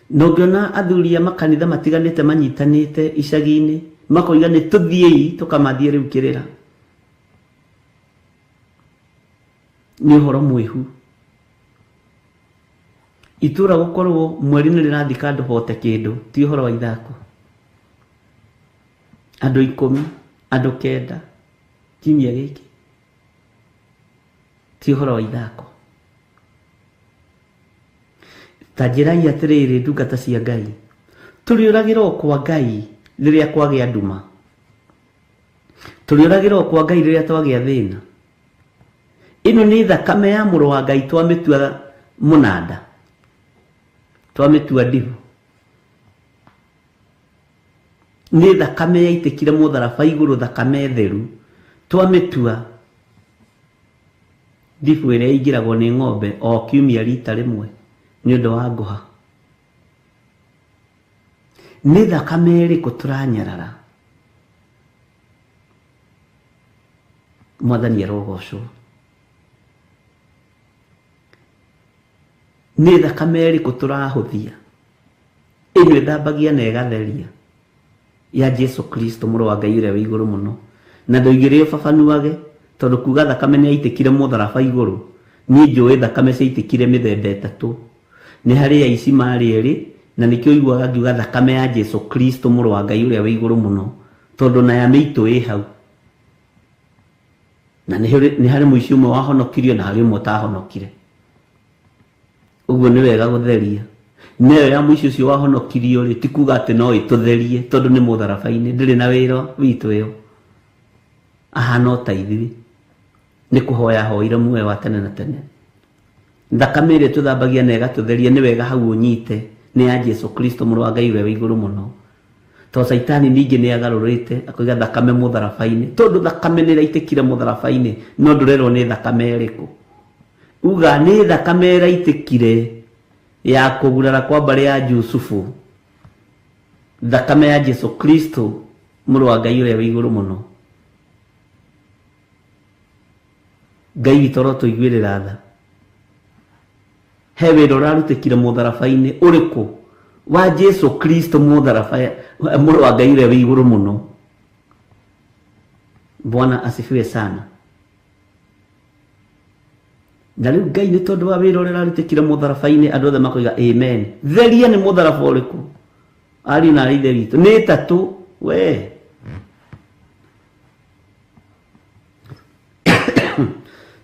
Na ũngĩona athuri a makanitha matiganĩte manyitanĩte icagi-inĩ makoiga nĩ tũthiĩi tũkamathiĩ rĩu kĩrĩra, nĩ ũhoro mwĩhu. Itũra gũkorwo mweri nĩ rĩrathika andũ hote kĩndũ ti ũhoro wa ithako. Andũ 10, andũ 9 kiumia gĩkĩ ti ũhoro wa ithako. Ta njĩrai atĩrĩrĩ ndungata cia Ngai, tũrĩũragĩrwo kwa Ngai rĩrĩa kwagĩa nduma, tũrĩũragĩrwo kwa Ngai rĩrĩa twagĩa thĩna. Ĩno nĩ thakame ya mũrũ wa Ngai twamĩtua mũnanda, twamĩtua ndibu. Nĩ thakame yaitĩkire mũtharaba igũrũ, thakame theru, twamĩtua ndibu ĩrĩa ĩingĩragwo nĩ ng'ombe o kiumia rita rĩmwe nĩ ũndũ wa ngũha. Nĩ thakame ĩrĩkũ tũranyarara? Mwathani arogocwo. Nĩ thakame ĩrĩkũ tũrahũthia? Ĩno ĩthambagia na ĩgatheria ya Jesu Kristo mũrũ wa Ngai ũrĩa wĩ igũrũ mũno. Na ndoigire ũbabanuage tondũ kuga thakame nĩ yaitĩkire mũtharaba igũrũ, niĩ njũĩ thakame ciaitĩkire mĩthemba ĩtatũ. Nĩ harĩ aici marĩ erĩ, na nĩkĩo ũiguaga ngiuga thakame ya Jesu Kristo mũrũ wa Ngai ũrĩa wĩ igũrũ mũno, tondũ na ya mĩitũ ĩ hau. Na nĩ harĩ mũici ũmwe wahonokirio na harĩ ũmwe ũtahonokire. Ũguo nĩ wega gũtheria. Nayo ya mũici ũcio wahonokirio rĩ, ti kuga atĩ no ĩtũtherie tondũ nĩ mũtharaba-inĩ, ndĩrĩ na wĩra witũ ĩyo. Ahana o ta ithuĩ. Nĩ kũhoya ahoire muoyo wa tene na tene. Thakame ĩrĩa tũthambagia na ĩgatũtheria nĩ wega hau ũnyite nĩ ya Jesu Kristo mũrũ wa Ngai ũrĩa wĩ igũrũ mũno. To Caitani ningĩ nĩ agarũrĩte akoiga thakame mũtharaba-inĩ, tondũ thakame nĩ ĩraitĩkire mũtharaba-inĩ, no ndũrerwo nĩ thakame ĩrĩkũ. Uga nĩ thakame ĩraitĩkire ya kũgurara kwa mbarĩ ya Jusufu, thakame ya Jesu Kristo mũrũ wa Ngai ũrĩa wĩ igũrũ mũno. Ngai witũ arotũiguĩrĩra tha. He wĩra ũrarutĩkire mũtharaba-inĩ ũrĩkũ wa Jesu Kristo mũtharaba mũrũ wa Ngai ũrĩa wĩ igũrũ mũno. Bwana asifiwe sana. Na rĩu Ngai nĩ tondũ wa wĩra ũrĩa ũrarutĩkire mũtharaba-inĩ, andũ othe makoiga amen. Theria nĩ mũtharaba ũrĩkũ? Ariũ na aarĩ ithe witũ nĩ ĩtatũ we.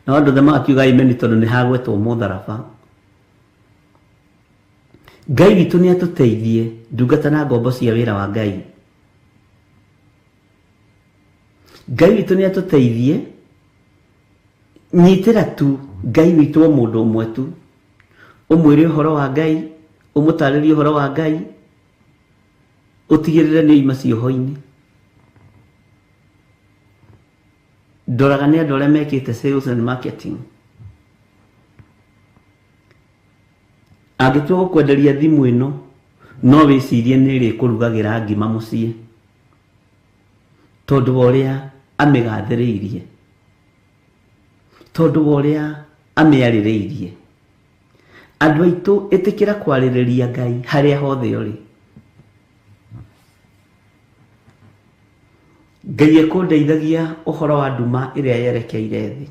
Na andũ othe magakiuga amen tondũ nĩ hagwetwo mũtharaba. Ngai witũ nĩ atũteithie, ndungata na ngombo cia wĩra wa Ngai. Ngai witũ nĩ atũteithie, nyitĩra tu Ngai witũ o mũndũ ũmwe tu, ũmwĩre ũhoro wa Ngai, ũmũtarĩrie ũhoro wa Ngai, ũtigĩrĩre nĩ oima cioho-inĩ. Ndoraga nĩ andũ arĩa mekĩte sales and marketing. Angĩtua gũkwenderia thimũ ĩno, no wĩcirie nĩ ĩrĩkũrugagĩra ngima mũciĩ, tondũ wa ũrĩa amĩgathĩrĩirie, tondũ wa ũrĩa amĩarĩrĩirie. Andũ aitũ, ĩtĩkĩra kwarĩrĩria Ngai harĩa hothe ũrĩ. Ngai ekũndeithagia ũhoro wa nduma ĩrĩa yerekeire thĩ.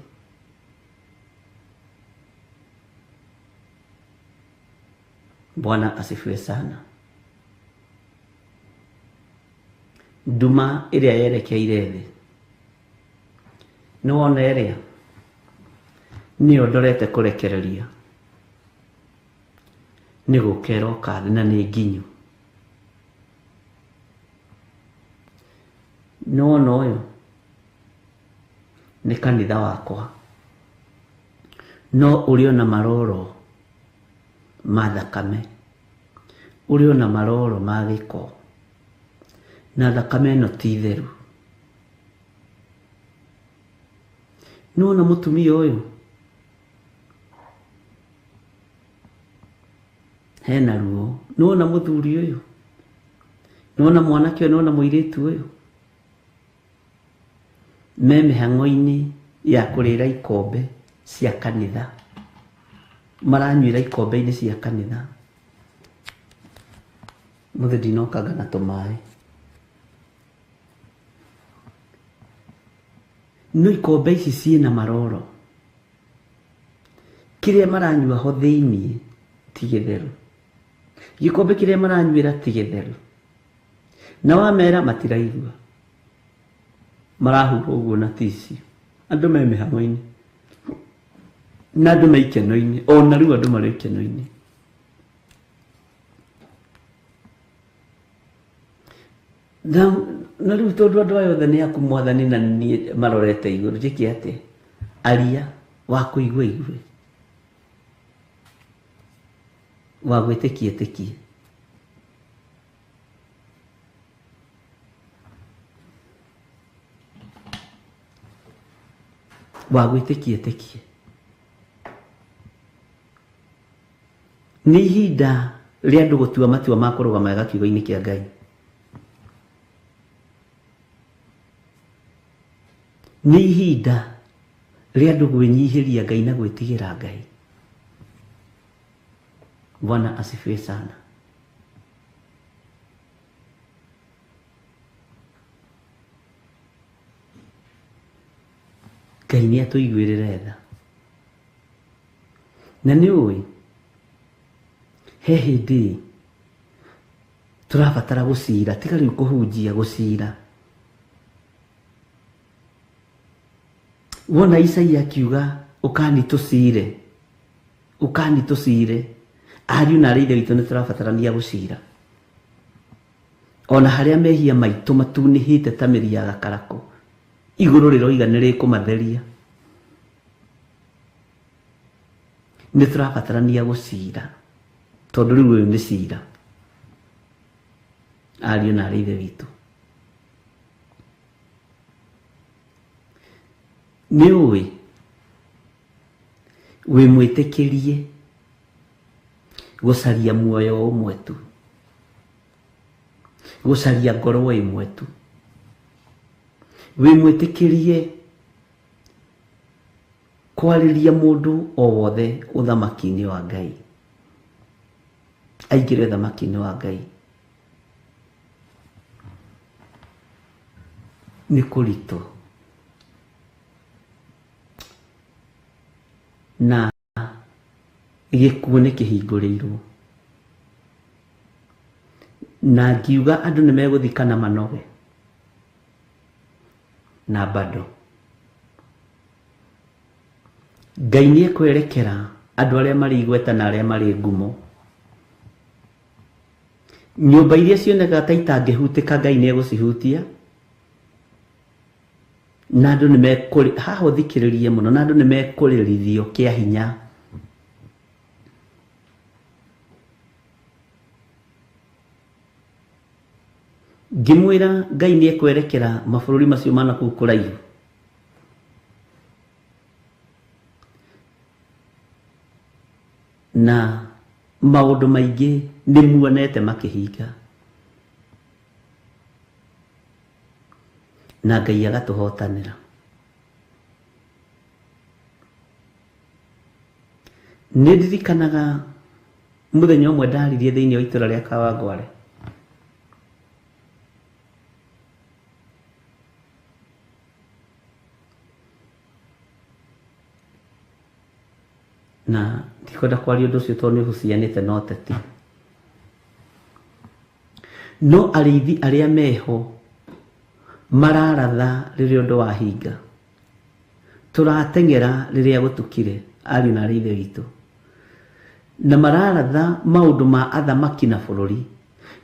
Bwana asifiwe sana. Nduma ĩrĩa yerekeire thĩ, nĩ wona ĩrĩa nĩyo ndorete kũrekereria, nĩ gũka ĩroka thĩ na nĩ nginyu. Nĩ wona ũyũ nĩ kanitha wakwa, no ũrĩ ona maroro ma thakame, ũrĩ ona maroro ma gĩko, na thakame ĩno ti theru. Nĩ wona mũtumia ũyũ hena ruo, nĩ wona mũthuri ũyũ, nĩ wona mwanake ũyũ, nĩ wona mũirĩtu ũyũ, me mĩhang'o-inĩ ya kũrĩra ikombe cia kanitha, maranyuĩra ikombe-inĩ cia kanitha. Mũthĩ ndinokanga na tũmaĩ, no ikombe ici ciĩna maroro, kĩrĩa maranyua ho thĩiniĩ ti gĩtheru, gĩkombe kĩrĩa maranyuĩra ti gĩtheru, na wamera matiraigua, marahurwo ũguo na tissue. Andũ me mĩhang'o-inĩ na andũ me ikeno-inĩ, ona rĩu andũ marĩ ikeno-inĩ. Na rĩu tondũ andũ aya othe nĩ aku mwathani na niĩ marorete igũrũ, njĩke atĩa? Aria wa kũigua igue, wa gwĩtĩkia ĩtĩkie. Wa gwĩtĩkia ĩtĩkie. Nĩ ihinda rĩa andũ gũtua matua ma kũrũgama wega kiugo-inĩ kĩa Ngai. Nĩ ihinda rĩa andũ gwĩnyihĩria Ngai na gwĩtigĩra Ngai. Bwana asifiwe sana. Ngai nĩ atũiguĩrĩre tha. Na nĩ ũĩ he hĩndĩ tũrabatara gũcira, tiga rĩu kũhunjia, gũcira. Wona Isaia akiuga ũkani tũcire, ũkani tũcire, ariũ na aarĩ ithe witũ nĩ tũrabatarania gũcira. Ona harĩa mehia maitũ matunĩhĩte ta mĩri ya gakarakũ, igũrũ rĩroiga nĩ rĩkũmatheria. Nĩ tũrabatarania gũcira, tondũ rĩu ũyũ nĩ cira. Ariũ na arĩ ithe witũ, nĩ ũĩ wĩ mwĩtĩkĩrie gũcaria muoyo ũmwe tu, gũcaria ngoro ĩmwe tu, wĩ mwĩtĩkĩrie kwarĩria mũndũ o wothe ũthamaki-inĩ wa Ngai, aingĩre ũthamaki-inĩ wa Ngai. Nĩ kũritũ na gĩkuũ nĩ kĩhingũrĩirwo, na ngiuga andũ nĩ megũthikana manoge na bado Ngai nĩ ekwerekera andũ arĩa marĩ igweta na arĩa marĩ ngumo. Nyũmba iria cionekaga ta itangĩhutĩka Ngai nĩ egũcihutia, na andũ nĩ mekũrĩ haha ũthikĩrĩrie mũno, na andũ nĩ mekũrĩrithio kĩa hinya. Ngĩmwĩra Ngai nĩ ekwerekera mabũrũri macio ma nakũu kũraihu. Na maũndũ maingĩ nĩ muonete makĩhinga, na Ngai agatũhotanĩra. Nĩ ndirikanaga mũthenya ũmwe ndaririe thĩinĩ wa itũra rĩa Kawangware. Na ndikwenda kwaria ũndũ ũcio tondũ nĩ ũhucianĩte na ũteti. No arĩithi arĩa meho mararatha rĩrĩa ũndũ wahinga. Tũrateng'era rĩrĩa gũtukire, ariũ na arĩ ithe witũ. Na mararatha maũndũ ma athamaki na bũrũri,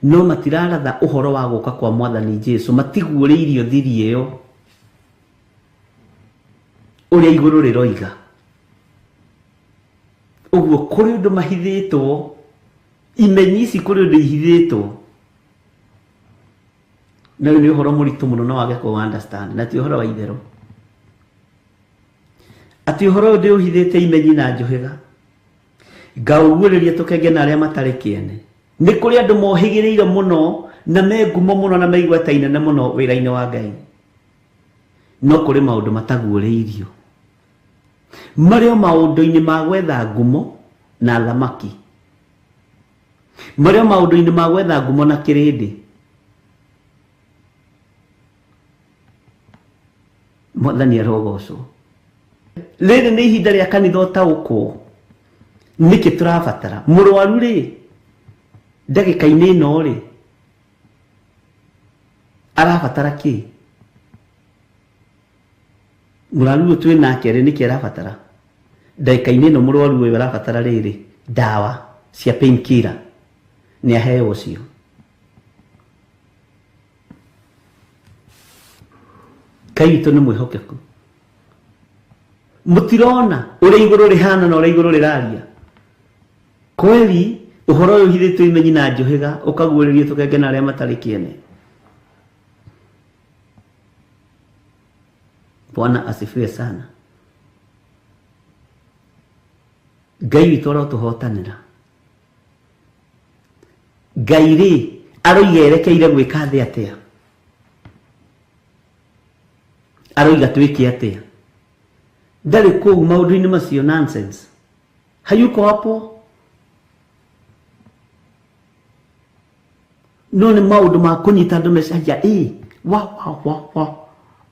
no matiraratha ũhoro wa gũka kwa Mwathani Jesu, matiguũrĩirio thiri ĩyo ũrĩa igũrũ rĩroiga. Ũguo kũrĩ ũndũ mahithĩtwo, imenyi ici kũrĩ ũndũ ihithĩtwo, na ũyũ nĩ ũhoro mũritũ mũno no wage kũ understand, na ti ũhoro wa itherũ. Atĩ ũhoro ũyũ ndĩũhithĩte imenyi na njũhĩga, ngaũguũrĩria tũkenge na arĩa matarĩ kĩene. Nĩ kũrĩ andũ mohĩgĩrĩire mũno na me ngumo mũno na me igweta inene mũno wĩra-inĩ wa Ngai, no kũrĩ maũndũ mataguũrĩirio. Marĩ o maũndũ-inĩ ma gwetha ngumo na thamaki, marĩ o maũndũ-inĩ ma gwetha ngumo na kĩrĩndĩ. Mwathani arogocwo. Rĩrĩ nĩ ihinda rĩa kanitha ũtaũkwo nĩkĩ tũrabatara mũrwaru rĩ, ndagĩka-inĩ ĩno rĩ, arabatara kĩ? Mũrwaru ũyũ twĩ nake rĩ, nĩkĩ arabatara? Ndagĩka-inĩ ĩno mũrwaru ũyũ arabatara rĩrĩ, ndawa cia pain killer, nĩ aheo ũcio. Ngai witũ nĩ mwĩhokeku. Mũtirona ũrĩa igũrũ rĩhana na ũrĩa igũrũ rĩraria. Kweli ũhoro ũyũ ũhithĩtwo imenyi na njũhĩga ũkaguũrĩrio tũkenge na arĩa matarĩ kĩene. Bwana asifiwe sana. Ngai witũ arotũhotanĩra. Ngai rĩ aroiga erekeire gwĩka thĩ atĩa? Aroiga twĩke atĩa? Ndarĩ kũu maũndũ-inĩ macio nonsense. Hayuko hapo. No nĩ maũndũ ma kũnyita andũ meciria, ĩ wa wa wa wa,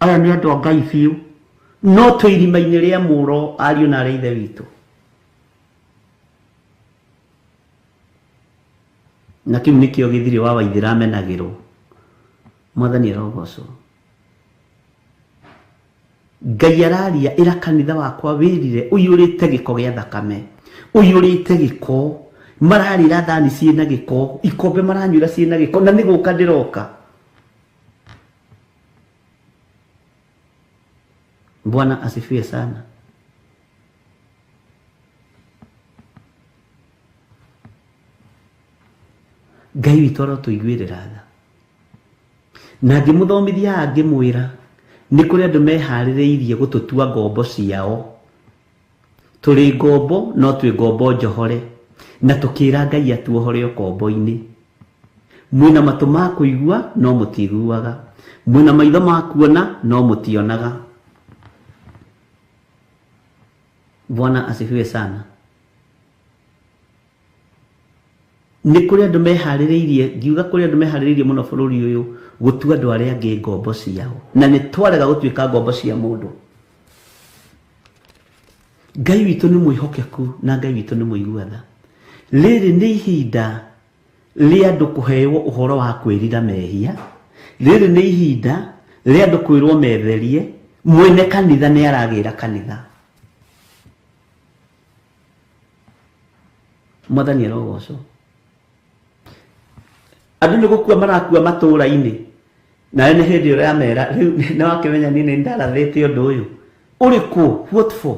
aya nĩ andũ a Ngai biũ. No twĩ irima-inĩ rĩa mũro, ariũ na arĩ ithe witũ. Na kĩu nĩkĩo gĩthirĩ wa Waithĩra amenagĩrwo. Mwathani arogocwo. Ngai araria ĩra kanitha wakwa wĩrire ũiyũrĩte gĩko gĩa thakame, ũiyũrĩte gĩko, mararĩra thani ciĩna gĩko, ikombe maranyuĩra ciĩna gĩko, na nĩ gũka ndĩroka. Bwana asifiwe sana. Ngai witũ arotũiguĩrĩra tha. Na ngĩmũthomithia haha ngĩmwĩra nĩ kũrĩ andũ meharĩrĩirie gũtũtua ngombo ciao. Tũrĩ ngombo no twĩ ngombo njohore, na tũkĩra Ngai atuohore ũkombo-inĩ. Mwĩna matũ ma kũigua no mũtiguaga, mwĩna maitho ma kuona no mũtionaga. Bwana asifiwe sana. Nĩ kũrĩ andũ meharĩrĩirie, ngiuga kũrĩ andũ meharĩrĩirie mũno bũrũri ũyũ gũtua andũ arĩa angĩ ngombo ciao, na nĩ twarega gũtuĩka ngombo cia mũndũ. Ngai witũ nĩ mwĩhokeku na Ngai witũ nĩ mũigua tha. Rĩrĩ nĩ ihinda rĩa andũ kũheo ũhoro wa kwĩrira mehia. Rĩrĩ nĩ ihinda rĩa andũ kwĩrwo metherie. Mwene kanitha nĩ aragĩra kanitha. Mwathani arogocwo. Andũ nĩ gũkua marakua matũũra-inĩ, nawe nĩ hĩndĩ ũramera rĩu nĩ wakĩmenya niĩ nĩ ndarathĩte ũndũ ũyũ ũrĩkũ, what for?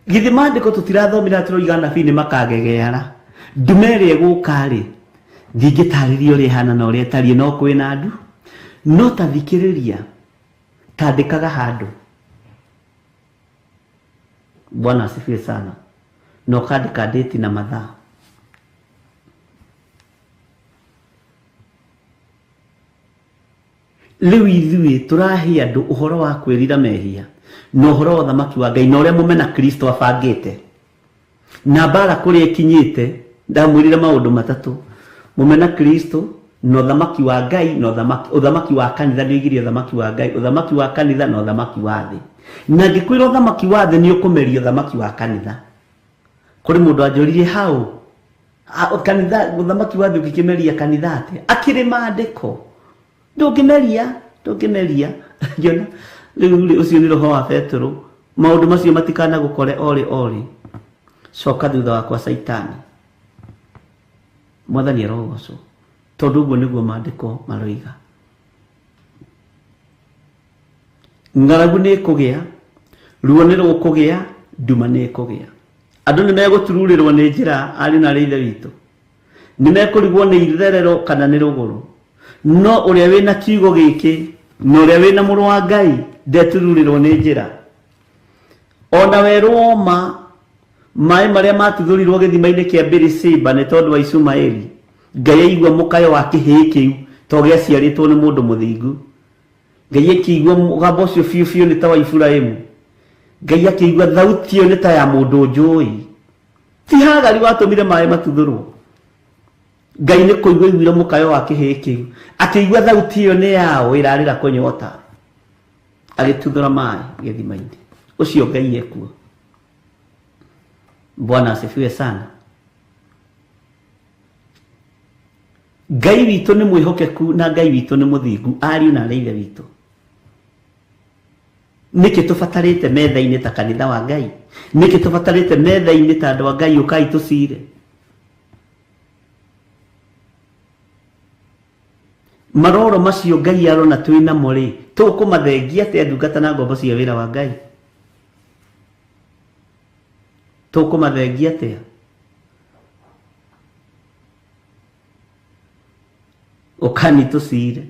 Githĩ maandĩko tũtirathomire tũroiga anabii nĩ makagegeara. Ndume ĩrĩa ĩgũka rĩ, ndingĩtarĩria ũrĩa ĩhana na ũrĩa ĩtariĩ, no kwĩna andũ. No ta thikĩrĩria, tandĩkaga handũ. Bwana asifiwe sana. Na ũkandĩka date na mathaa. Rĩu ithuĩ tũrahe andũ ũhoro wa kwĩrira mehia na ũhoro wa ũthamaki wa Ngai na ũrĩa mũmena Kristo abangĩte na mbara kũrĩa ĩkinyĩte. Ndamwĩrire maũndũ matatũ: mũmena Kristo na ũthamaki wa Ngai na ũthamaki wa kanitha. Nĩoigirie ũthamaki wa Ngai, ũthamaki wa kanitha na ũthamaki wa thĩ. Na ngĩkwĩra ũthamaki wa thĩ nĩ ũkũmeria ũthamaki wa kanitha. Kũrĩ mũndũ anjũririe hau kanitha ũthamaki wa thĩ ũngĩkĩmeria kanitha atĩa? Akĩrĩ maandĩko ndũngĩmeria, ndũngĩmeria. Ngĩona rĩu rĩ, ũcio nĩ roho wa Petero. Maũndũ macio matikanagũkore orĩ orĩ. Coka thutha wakwa Caitani. Mwathani arogocwo, tondũ ũguo nĩguo maandĩko maroiga. Ng'aragu nĩ ĩkũgĩa, ruo nĩ rũkũgĩa, nduma nĩ ĩkũgĩa. Andũ nĩ megũtururĩrwo nĩ njĩra, ariũ na arĩ ithe witũ. Nĩ mekũrigwo nĩ itherero kana nĩ rũgũrũ. No ũrĩa wĩna kiugo gĩkĩ na ũrĩa wĩna mũrũ wa Ngai ndetururĩrwo nĩ njĩra. Ona werũ woma, maĩ marĩa matuthũrirwo gĩthima-inĩ kĩa Beersheba nĩ tondũ wa Ishumaeli, Ngai aigua mũkayo wa kĩhĩĩ kĩu to gĩaciarĩtwo nĩ mũndũ mũthingu. Ngai akĩigua mũgambo ũcio biũ biũ nĩ ta wa Iburahĩmu. Ngai akĩigua thauti ĩyo nĩ ta ya mũndũ njũĩ. Ti Hagari watũmire maĩ matuthũrwo. Ngai nĩ kũigua aiguire mũkayo wa kĩhĩĩ kĩu, akĩigua thauti ĩyo nĩ yao ĩrarĩra kũnyota, agĩtuthũra maĩ gĩthima-inĩ. Ũcio Ngai ekuo. Bwana asifiwe sana. Ngai witũ nĩ mwĩhokeku na Ngai witũ nĩ mũthingu, ariũ na arĩ ithe witũ. Nĩkĩ tũbatarĩte metha-inĩ ta kanitha wa Ngai? Nĩkĩ tũbatarĩte metha-inĩ ta andũ a Ngai? Ũkai tũcire. Maroro macio Ngai arona twĩ namo rĩ, tũkũmathengia atĩa ndungata na ngombo cia wĩra wa Ngai? Tũkũmathengia atĩa? Ũkani tũcire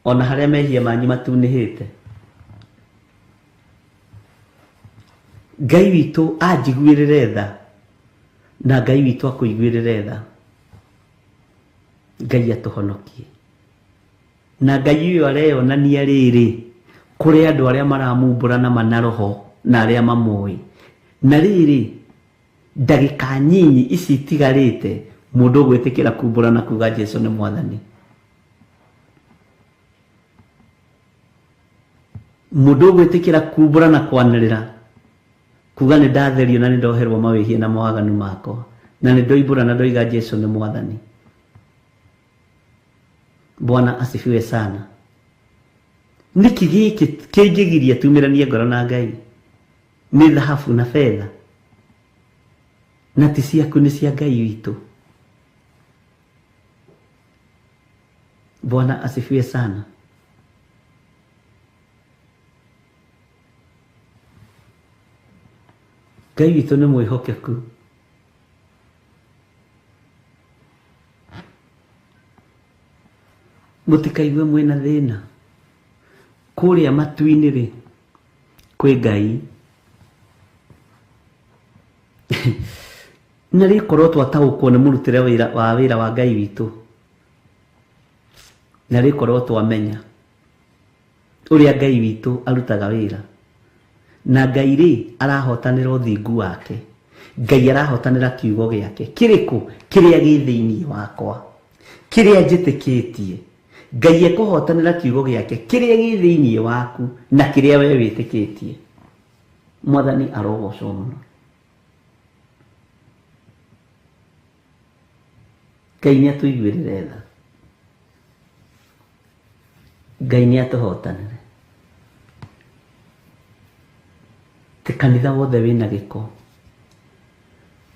ona harĩa mehia manyu matunĩhĩte. Ngai witũ anjiguĩrĩre tha na Ngai witũ akũiguĩrĩre tha. Ngai atũhonokie. Na Ngai ũyũ areyonania rĩrĩ kũrĩ andũ arĩa maramumbũra na mana roho na arĩa mamũĩ. Na rĩrĩ ndagĩka nyinyi ici itigarĩte mũndũ ũgwĩtĩkĩra kumbũra na kuga Jesu nĩ Mwathani. Mũndũ ũgwĩtĩkĩra kumbũra na kwanĩrĩra kuga nĩ ndatherio na nĩ ndoherwo mawĩhia na mawaganu makwa na nĩ ndoimbũra na ndoiga Jesu nĩ Mwathani. Bwana asifiwe sana. Nĩkĩ gĩkĩ kĩngĩgiria tumĩranie ngoro na Ngai? Nĩ thahabu na betha na ti ciaku, nĩ cia Ngai witũ. Bwana asifiwe sana. Ngai witũ nĩ mwĩhokeku. Mũtikaigue mwĩna thĩna. Kũrĩa matu-inĩ rĩ, kwĩ Ngai. Na rĩkorwo twataũkwo nĩ mũrutĩre wa wĩra wa Ngai witũ, na rĩkorwo twamenya ũrĩa Ngai witũ arutaga wĩra, na Ngai rĩ arahotanĩra ũthingu wake, Ngai arahotanĩra kiugo gĩake kĩrĩkũ, kĩrĩa gĩ thĩinĩ wakwa, kĩrĩa njĩtĩkĩtie. Ngai ekũhotanĩra kiugo gĩake kĩrĩa gĩ thĩinĩ waku na kĩrĩa we wĩtĩkĩtie. Mwathani arogocwo mũno. Ngai nĩ atũiguĩrĩre tha, Ngai nĩ atũhotanĩre. Ti kanitha wothe wĩna gĩko,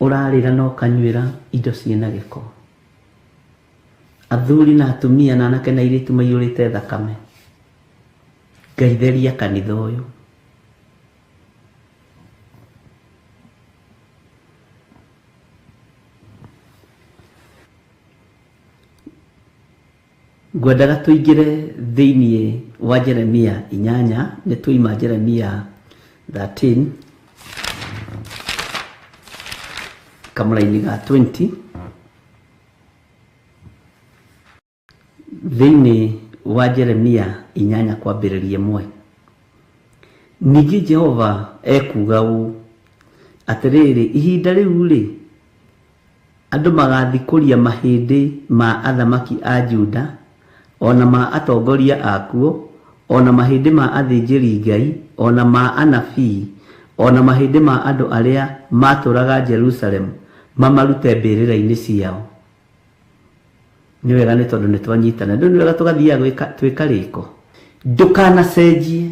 ũrarĩra na ũkanyuĩra indo ciĩna gĩko. Athuri na atumia na anake na airĩtu maiyũrĩte thakame. Ngai theria kanitha ũyũ. Ngwendaga tũingĩre thĩinĩ wa Jeremia 8, nĩ tũima Jeremia 13 kamũraini ga 20 thĩinĩ wa Jeremia 8 kwambĩrĩria 1. Ningĩ Jehova ekuuga ũũ, atĩrĩrĩ, ihinda rĩu rĩ, andũ magathikũria mahĩndĩ ma athamaki a Juda, ona ma atongoria akuo, ona mahĩndĩ ma athĩnjĩri Ngai, ona ma anabii, ona mahĩndĩ ma andũ arĩa matũraga Jerusalemu, mamarute mbĩrĩra-inĩ ciao. Nĩ wega nĩ tondũ nĩ twanyitana, nĩ wega tũgathiaga twĩka rĩko. Ndũkanacenjie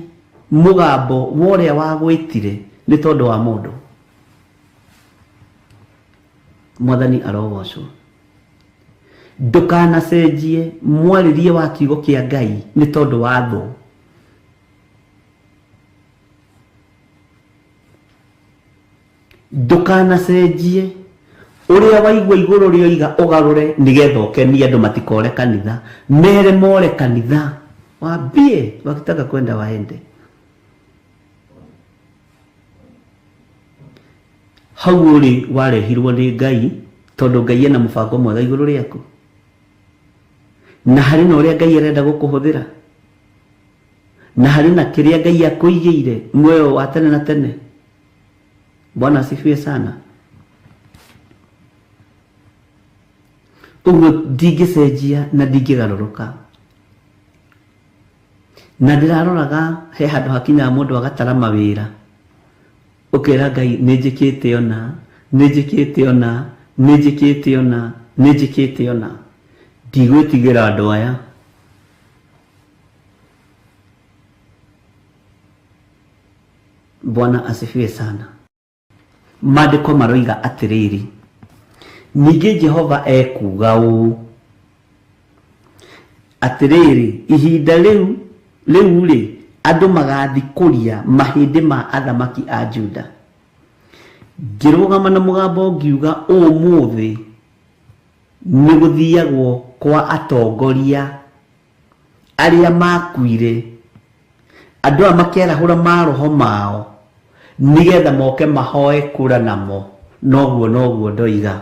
mũgambo wa ũrĩa wagwĩtire nĩ tondũ wa mũndũ. Mwathani arogocwo. Ndũkanacenjie mwarĩrie wa kiugo kĩa Ngai nĩ tondũ wa thũ. Ndũkanacenjie ũrĩa waigua igũrũ rĩoiga ũgarũre nĩgetha ũkenie andũ matikore kanitha, mere more kanitha, wambie wakitaka kwenda waende. Hau ũrĩ warehirwo nĩ Ngai tondũ Ngai ena mũbango mwega igũrũ rĩaku, na harĩ na ũrĩa Ngai arenda gũkũhũthĩra, na harĩ na kĩrĩa Ngai akũigĩire muoyo wa tene na tene. Bwana asifiwe sana. Ũguo ndingĩcenjia na ndingĩgarũrũka. Na ndĩraroraga he handũ hakinyaga mũndũ agatara mawĩra, ũkera Ngai nĩ njĩkĩte ona, nĩ njĩkĩte ona, nĩ njĩkĩte ona, nĩ njĩkĩte ona, ndigwĩtigĩra andũ aya. Bwana asifiwe sana. Maandĩko maroiga atĩrĩrĩ, ningĩ Jehova ekuuga ũũ, atĩrĩrĩ, ihinda rĩu rĩ, andũ magathikũria mahĩndĩ ma athamaki a Juda. Ngĩrũgama na mũgambo ngiuga, ũmũthĩ nĩ gũthiagwo kwa atongoria arĩa makuire, andũ aya makerahũra maroho mao nĩgetha moke mahoe kura namo. Noguo noguo ndoiga.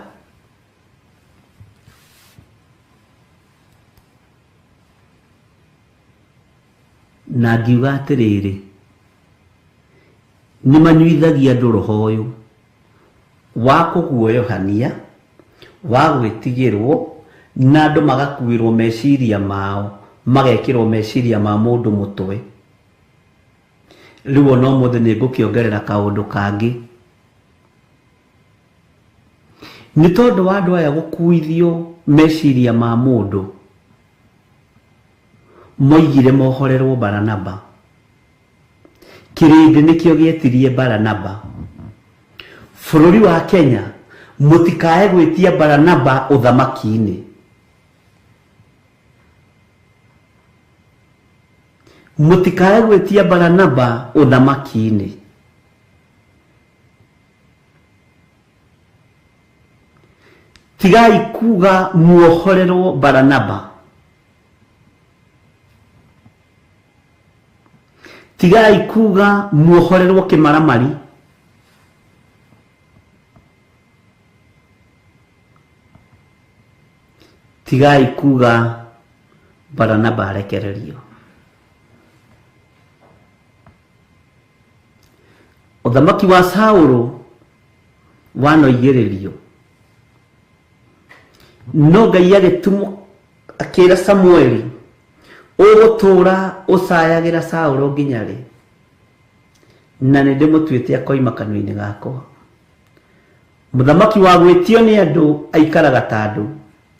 Na ngiuga atĩrĩrĩ, nĩ manyuithagia andũ roho ũyũ wa kũguoyohania, wa gwĩtigĩrwo, na andũ magakuĩrwo meciria mao, magekĩrwo meciria ma mũndũ mũtwe. Rĩu ona ũmũthĩ nĩ ngũkĩongerera kaũndũ kangĩ. Nĩ tondũ wa andũ aya gũkuithio meciria ma mũndũ, moigire mohorerwo Baranaba. Kĩrĩndĩ nĩkĩo gĩetirie Baranaba. Bũrũri wa Kenya mũtikae gwĩtia Baranaba ũthamaki-inĩ. Mũtikae gwĩtia Baranaba ũthamaki-inĩ. Tigai kuga muohorerwo Baranaba. Tigai kuga muohorerwo kĩmaramari. Tigai kuga Baranaba arekererio. Ũthamaki wa Saũlũ wanoigĩrĩrio, no Ngai agĩtũmwo akĩra Samueli, ũgũtũra ũcayagĩra Saũlũ nginya rĩ? Na nĩ ndĩmũtuĩte akoima kanua-inĩ gakwa. Mũthamaki wa gwĩtio nĩ andũ aikaraga ta andũ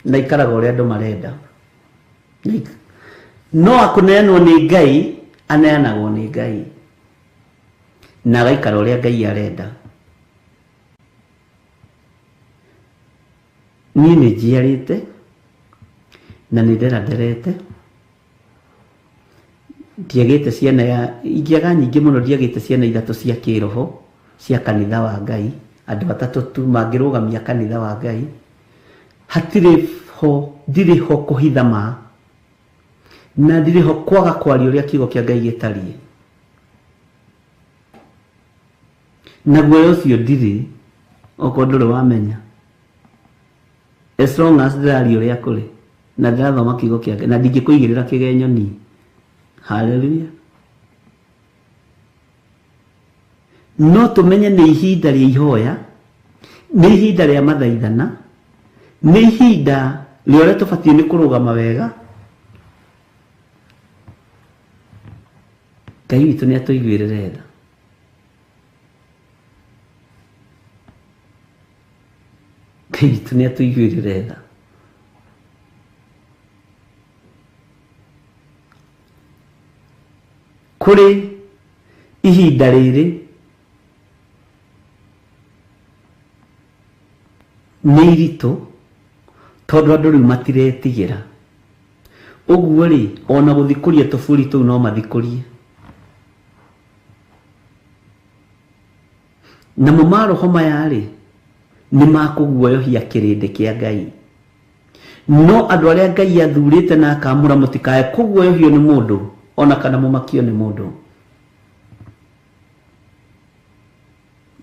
na aikaraga ũrĩa andũ marenda. No akũneanwo nĩ Ngai, aneanagwo nĩ Ngai na agaikara ũrĩa Ngai arenda. Niĩ nĩ njiarĩte na nĩ ndera nderete, ndiagĩte ciana ya ingĩaga nyingĩ mũno, ndiagĩte ciana ithatũ cia kĩroho cia kanitha wa Ngai, andũ atatũ tu mangĩrũgamia kanitha wa Ngai. Hatirĩ ho, ndirĩ ho kũhitha ma, na ndirĩ ho kwaga kwaria ũrĩa kiugo kĩa Ngai gĩtariĩ. Na guoya ũcio ndirĩ, okorwo ndũrĩ wamenya. As long as ndĩraria ũrĩa kũrĩ na ndĩrathoma kiugo kĩa Ngai na ndingĩkũigĩrĩra kĩgenyo niĩ. Hallelujah. No tũmenye nĩ ihinda rĩa ihoya, nĩ ihinda rĩa mathaithana, nĩ ihinda rĩa ũrĩa tũbatiĩ nĩ kũrũgama wega. Ngai witũ nĩ atũiguĩrĩre tha. Ngai witũ nĩ atũiguĩrĩre tha. Kũrĩ ihinda rĩrĩ nĩ iritũ tondũ andũ rĩu matiretigĩra. Ũguo rĩ, ona gũthikũria tũburi tũu no mathikũrie. Namo maroho maya rĩ, nĩ makũguoyohia kĩrĩndĩ kĩa Ngai. No andũ arĩa Ngai athurĩte na akamũra mũtikae kũguoyohio nĩ mũndũ ona kana mũmakio nĩ mũndũ.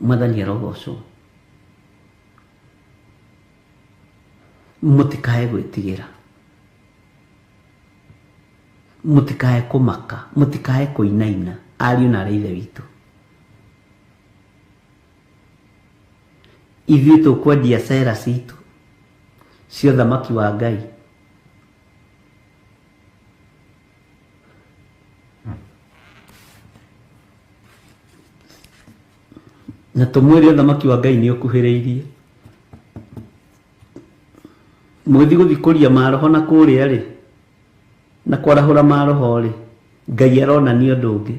Mwathani arogocwo. Mũtikae gwĩtigĩra, mũtikae kũmaka, mũtikae kũinaina, ariũ na arĩa ithe witũ. Ithuĩ tũkwendia cera citũ cia ũthamaki wa Ngai. Na tũmwĩre ũthamaki wa Ngai nĩ ũkuhĩrĩirie. Mũgĩthiĩ gũthikũria maroho na kũrĩa rĩ, na kwarahũra maroho rĩ, Ngai aronania ũndũ ũngĩ.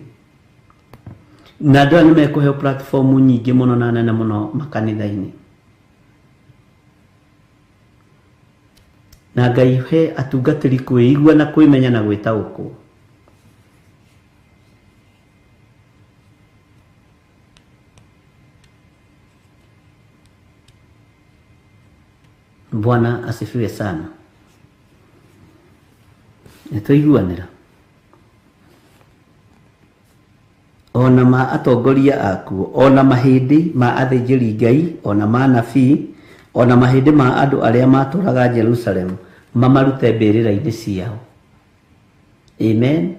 Na andũ aya nĩ mekũheo platform nyingĩ mũno na nene mũno makanitha-inĩ. Na Ngai he atungatĩri kwĩigua na kwĩmenya na gwĩtaũkwo. Bwana asifiwe sana. Nĩtwaiguanĩra. Ona ma atongoria akuo, ona mahĩndĩ ma athĩnjĩri Ngai, ona ma anabii, ona mahĩndĩ ma andũ arĩa matũraga Jerusalem, mamarute mbĩrĩra-inĩ ciao. Amen.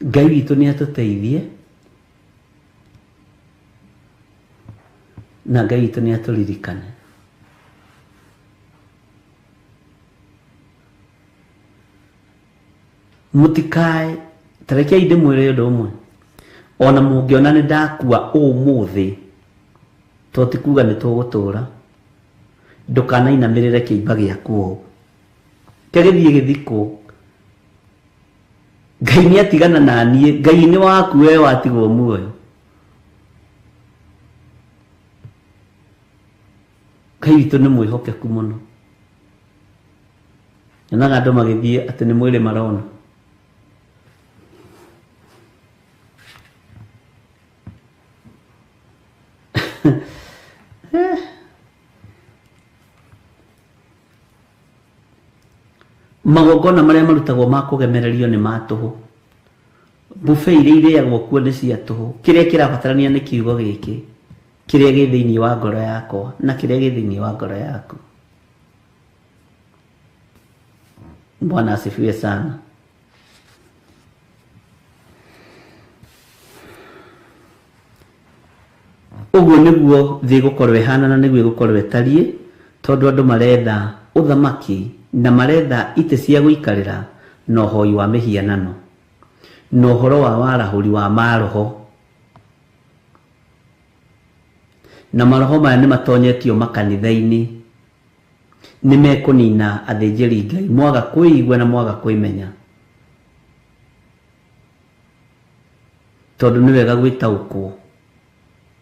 Ngai witũ nĩ atũteithie na Ngai witũ nĩ atũririkane. Mũtikae, tarekei ndĩmwĩre ũndũ ũmwe, ona mũngĩona nĩ ndakua ũmũthĩ, to ti kuga nĩ tũgũtũra, ndũkanainamĩrĩre kĩimba gĩaku ũũ, kĩgĩthiĩ gĩthikwo. Ngai nĩ atigana na niĩ, Ngai nĩ waku we watigwo muoyo. Ngai witũ nĩ mwĩhokeku mũno. Nyonaga andũ magĩthiĩ atĩ nĩ mwĩrĩ marona. Magongona marĩa marutagwo ma kũgemererio nĩ ma tũhũ. Buffet iria irĩagwo kuo nĩ cia tũhũ. Kĩrĩa kĩrabatarania nĩ kiugo gĩkĩ, kĩrĩa gĩ thĩinĩ wa ngoro yakwa na kĩrĩa gĩ thĩinĩ wa ngoro yaku. Bwana asifiwe sana. Ũguo nĩguo thĩ ĩgũkorwo ĩhana na nĩguo ĩgũkorwo ĩtariĩ, tondũ andũ maretha ũthamaki na maretha itĩ cia gũikarĩra na ũhoi wa mĩhianano na ũhoro wa warahũri wa maroho. Na maroho maya nĩ matonyetio makanitha-inĩ, nĩ mekũnina athĩnjĩri Ngai mwaga kwĩigua na mwaga kwĩmenya. Tondũ nĩ wega gwĩtaũkwo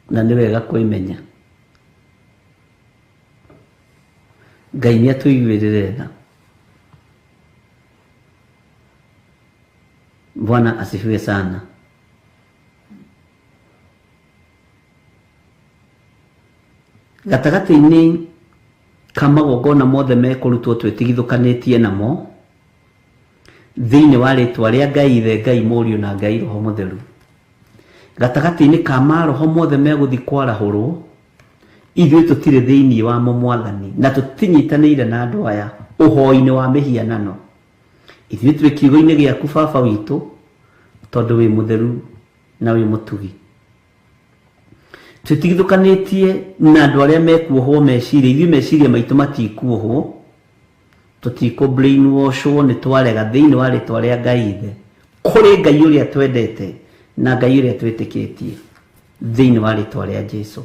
na nĩ wega kwĩmenya. Ngai nĩ atũiguĩrĩre tha. Bwana asifiwe sana. Gatagatĩ-inĩ ka magongona mothe mekũrutwo twĩtigithũkanĩtie namo, thĩinĩ wa rĩtwa rĩa Ngai Ithe, Ngai Mũriũ na Ngai Roho Mũtheru, gatagatĩ-inĩ ka maroho mothe megũthiĩ kwarahũrwo, ithuĩ tũtirĩ thĩinĩ wamo Mwathani, na tũtinyitanĩire na andũ aya ũhoi-inĩ wa mĩhianano. Ithuĩ twĩ kiugo-inĩ gĩaku Baba witũ, tondũ wĩ mũtheru na wĩ mũtugi. Twĩtigithũkanĩtie na andũ arĩa mekuohwo meciria, ithuĩ meciria maitũ matikuohwo, tũtikũ brainwashwo, nĩ twarega thĩinĩ wa rĩtwa rĩa Ngai Ithe, kũrĩ Ngai ũrĩa twendete na Ngai ũrĩa twĩtĩkĩtie, thĩinĩ wa rĩtwa rĩa Jesu.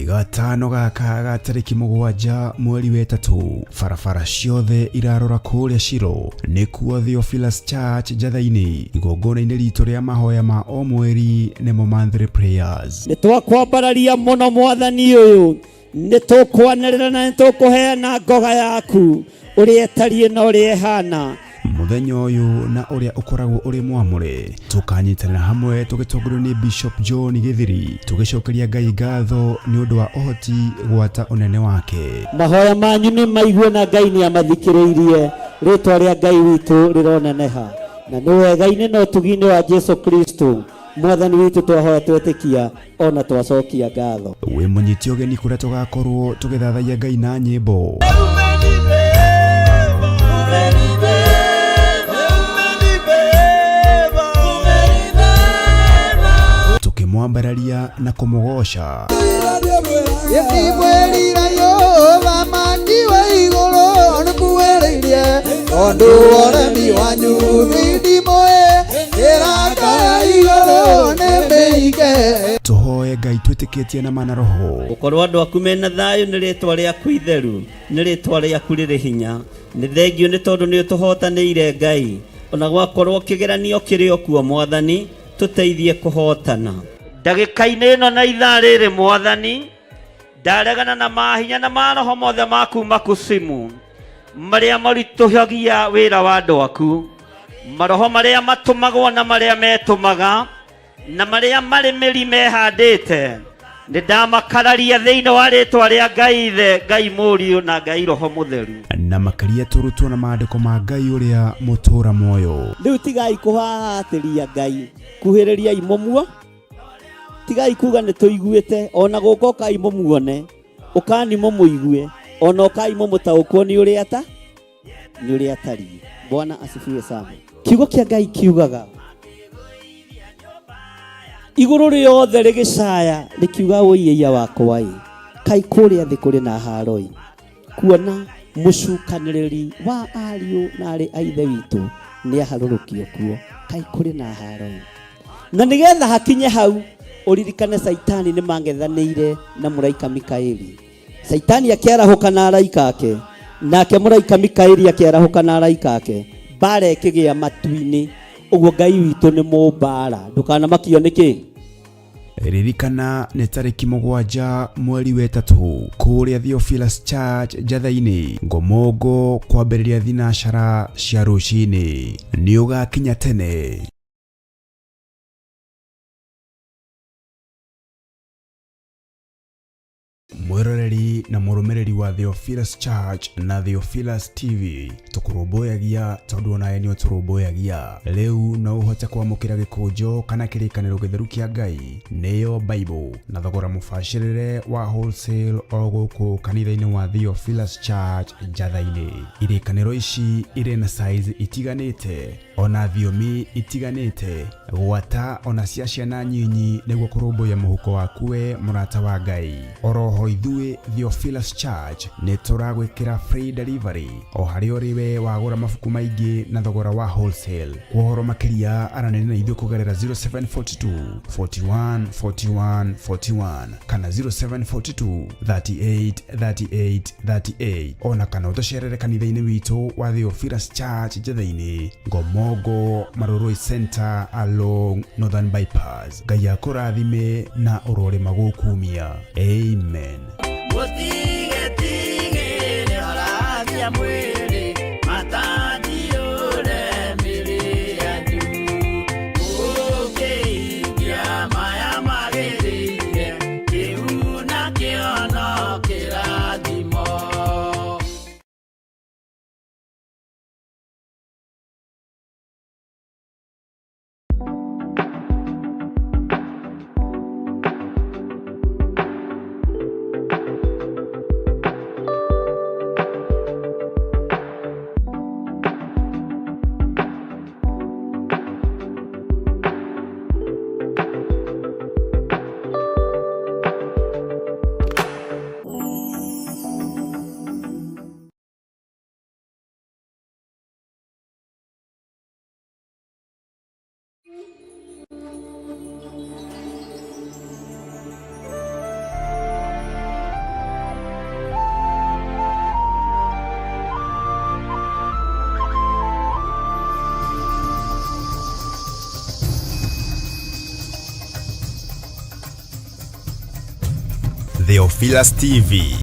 Gatano gaka ga tarĩki 7 mweri wa 3, barabara ciothe irarora kũrĩa Shilo, nĩkuo Theophilus Church Njatha-inĩ, igongona-inĩ ritũ rĩa mahoya ma o mweri nĩmo monthly prayers. Nĩ twakwambararia mũno Mwathani ũyũ, nĩ tũkwanĩrĩra na nĩ tũkũheana ngoga yaku ũrĩa ĩtariĩ na ũrĩa ĩhana. Mũthenya ũyũ na ũrĩa ũkoragwo ũrĩ mwamũre, tũkanyitanĩra hamwe tũgĩtongorio nĩ Bishop John Gĩthiri, tũgĩcokeria Ngai ngatho nĩ ũndũ wa ũhoti gwata ũnene wake. Mahoya manyu nĩ maigue na Ngai nĩ amathikĩrĩirie, rĩtwa rĩa Ngai witũ rĩroneneha. Na nĩ wega-inĩ na ũtugi-inĩ wa Jesu Kristo Mwathani witũ twahoya twetĩkia ona twacokia ngatho. Wĩ mũnyite ũgeni kũrĩa tũgakorwo tũgĩthathaiya Ngai na nyĩmbo. Tũkĩmwambararia na kũmũgoca. Tũhoe Ngai twĩtĩkĩtie na mana roho. Gũkorwo andũ aku mena thayũ nĩ rĩtwa rĩaku itheru, nĩ rĩtwa rĩaku rĩrĩ hinya. Nĩ thengio nĩ tondũ nĩ ũtũhotanĩire Ngai. Ona gwakorwo kĩgeranio kĩrĩ o kuo Mwathani, tũteithie kũhotana. Ndagĩka-inĩ ĩno na ithaa rĩrĩ Mwathani, ndaregana na mahinya na maroho mothe ma kuma kusimu marĩa maritũhagia wĩra wa andũ aku, maroho marĩa matũmagwo na marĩa metũmaga na marĩa marĩ mĩri mehandĩte. Nĩ ndamakararia thĩinĩ wa rĩtwa rĩa Ngai Ithe, Ngai Mũriũ na Ngai Roho Mũtheru. Na makĩria tũrutwo na maandĩko ma Ngai ũrĩa mũtũũra muoyo. Rĩu tigai kũhahatĩria Ngai, kuhĩrĩriai mũmuo, tigai kuga nĩ tũiguĩte, ona gũka ũkai mũmuone, ũkani mũmũigue, ona ũkai mũmũtaũkwo nĩ ũrĩa ta nĩ ũrĩa atariĩ. Bwana asifiwe sana. Kiugo kĩa Ngai kiugaga igũrũ rĩothe rĩgĩcaya rĩkiuga ũiĩia wakwa ĩ kai kũrĩa thĩ kũrĩ na haro ĩ kuona mũcukanĩrĩri wa ariũ na arĩ a ithe witũ nĩ aharũrũkio kuo kai kũrĩ na haro ĩ na nĩgetha hakinye hau ũririkane Saitani nĩ mangethanĩire na mũraika Mikaeli. Saitani akĩarahũka na araika ake, nake mũraika Mikaeli akĩarahũka na araika ake, mbara ĩkĩgĩa matu-inĩ. Ũguo Ngai witũ nĩ mũmbara, ndũkanamakio nĩ kĩ. Ririkana nĩ tarĩki 7 mweri wa 3 kũrĩa Theophilus Church Njatha-inĩ Ngomongo kwambĩrĩria thinacara cia rũcinĩ. Nĩ ũgakinya tene. Mwĩroreri na mũrũmĩrĩri wa Theophilus Church na Theophilus TV tũkũrũmbũyagia tondũ onawe nĩ ũtũrũmbũyagia. Rĩu no ũhote kwamũkĩra gĩkũnjo kana kĩrĩkanĩro gĩtheru kĩa Ngai nĩyo Bible na thogora mũbacĩrĩre wa wholesale o gũkũ kanitha-inĩ wa Theophilus Church Njatha-inĩ. Irĩkanĩro ici irĩ na size itiganĩte ona thiomi itiganĩte gwata ona cia ciana nyinyi nĩguo kũrũmbũiya mũhuko waku we mũrata wa Ngai. Oroho ithuĩ Theophilus Church nĩ tũragwĩkĩra free delivery o harĩa ũrĩ we wagũra mabuku maingĩ na thogora wa wholesale. Kwa ũhoro makĩria aranĩria na ithuĩ kũgerera 0742 41 41 41 kana 0742 38 38 38 ona kana ũtũcerere kanitha-inĩ witũ wa Theophilus Church Njatha-inĩ Ngomongo Marurui Center along Northern Bypass. Ngai akũrathime na ũrorĩma gũkumia. Amen. Theophilus TV.